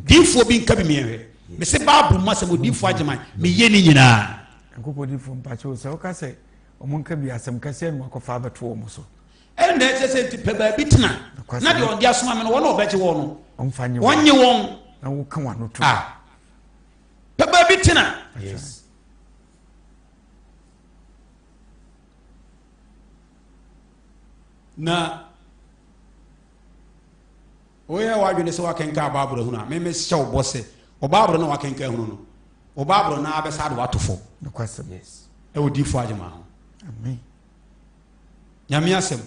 diifoɔ bi nka bi mmiɛnhwɛ mese Bible mu asɛm odiifoɔ agyeman meyɛ ne nyinaa. Nkokɔ diifoɔ mpakyɛw sɛ woka sɛ wɔn nka bi asɛm kɛseɛ na wakɔfa abɛto wɔn so. Ɛnna ɛkyɛ sɛ nti pɛ baabi tena na deɛ ɔde asoma me no wɔn a ɔbɛgye wɔn no wɔnye wɔn. Na woka wɔn ano to. Ah. Pɛ baabi tena. Yes. Na Woyɛ w'adwene sɛ woakenkan Bible ahunu a, me mehyɛ wo bɔ sɛ, wo Bible no a woakenkan ahunu no, wo Bible no ara bɛsa de woato fam. Nokwasɛm. Yes. Ɛwɔ diifo agyema ho. Amen. Nyame asɛm.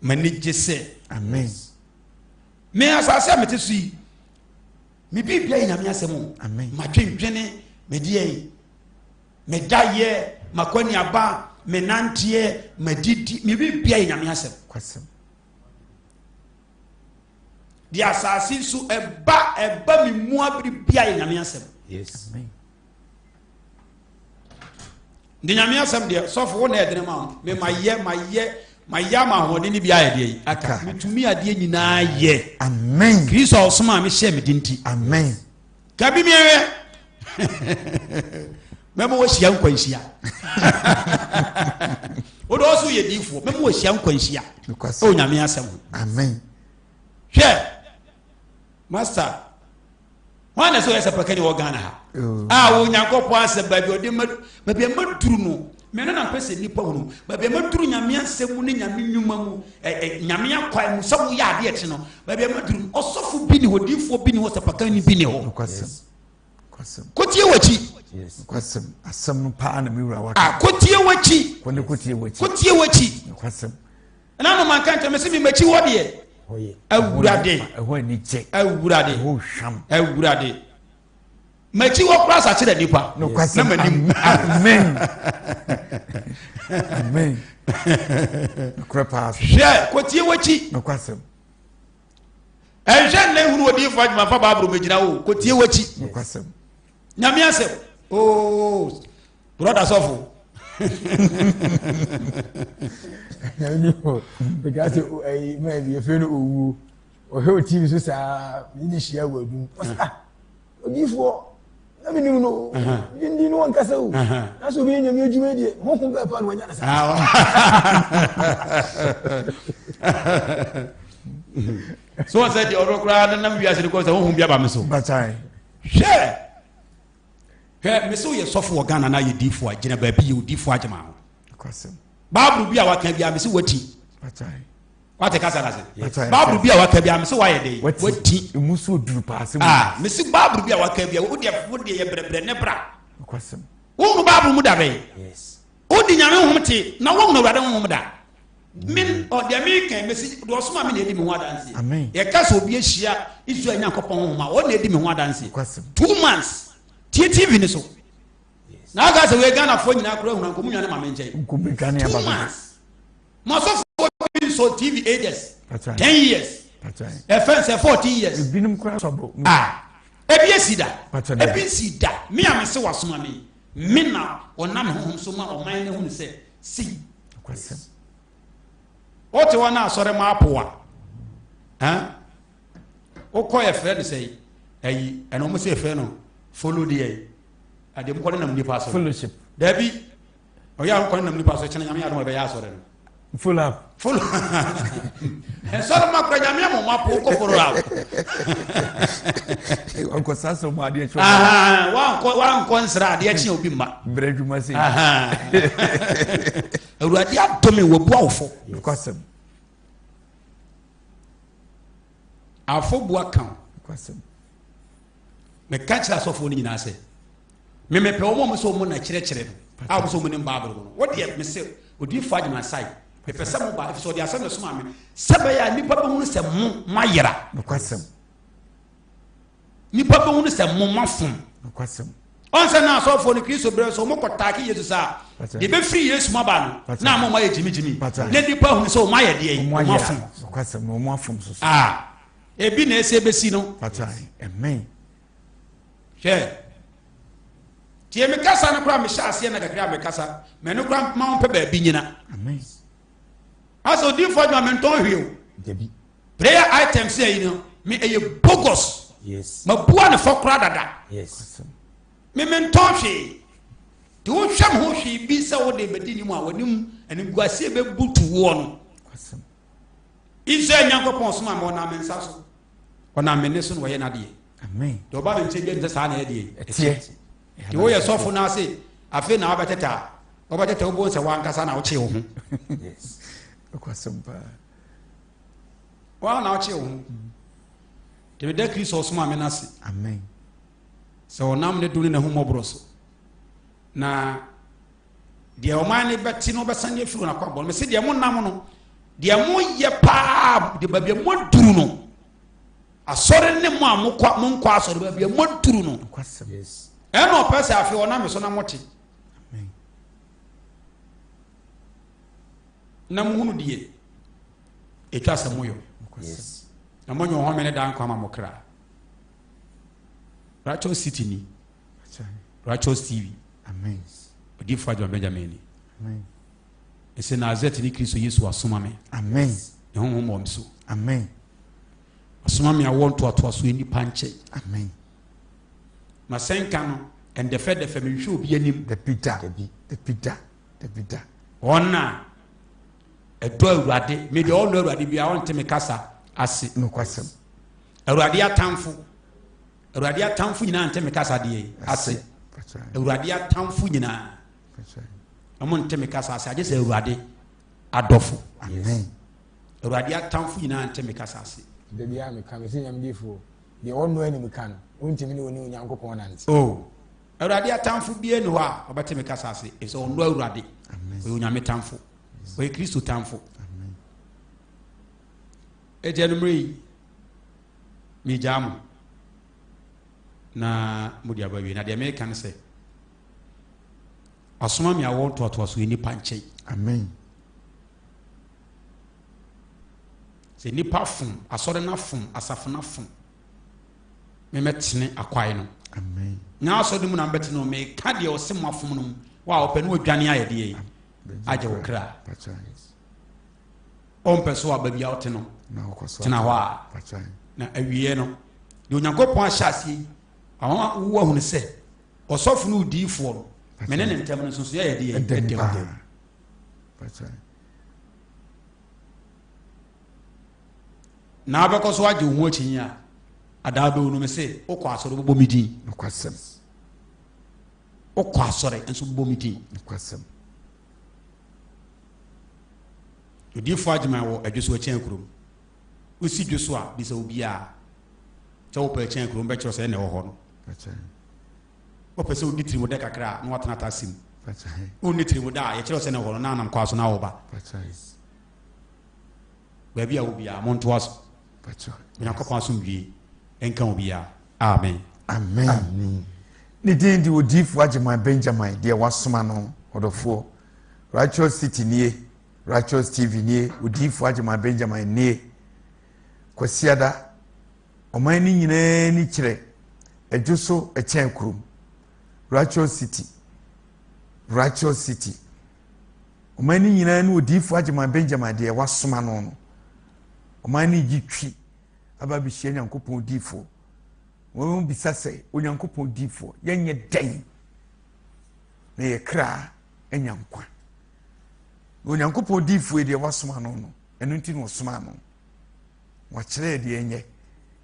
M'ani gye sɛ. Amen. Me asase a mete so yi, me biribia yɛ Nyame asɛm o. Amen. Matwentwene, medeɛ yi, medayɛ, makɔneaba, menanteɛ, madidi, me biribia yɛ Nyame asɛm. Kwasɛm. Deɛ asase so ɛba ɛba me mu abere bia yɛ Nyame asɛm. Yes. Amen. Nti Nyame asɛm deɛ sɔfo wo na ɛdene ma wo. Me ma yɛ ma yɛ ma yɛ ama ahoɔden no bi ayɛ deɛ yi aka. Metumi adeɛ nyinaa yɛ. Amen. Kristo a ɔsoma a mehyɛ me di nti. Amen. Ka bi miɛhwɛ. Mɛma wɔahyia nkwanhyia. Wode ɔso yɛ diifoɔ. Mɛma wɔahyia nkwanhyia. Ɛwɔ Nyame asɛm ho. Amen. Hwɛ, master, wɔn na sɛ ɔyɛ sɛpɛkɛni wɔ Ghana ha. Oh. A wɔ Nyankopɔn asɛm baabi ɔde ma baabi a maduru no. Mɛ no na mpɛ sɛ nnipa hunu baabi a maduru Nyame asɛm mu ne Nyame nnwuma mu ɛ ɛ Nyame akwan mu sɛ woyɛ adeɛ kye no baabi a maduru no ɔsɔfo bi ni hɔ diifoɔ bi ni hɔ sɛpɛkɛni bi ni hɔ. Nokwasɛm. Nokwasɛm. Kotie w'akyi. Nokwasɛm. Asɛm no paa na me wura waka. A kotie w'akyi. Kɔ ne kotie w'akyi. Kotie w'akyi. Nokwasɛm. Ɛna no manka nkyɛn mesi mi m'akyi hɔ deɛ. Awurade. Ɛhɔ ani gye. Awurade. Ɛhɔ hwam. Awurade. M'akyi hɔ koraa sakyera nipa. Nokwasɛm. Na m'anim. Amen. Amen. Nokorɛ paa so. Hwɛ kotie w'akyi. Nokwasɛm. Ɛnhwɛ nnɛ nhunu odiifo adwuma fa baaburo megyina wo kotie w'akyi. Nokwasɛm. Nyame asɛm. Oo brɔda sɔfo. Meka sɛ ɛyi mɛ bi efe no owuo ɔhwɛ o tv so saa ne ne hyia wɔ adum ɔsɛ ah odiifoɔ na mi nim no mi ndi no wɔn kasa o na sɛ obi yɛ nyame adwuma deɛ honhom bɛɛ pa na wanya ne saa. So wɔn sɛ deɛ ɔno koraa nenam wiase no kɔ sɛ honhom bi aba me so. Hwɛ hwɛ mese woyɛ sɔfo wɔ Ghana na yɛ diifo a gyina baabi yɛ odiifo agyema ho. Bible bi a waka bi a mese wati. Wate kasa na se. Bible bi a waka bi a mese wayɛ dɛ. Wati. Emu so duru paa se. Ah, mese Bible bi a waka bi a wo deɛ wo deɛ yɛ brɛbrɛ ne bra. Wohunu Bible mu da bɛn? Yes. Wodi Nyame honhom te na wohunu Awurade honhom da. Me ɔ deɛ meka mesi deɛ ɔsoma me na edi me ho adanseɛ. Yɛka sɛ obi ahyia Israel Nyankopɔn honhom a ɔna edi me ho adanseɛ. 2 months tie TV ne so. Na aka sɛ wei Ghanafoɔ nyinaa kora hunu anka ɔmu nwane ma me nkyɛn. 2 months. Mo asɔfoɔ bi nsɔ TV 8 years, 10 years, ɛfɛn sɛ 14 years. Ebinom kora sɔbɔ. Ah, ebi esi da. Ebi nsi da. Me a me se wasoma me. Me na ɔnam honhom so ma ɔman no hunu sɛ sei. Wote hɔ na asɔre ma apo a, wokɔ yɛfrɛ no sɛ ayi ɛna ɔmo sɛ yɛfrɛ no follow deɛ adeɛ mo kɔ ne nam nipa so. Fellowship. Dabi ɔyɛ a wokɔ ne nam nipa so kyɛnɛ Nyame adom a ɛbɛyɛ asɔre no. Follow up. Follow. Nsɔre ma kura Nyame ama ɔmo apo wokɔ follow up. Wankɔ saa sɛ ɔmo adeɛ kyɛ. Wankɔ wankɔ nsra adeɛ kye obi mma. Mbrɛ adwuma se. Awurade adome wabu awofo. Nokwasɛm. Afɔbu aka wo. Nokwasɛm. Meka kyerɛ asɔfoɔ no nyinaa sɛ memepɛ wɔn a wɔn sɛ wɔn na kyerɛkyerɛ no a wɔn sɛ wɔn nim Bible no wɔdeɛ mese odiifo agyema sae mepɛ sɛ mo ba efisɛ ɔde asɛm na ɛsoma me sɛ bɛyɛ a nnipa bɛhunu sɛ mo moayera. Nokwasɛm. Nnipa bɛhunu sɛ mo moafom. Nokwasɛm. Ɔn sɛ na asɔfoɔ no Kristo berɛ so wɔn kɔ taake Yesu saa deɛ bɛfiri Yesu mu aba no na ama wɔn ayɛ gyimigyimi na nnipa hunu sɛ wɔn ayɛ deɛ yi wɔn afom. Nokwasɛm na wɔn afom soso. Ah, ebi na ɛsɛ ebesi no. Amen. Hwɛ tie me kasa no koraa mehyɛ aseɛ na kakra mekasa mɛ no koraa ma wɔn pɛ baabi nyina. Amen. Asɛ odiifoɔ adwuma mentɔn hwee o. Dabi. Prayer items yɛ yi no me ɛyɛ bogus. Yes. Mabua ne fɔ koraa dada. Yes. Me mentɔn hwee. Te wohwɛ me ho hwee bi sɛ wode bɛdi ne mu a w'anim animguaseɛ bɛbutu woɔ no. Israel Nyankopɔn soma me ɔnam me nsa so. Ɔnam me nne so na ɔyɛ n'adeɛ. Amen. Deɛ ɔba me nkyɛn bi sɛ saa na ɛyɛ deɛ. Ɛteɛ. Deɛ woyɛ sɔfo no ase afei na wabɛtɛtɛ a wobɛtɛtɛ wobɛhu sɛ wankasa na wokyee wo ho. Yes. Nokwasɛm paa. Woa na wokyee wo ho. Nti meda Kristo a ɔsomaa me no ase. Amen. Sɛ ɔnam ne dom ne n'ahummɔborɔ so na deɛ ɔman no bɛte no ɔbɛsane afiri wɔn akwammɔ no. Mese deɛ monam no, deɛ moyɛ paa, deɛ baabi a moaduru no, asɔre ne mo a mokɔ monkɔ asɔre baabi a moaduru no, ɛna ɔpɛ sɛ afei ɔnam me so na mote. Na mohunu deɛ ɛtwa sɛ moyɔ na moanya ɔhome ne daa nkwa ama mo kra. Righteous City ni, Righteous TV, Odiyifo Adwuma Benjamin ni. Ɛsɛ Nazareth ni Kristo Yesu asoma me. Amen. Ne honhom wɔ me so. Amen. Asoma me awoɔ ntoatoasoɔ nnipa nkyɛn. Amen. Masɛnka no ɛndɛfɛdɛfɛ menhwɛ obi anim. Dabi da. Dabi da. Dabi da. Wɔn a ɛdɔ Awurade, me deɛ ɔnnɔ Awurade biara ɔnte me kasa ase. Nokwasɛm. Awurade atamfo, Awurade atamfo nyinaa nte me kasa deɛ ase. Awurade atamfo nyinaa, wɔn nte me kasa ase, agye sɛ Awurade adɔfo. Amen. Awurade atamfo nyinaa nte me kasa ase. Da biara meka, mese Nyamediefoɔ, deɛ ɔnnɔ anim ka no, wontumi ne ɔne Onyankopɔn nante. Oh. Awurade atamfo biara nni hɔ a ɔbɛte me kasa ase, efisɛ ɔnnɔ Awurade. Ɔyɛ Onyame tamfo. Ɔyɛ Kristo tamfo. Enti anumere yi, megyaa mo na mode aba wie. Na deɛ meka ne sɛ, wasoma me awoɔ ntoatoasoɔ nnipa nkyɛn. Amen. Sɛ nnipa fom, asɔre no afom, asafo no afom. Memɛtene akwae no. Amen. Nya asɔre no mu na mbɛtene no, meka deɛ ɔse mo afom no mu. Wa ɔpɛ no wadwane ayɛ deɛ yi. Agye wo kra. Ɔmpɛ so a baabi a ɔte no. Tena hɔ a. Na awieɛ no, deɛ Onyankopɔn ahyɛ aseɛ yi, ama wo ahunu sɛ ɔsɔfo ne odiyifoɔ no, me ne ne ntam no nso so yɛyɛ deɛ ɛdɛm. Na wobɛkɔ so agye wo ho akyinnye a, adaa bɛwu no, mese wokɔ asɔre wobɛbɔ me din. Nokwasɛm. Wokɔ asɔre nso wobɛbɔ me din. Nokwasɛm. Odiyifoɔ Agyeman wɔ Adwo so Akyɛn kurom. Wosi dwo so a, bisa obiara sɛ wopɛ Akyɛn kurom bɛkyerɛ sɛ ɛna ɛwɔ hɔ no. Wopɛ sɛ wodi tirimudɛ kakra a, na watena taxi mu. Wonni tirimudɛ a, yɛkyerɛ sɛ na ɛwɔ hɔ no, na anam kwa so na woba. Baabi a wɔ biara, montoa so. Onyankopɔn asomdwie nka obiara. Amen. Amen. Ne din de Odiyifoɔ Agyeman Benjamin, deɛ wasoma no, ɔdɔfoɔ. Righteous City nie, Righteous TV nie, Odiyifoɔ Agyeman Benjamin nie. Kwasiada, ɔman no nyinaa ani kyerɛ ɛdwo so ɛkyɛn kurom. Righteous City, Righteous City. Ɔman no nyinaa ne odiyifoɔ Agyeman Benjamin deɛ wasoma no no. Ɔman no gye twi aba abɛhyia Nyankopɔn diyifoɔ. Wɔn bisa sɛ, Onyankopɔn diyifoɔ, yɛnyɛ dɛn na yɛ kra anya nkwa? Na Onyankopɔn diyifoɔ yi deɛ wasoma no no, ɛno nti na ɔsoma no. Wakyerɛ yɛ deɛ ɛnyɛ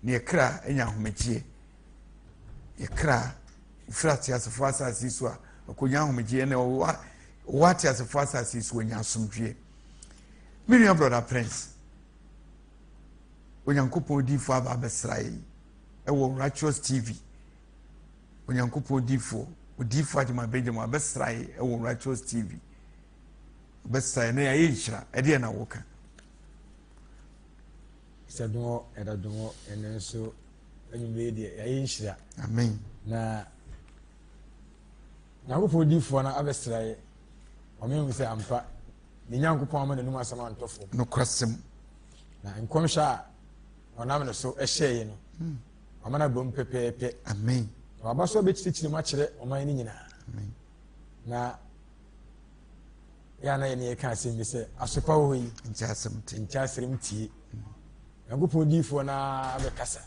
na yɛ kra anya ahomegyeɛ. Yɛ kra ofiri ateasefoɔ asase so a ɔkɔnya ahomegyeɛ na ɔwɔ ɔwɔ ateasefoɔ asase so ɔnya asomdwoeɛ. Me nua brɔda Prince, Onyankopɔn diifoɔ aba abɛsra yɛn ɛwɔ Righteous TV. Onyankopɔn diifoɔ, odiifoɔ Agyemang Benjamin abɛsra yɛn ɛwɔ Righteous TV. Ɔbɛsra yɛn na yɛayɛ nhyira. Ɛdeɛ na woka. Sɛ dwom ɛda dwom ɛno nso anwummerɛ yi deɛ yɛayɛ nhyira. Amen. Na Nyankopɔn diifoɔ no abɛsra yɛ. Ɔma ehu sɛ ampa ne Nyankopɔn ama n'anum asɛm antɔ fam. Nokwasɛm. Na nkɔmhyɛ a ɔnam ne so hyɛeɛ no, hmm. wama no abam pɛpɛɛpɛ. Amen. Na waba so abɛkyerɛkyerɛ mu akyerɛ ɔman no nyinaa. Amen. Na yɛ a na yɛne yɛka asɛm bi sɛ asopa wɔ hɔ yi nkyɛ asɛm tie nkyɛ asɛm tie Nyankopɔn diifoɔ no ara bɛkasa.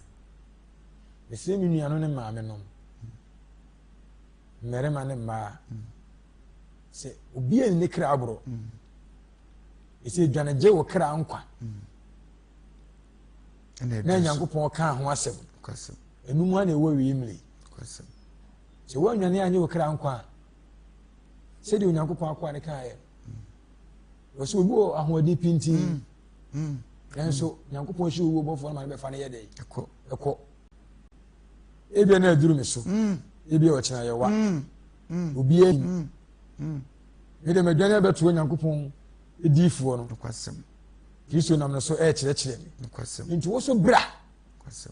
Mesrɛ me nuanom ne maame nom, mmarima ne mmaa, sɛ obi ani ne kra aborɔ, ɛsɛ dwane gye wo kra nkwa. Na Nyankopɔn kaa ho asɛm. Ɛno mu a na ɛwɔ wie mmiri. Sɛ woannwane anyɛ wo kra nkwa a, sɛdeɛ Onyankopɔn akoa no kaeɛ no, wɔ sɛ obi wɔ ahoɔden pintin. Nanso Nyankopɔn hyɛ owuo bɔfoɔ no ma no bɛfa no yɛ dɛn? Ɛkɔ. Ɛkɔ. Ebia na aduru me so. Mm. Ebia ɔkyena yɛ wa. Mm. Mm. Obiara nim. Me deɛ madwane abɛto Onyankopɔn diifoɔ no. Nokwasɛm. Kristo nam no so ɛrekyerɛkyerɛ me. Nokwasɛm. Nti wo so bra. Nokwasɛm.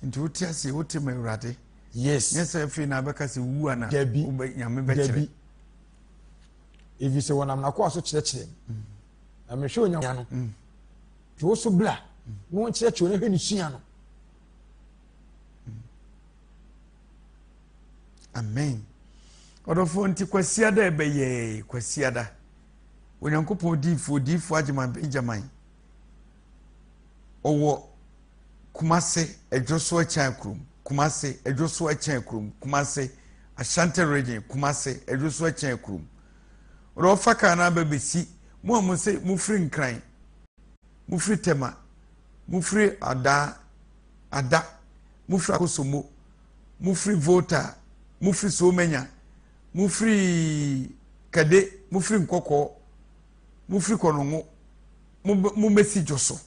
Nti wote aseɛ wote ma Awurade. Yes. Nyɛ sɛ afei na abɛka sɛ wu ana. Dabi. Nyame bɛkyerɛ. Dabi. Ɛfiri sɛ wɔnam n'akoa so kyerɛkyerɛ me. Na mehwɛ Onyankopɔn no. Nti wo so bra na wɔnkyerɛkyerɛ na hwɛ ne sua no. Amen. Ɔdɔfoɔ nti kwasiada ɛbɛyɛɛ kwasiada. Onyankopɔn diifoɔ diifoɔ Agyeman Benjamin ɔwɔ Kumase Adwoso Akyɛn kurom Kumase Adwoso Akyɛn kurom Kumase Ashanti region Kumase Adwoso Akyɛn kurom. Ɔdɔ ɔfa kaa no aba bɛsi mo a mo sɛ mofiri Nkran mofiri Tema mofiri Adaa Ada mofiri Akosombo mofiri Volta, mofiri Somanya, mofiri Kade, mofiri Nkɔkɔɔ, mofiri Kɔnɔngo, mommɛsi dwo so.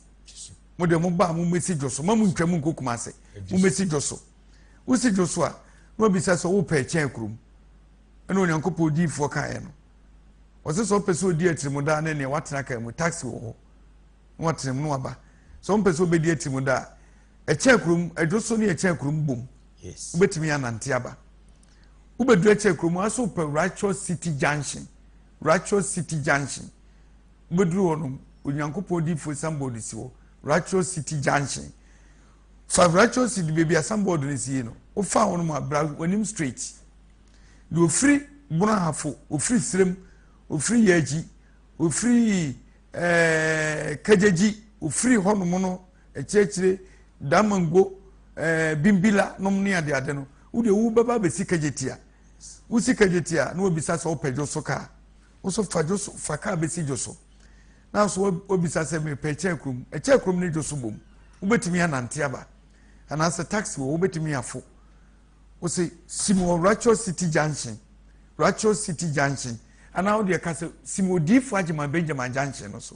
Mo deɛ moba a mommɛsi dwo so, ma montwa mu nkɔ Kumase, mommɛsi dwo so. Wosi dwo so a, na wabisa sɛ wopɛ kyɛn kurom. Ɛna Onyankopɔn diifoɔ kaeɛ no. Ɔsɛ sɛ ɔpɛ sɛ ɔdi atirimudaa ne nea watena kaa mu, taxi wɔ hɔ. Na watena mu na waba. Sɛ ɔmpɛ sɛ ɔbɛdi atirimudaa a, Ɛkyɛn kurom, ɛdwo so ne ɛkyɛn kurom bom. Yes. Wobɛtumi anante aba. Wobɛduru ɛkyɛn kurom aso wopɛ Righteous City Junction. Righteous City Junction. Wobɛduru hɔ nom, Onyankopɔn diifoɔ signboard si hɔ. Righteous City Junction. Fa Righteous City baabi a signboard no si yi no, wofa hɔ nom a, bra w'anim straight. Deɛ ofiri Bono Ahafo, ofiri Sirem, ofiri Yaakyi, ofiri ɛɛ eh, Kagyagyi, ofiri hɔnom no akyiriakyire, Damango, ɛɛ Bimbila nom ne adeade no, wo deɛ wobɛba abɛsi Kagyetia. Wosi Kagyetia na wabisa sɛ wopɛ dwo so kaa. Wo so fa dwo so fa kaa bɛsi dwo so. Na so wabisa sɛ mepɛ ɛkyɛn kurom. Ɛkyɛn kurom ne dwo so bom. Wobɛtumi anante aba. Anaasɛ taxi wɔ wobɛtumi afo. Wose si mu wɔ Righteous City Junction. Righteous City Junction. Anaa wo deɛ ka sɛ si mu Odiifo Agyeman Benjamin Junction no so.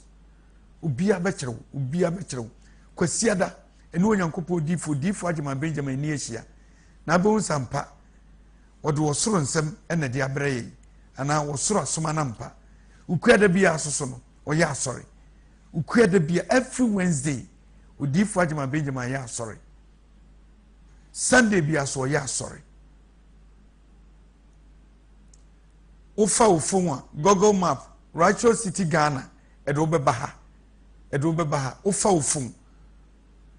Obiara bɛkyerɛ wo, obiara bɛkyerɛ wo. Kwasiada, ɛne Onyankopɔn odiifo, odiifo Agyeman Benjamin ani ahyia. Na abɛhu sɛ ampa, wɔde ɔsoro nsɛm na ɛde abrɛ yɛn, anaa ɔsoro asoma no ampa. Ukuada biara so so no, ɔyɛ asɔre. Ukuada biara, every Wednesday, odiifo Agyeman Benjamin yɛ asɔre. Sunday biara so ɔyɛ asɔre. Wofa wo phone a, Google Map, Righteous City Ghana, ɛde wo bɛba ha ɛde wo bɛba ha wofa wo phone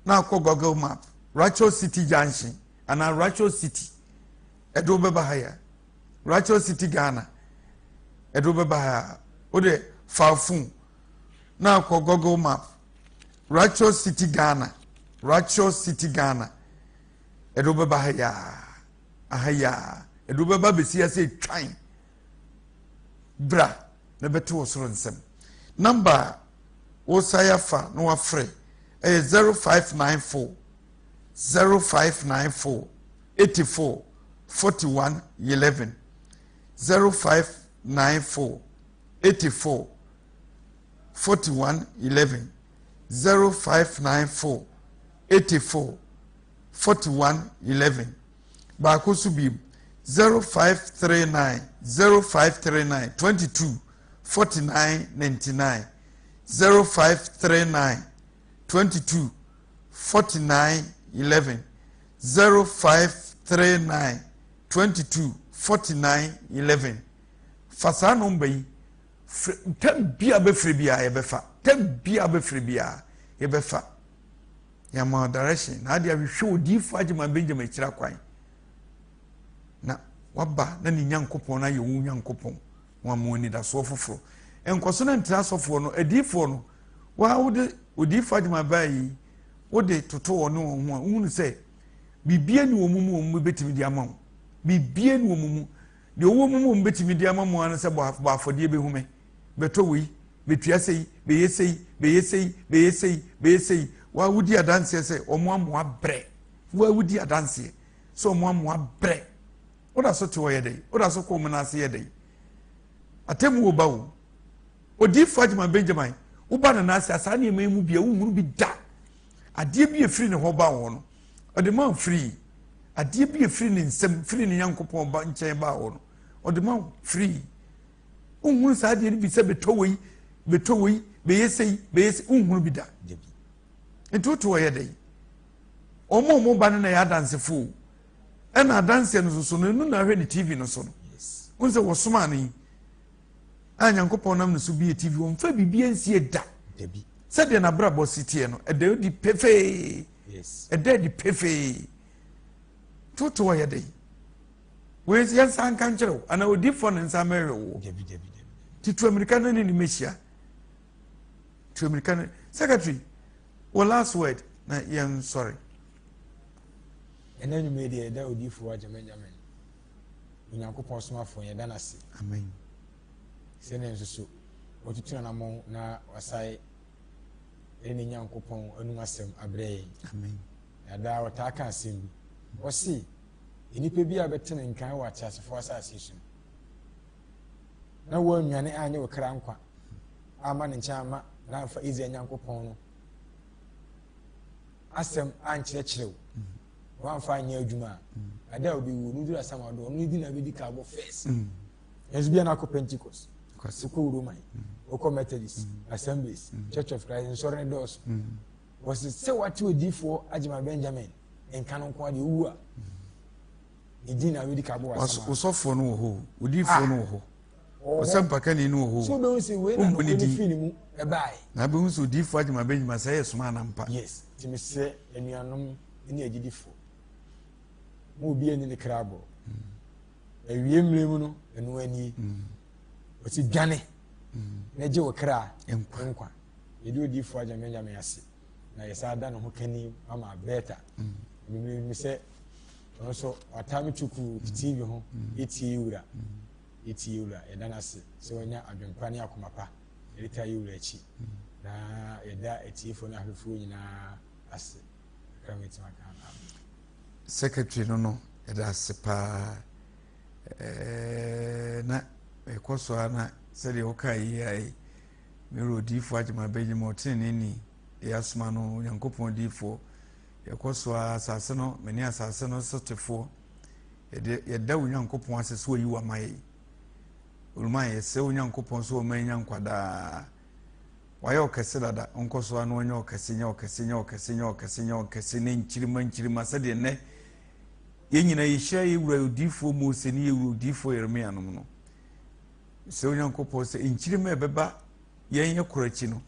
na akɔ google map rachel city junction anaa rachel city ɛde wo bɛba ha ya rachel city ghana ɛde wo bɛba ha wode fa wo phone na akɔ google map rachel city ghana rachel city ghana ɛde wo bɛba ha ya aha ya ɛde wo bɛba bɛsi ase twan bra na bɛte wɔ soro nsɛm. Number a wosan afa na wafrɛ ɛyɛ 0594 0594 84 41 11 0594 84 41 11 0594 84 41 11 baako so biem 0539 0539 22 49 99 0539 22 49 11 0539 22 49 11 fa saa nɔmba yi frɛ tam bia bɛfrɛ biara yɛbɛfa tam bia bɛfrɛ biara yɛbɛfa Yɛama direction na ade ahwehwɛ odiifo Agyeman Benjamin akyira kwan na waba na ne Nyankopɔn no ayɛ wo Nyankopɔn na wama wo anidasoɔ foforɔ. Nkɔso no ntra asɔfoɔ no, adiifoɔ no, waa wode odiifo Agyeman baa yi wode toto wɔn ne wɔn ho a wohunu sɛ biribi ni wɔn mu wɔn mu bɛtumi de ama wo. Biribi ni wɔn mu. Deɛ ɔwɔ mu wɔn bɛtumi de ama mu ara sɛ bɔ afɔdeɛ bɛhu me. Bɛtɔ wei, bɛtua sei, bɛyɛ sei, bɛyɛ sei, bɛyɛ sei, bɛyɛ sei. Waa wodi adanseɛ sɛ wɔn amoa brɛ. Waa wodi adanseɛ sɛ wɔn amoa brɛ. Woda so te hɔ yɛ dɛn? Woda so kɔ wɔn nan ase yɛ dɛn? Atemmuo ba o. Odiifo Agyeman Benjamin, Woba ne nan ase a, saa nneɛma yi mu bi a wonhunu bi da. Adeɛ bi a ɛfiri ne hɔ ba hɔ no, ɔde ma wo free. Adeɛ bi a ɛfiri ne nsam, firi ne Nyankopɔn ba nkyɛn ba hɔ no, ɔde ma wo free. Wonhunu saa adeɛ no bi sɛ bɛtɔ wei, bɛtɔ wei, bɛyɛ sei, bɛyɛ sei, wonhunu bi da. Nti wote hɔ yɛ dɛn? Wɔn a wɔn ba no na ɛyɛ adansefo o. Ɛna adanseɛ no soso no, ɛnu na ahwɛ ne TV no so no. Wohu sɛ wɔsomaa no yi, a Nyankopɔn nam ne so bie TV, wɔmfa biribi ansie da. Sɛdeɛ n'abrabɔ si teɛ no, ɛda adi pefee. Ɛda adi pefee. Nti wote hɔ yɛ dɛn? Wei nso yɛnsa nka nkyerɛ wo, anaa odiifoɔ ne nsa mɛhwɛ wo. Nti tu amirika no ne ne mɛhyia. Tu amirika no. Secretary, wo last word na yɛn sɔre. Ɛnɛ nwuma deɛ yɛda odiifoɔ agyamanyame Onyankopɔn somafoɔ yɛda no ase. Amen. Sɛdeɛ nso so watutu n'anammɔn na wasae ɛne ne Nyankopɔn anum asɛm abrɛ yɛn. Amen. Na daa ɔtaa ka asɛm bi. Ɔse, nnipa bi a bɛte ne nkan wɔ ateasefoɔ asase so no, na wɔannwane anyɛ wo kra nkwa amma ne nkyɛn amma na amfa Israel Nyankopɔn no asɛm ankyerɛkyerɛ wo na wamfa anyɛ adwuma a, ada a wobɛwu no duru asamado ɔno ne din na bɛdi ka abɔ first. Nanso bia na akɔ Pentecost, wokɔ Roman, wokɔ Methodist, Assemblies, Church of Christ, nsɔre ne dɔɔso. Wɔsi sɛ wate odiifoɔ Agyema Benjamin nka no nko adeɛ owu a ne din na wobɛdi ka abɔ w'asɛm. Osɔfoɔ no wɔ hɔ, odiifoɔ no wɔ hɔ, ɔsɛmpakani no wɔ hɔ. So wobɛhu sɛ wei na nokorɛ no firi ne mu ɛbaeɛ. Na wobɛhu sɛ odiifoɔ Agyema Benjamin sɛ ɛyɛ soma anampa. Yes, nti mesrɛ anuanom ne agyidifoɔ, mo obi ani ne kra agorɔ. Awie mmerɛ mu no, ɛno anie. Ɔsi dwane na gye wo kra nkwa. Yɛde odiifoɔ Agya Benjamin ase na yɛsan da ne ho kani ama Alberta. Menim sɛ ɔno nso wataa me tuku TV ho yɛtie wura. Yɛtie wura. Yɛda no ase sɛ wanya adwempa ne akoma pa yɛde taa yɛ wura akyi. Na yɛda atiefoɔ ne ahwɛfoɔ nyinaa ase. Kakra mɛtumi aka. Amen. Secretary no no yɛda ase paa ɛɛ na ɛkɔ so ara na sɛdeɛ wokaa yi ara yi me wura odiyifoɔ Agyemang Benjamin ɔteneneeni deɛ asoma no Onyankopɔn odiyifoɔ yɛkɔ so ara asase no me ne asase no sotefoɔ yɛde yɛda Onyankopɔn ase so ayi wama yɛ oluma yɛsrɛ Onyankopɔn so ɔma nya nkwadaa Wayɛ ɔkɛse dada, ɔnkɔ so ara na ɔnyɛ ɔkɛse, nyɛ ɔkɛse, nyɛ ɔkɛse, nyɛ ɔkɛse, nyɛ ɔkɛse, ne nkyirimma nkyirimma, sɛdeɛ nnɛ yɛn nyinaa yɛhyira yɛn wura odiyifoɔ Mose ne yɛn wura odiyifoɔ Yeremia nom no. Sɛ Onyankopɔn sɛ nkyirimma a ɛbɛba yɛn yɛ korɔ akyi no,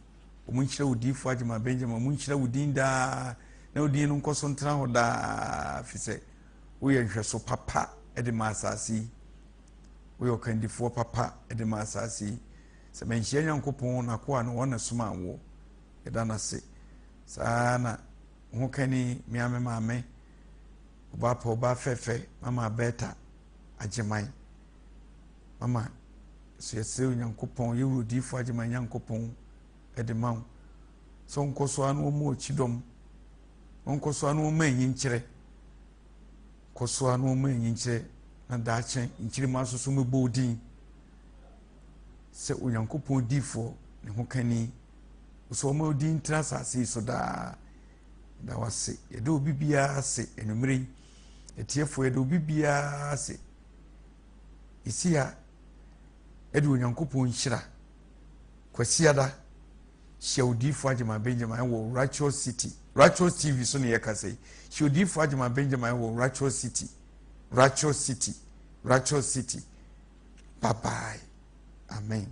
wɔn nhyira odiyifoɔ Agyema Benjamin, wɔn nhyira wo din daa, na wo din no nkɔ so ntena hɔ daa, fi sɛ woyɛ nhwɛso papa de ma asase yi. Woyɛ ɔkandifoɔ papa de ma asase yi. Sɛ manhyia Nyankopɔn n'akoa no, wɔn na somaa woɔ. Yɛda no ase. Saa ara na ho kani me ara me maame, ɔbaa pa, ɔbaa fɛfɛ, Mama Alberta Agyeman. Mama, so yɛsrɛ Onyankopɔn, yɛwura odiyifoɔ Agyeman Nyankopɔn de ma wo. Sɛ ɔnkɔ so ara na ɔmmɔ ɔkyidɔm, ɔnkɔ so ara na ɔmma anyinkyerɛ. Kɔ so ara na ɔmma anyinkyerɛ na daakye nkyirimma nso so mmɛbɔ wo din. sɛ Onyankopɔn difoɔ ne ho kani sɛ ɔma odi ntena asase yi so daa da wase yɛde obi biara ase anwummere yi atiefoɔ yɛde obi biara ase ɛsi ha ɛde Onyankopɔn nhyira Kwasiada hyia odiyifoɔ Agyemang Benjamin wɔ Righteous City Righteous TV so ne yɛkasa yi hyia odiyifoɔ Agyemang Benjamin wɔ Righteous City Righteous City Righteous City Bye bye. Amen.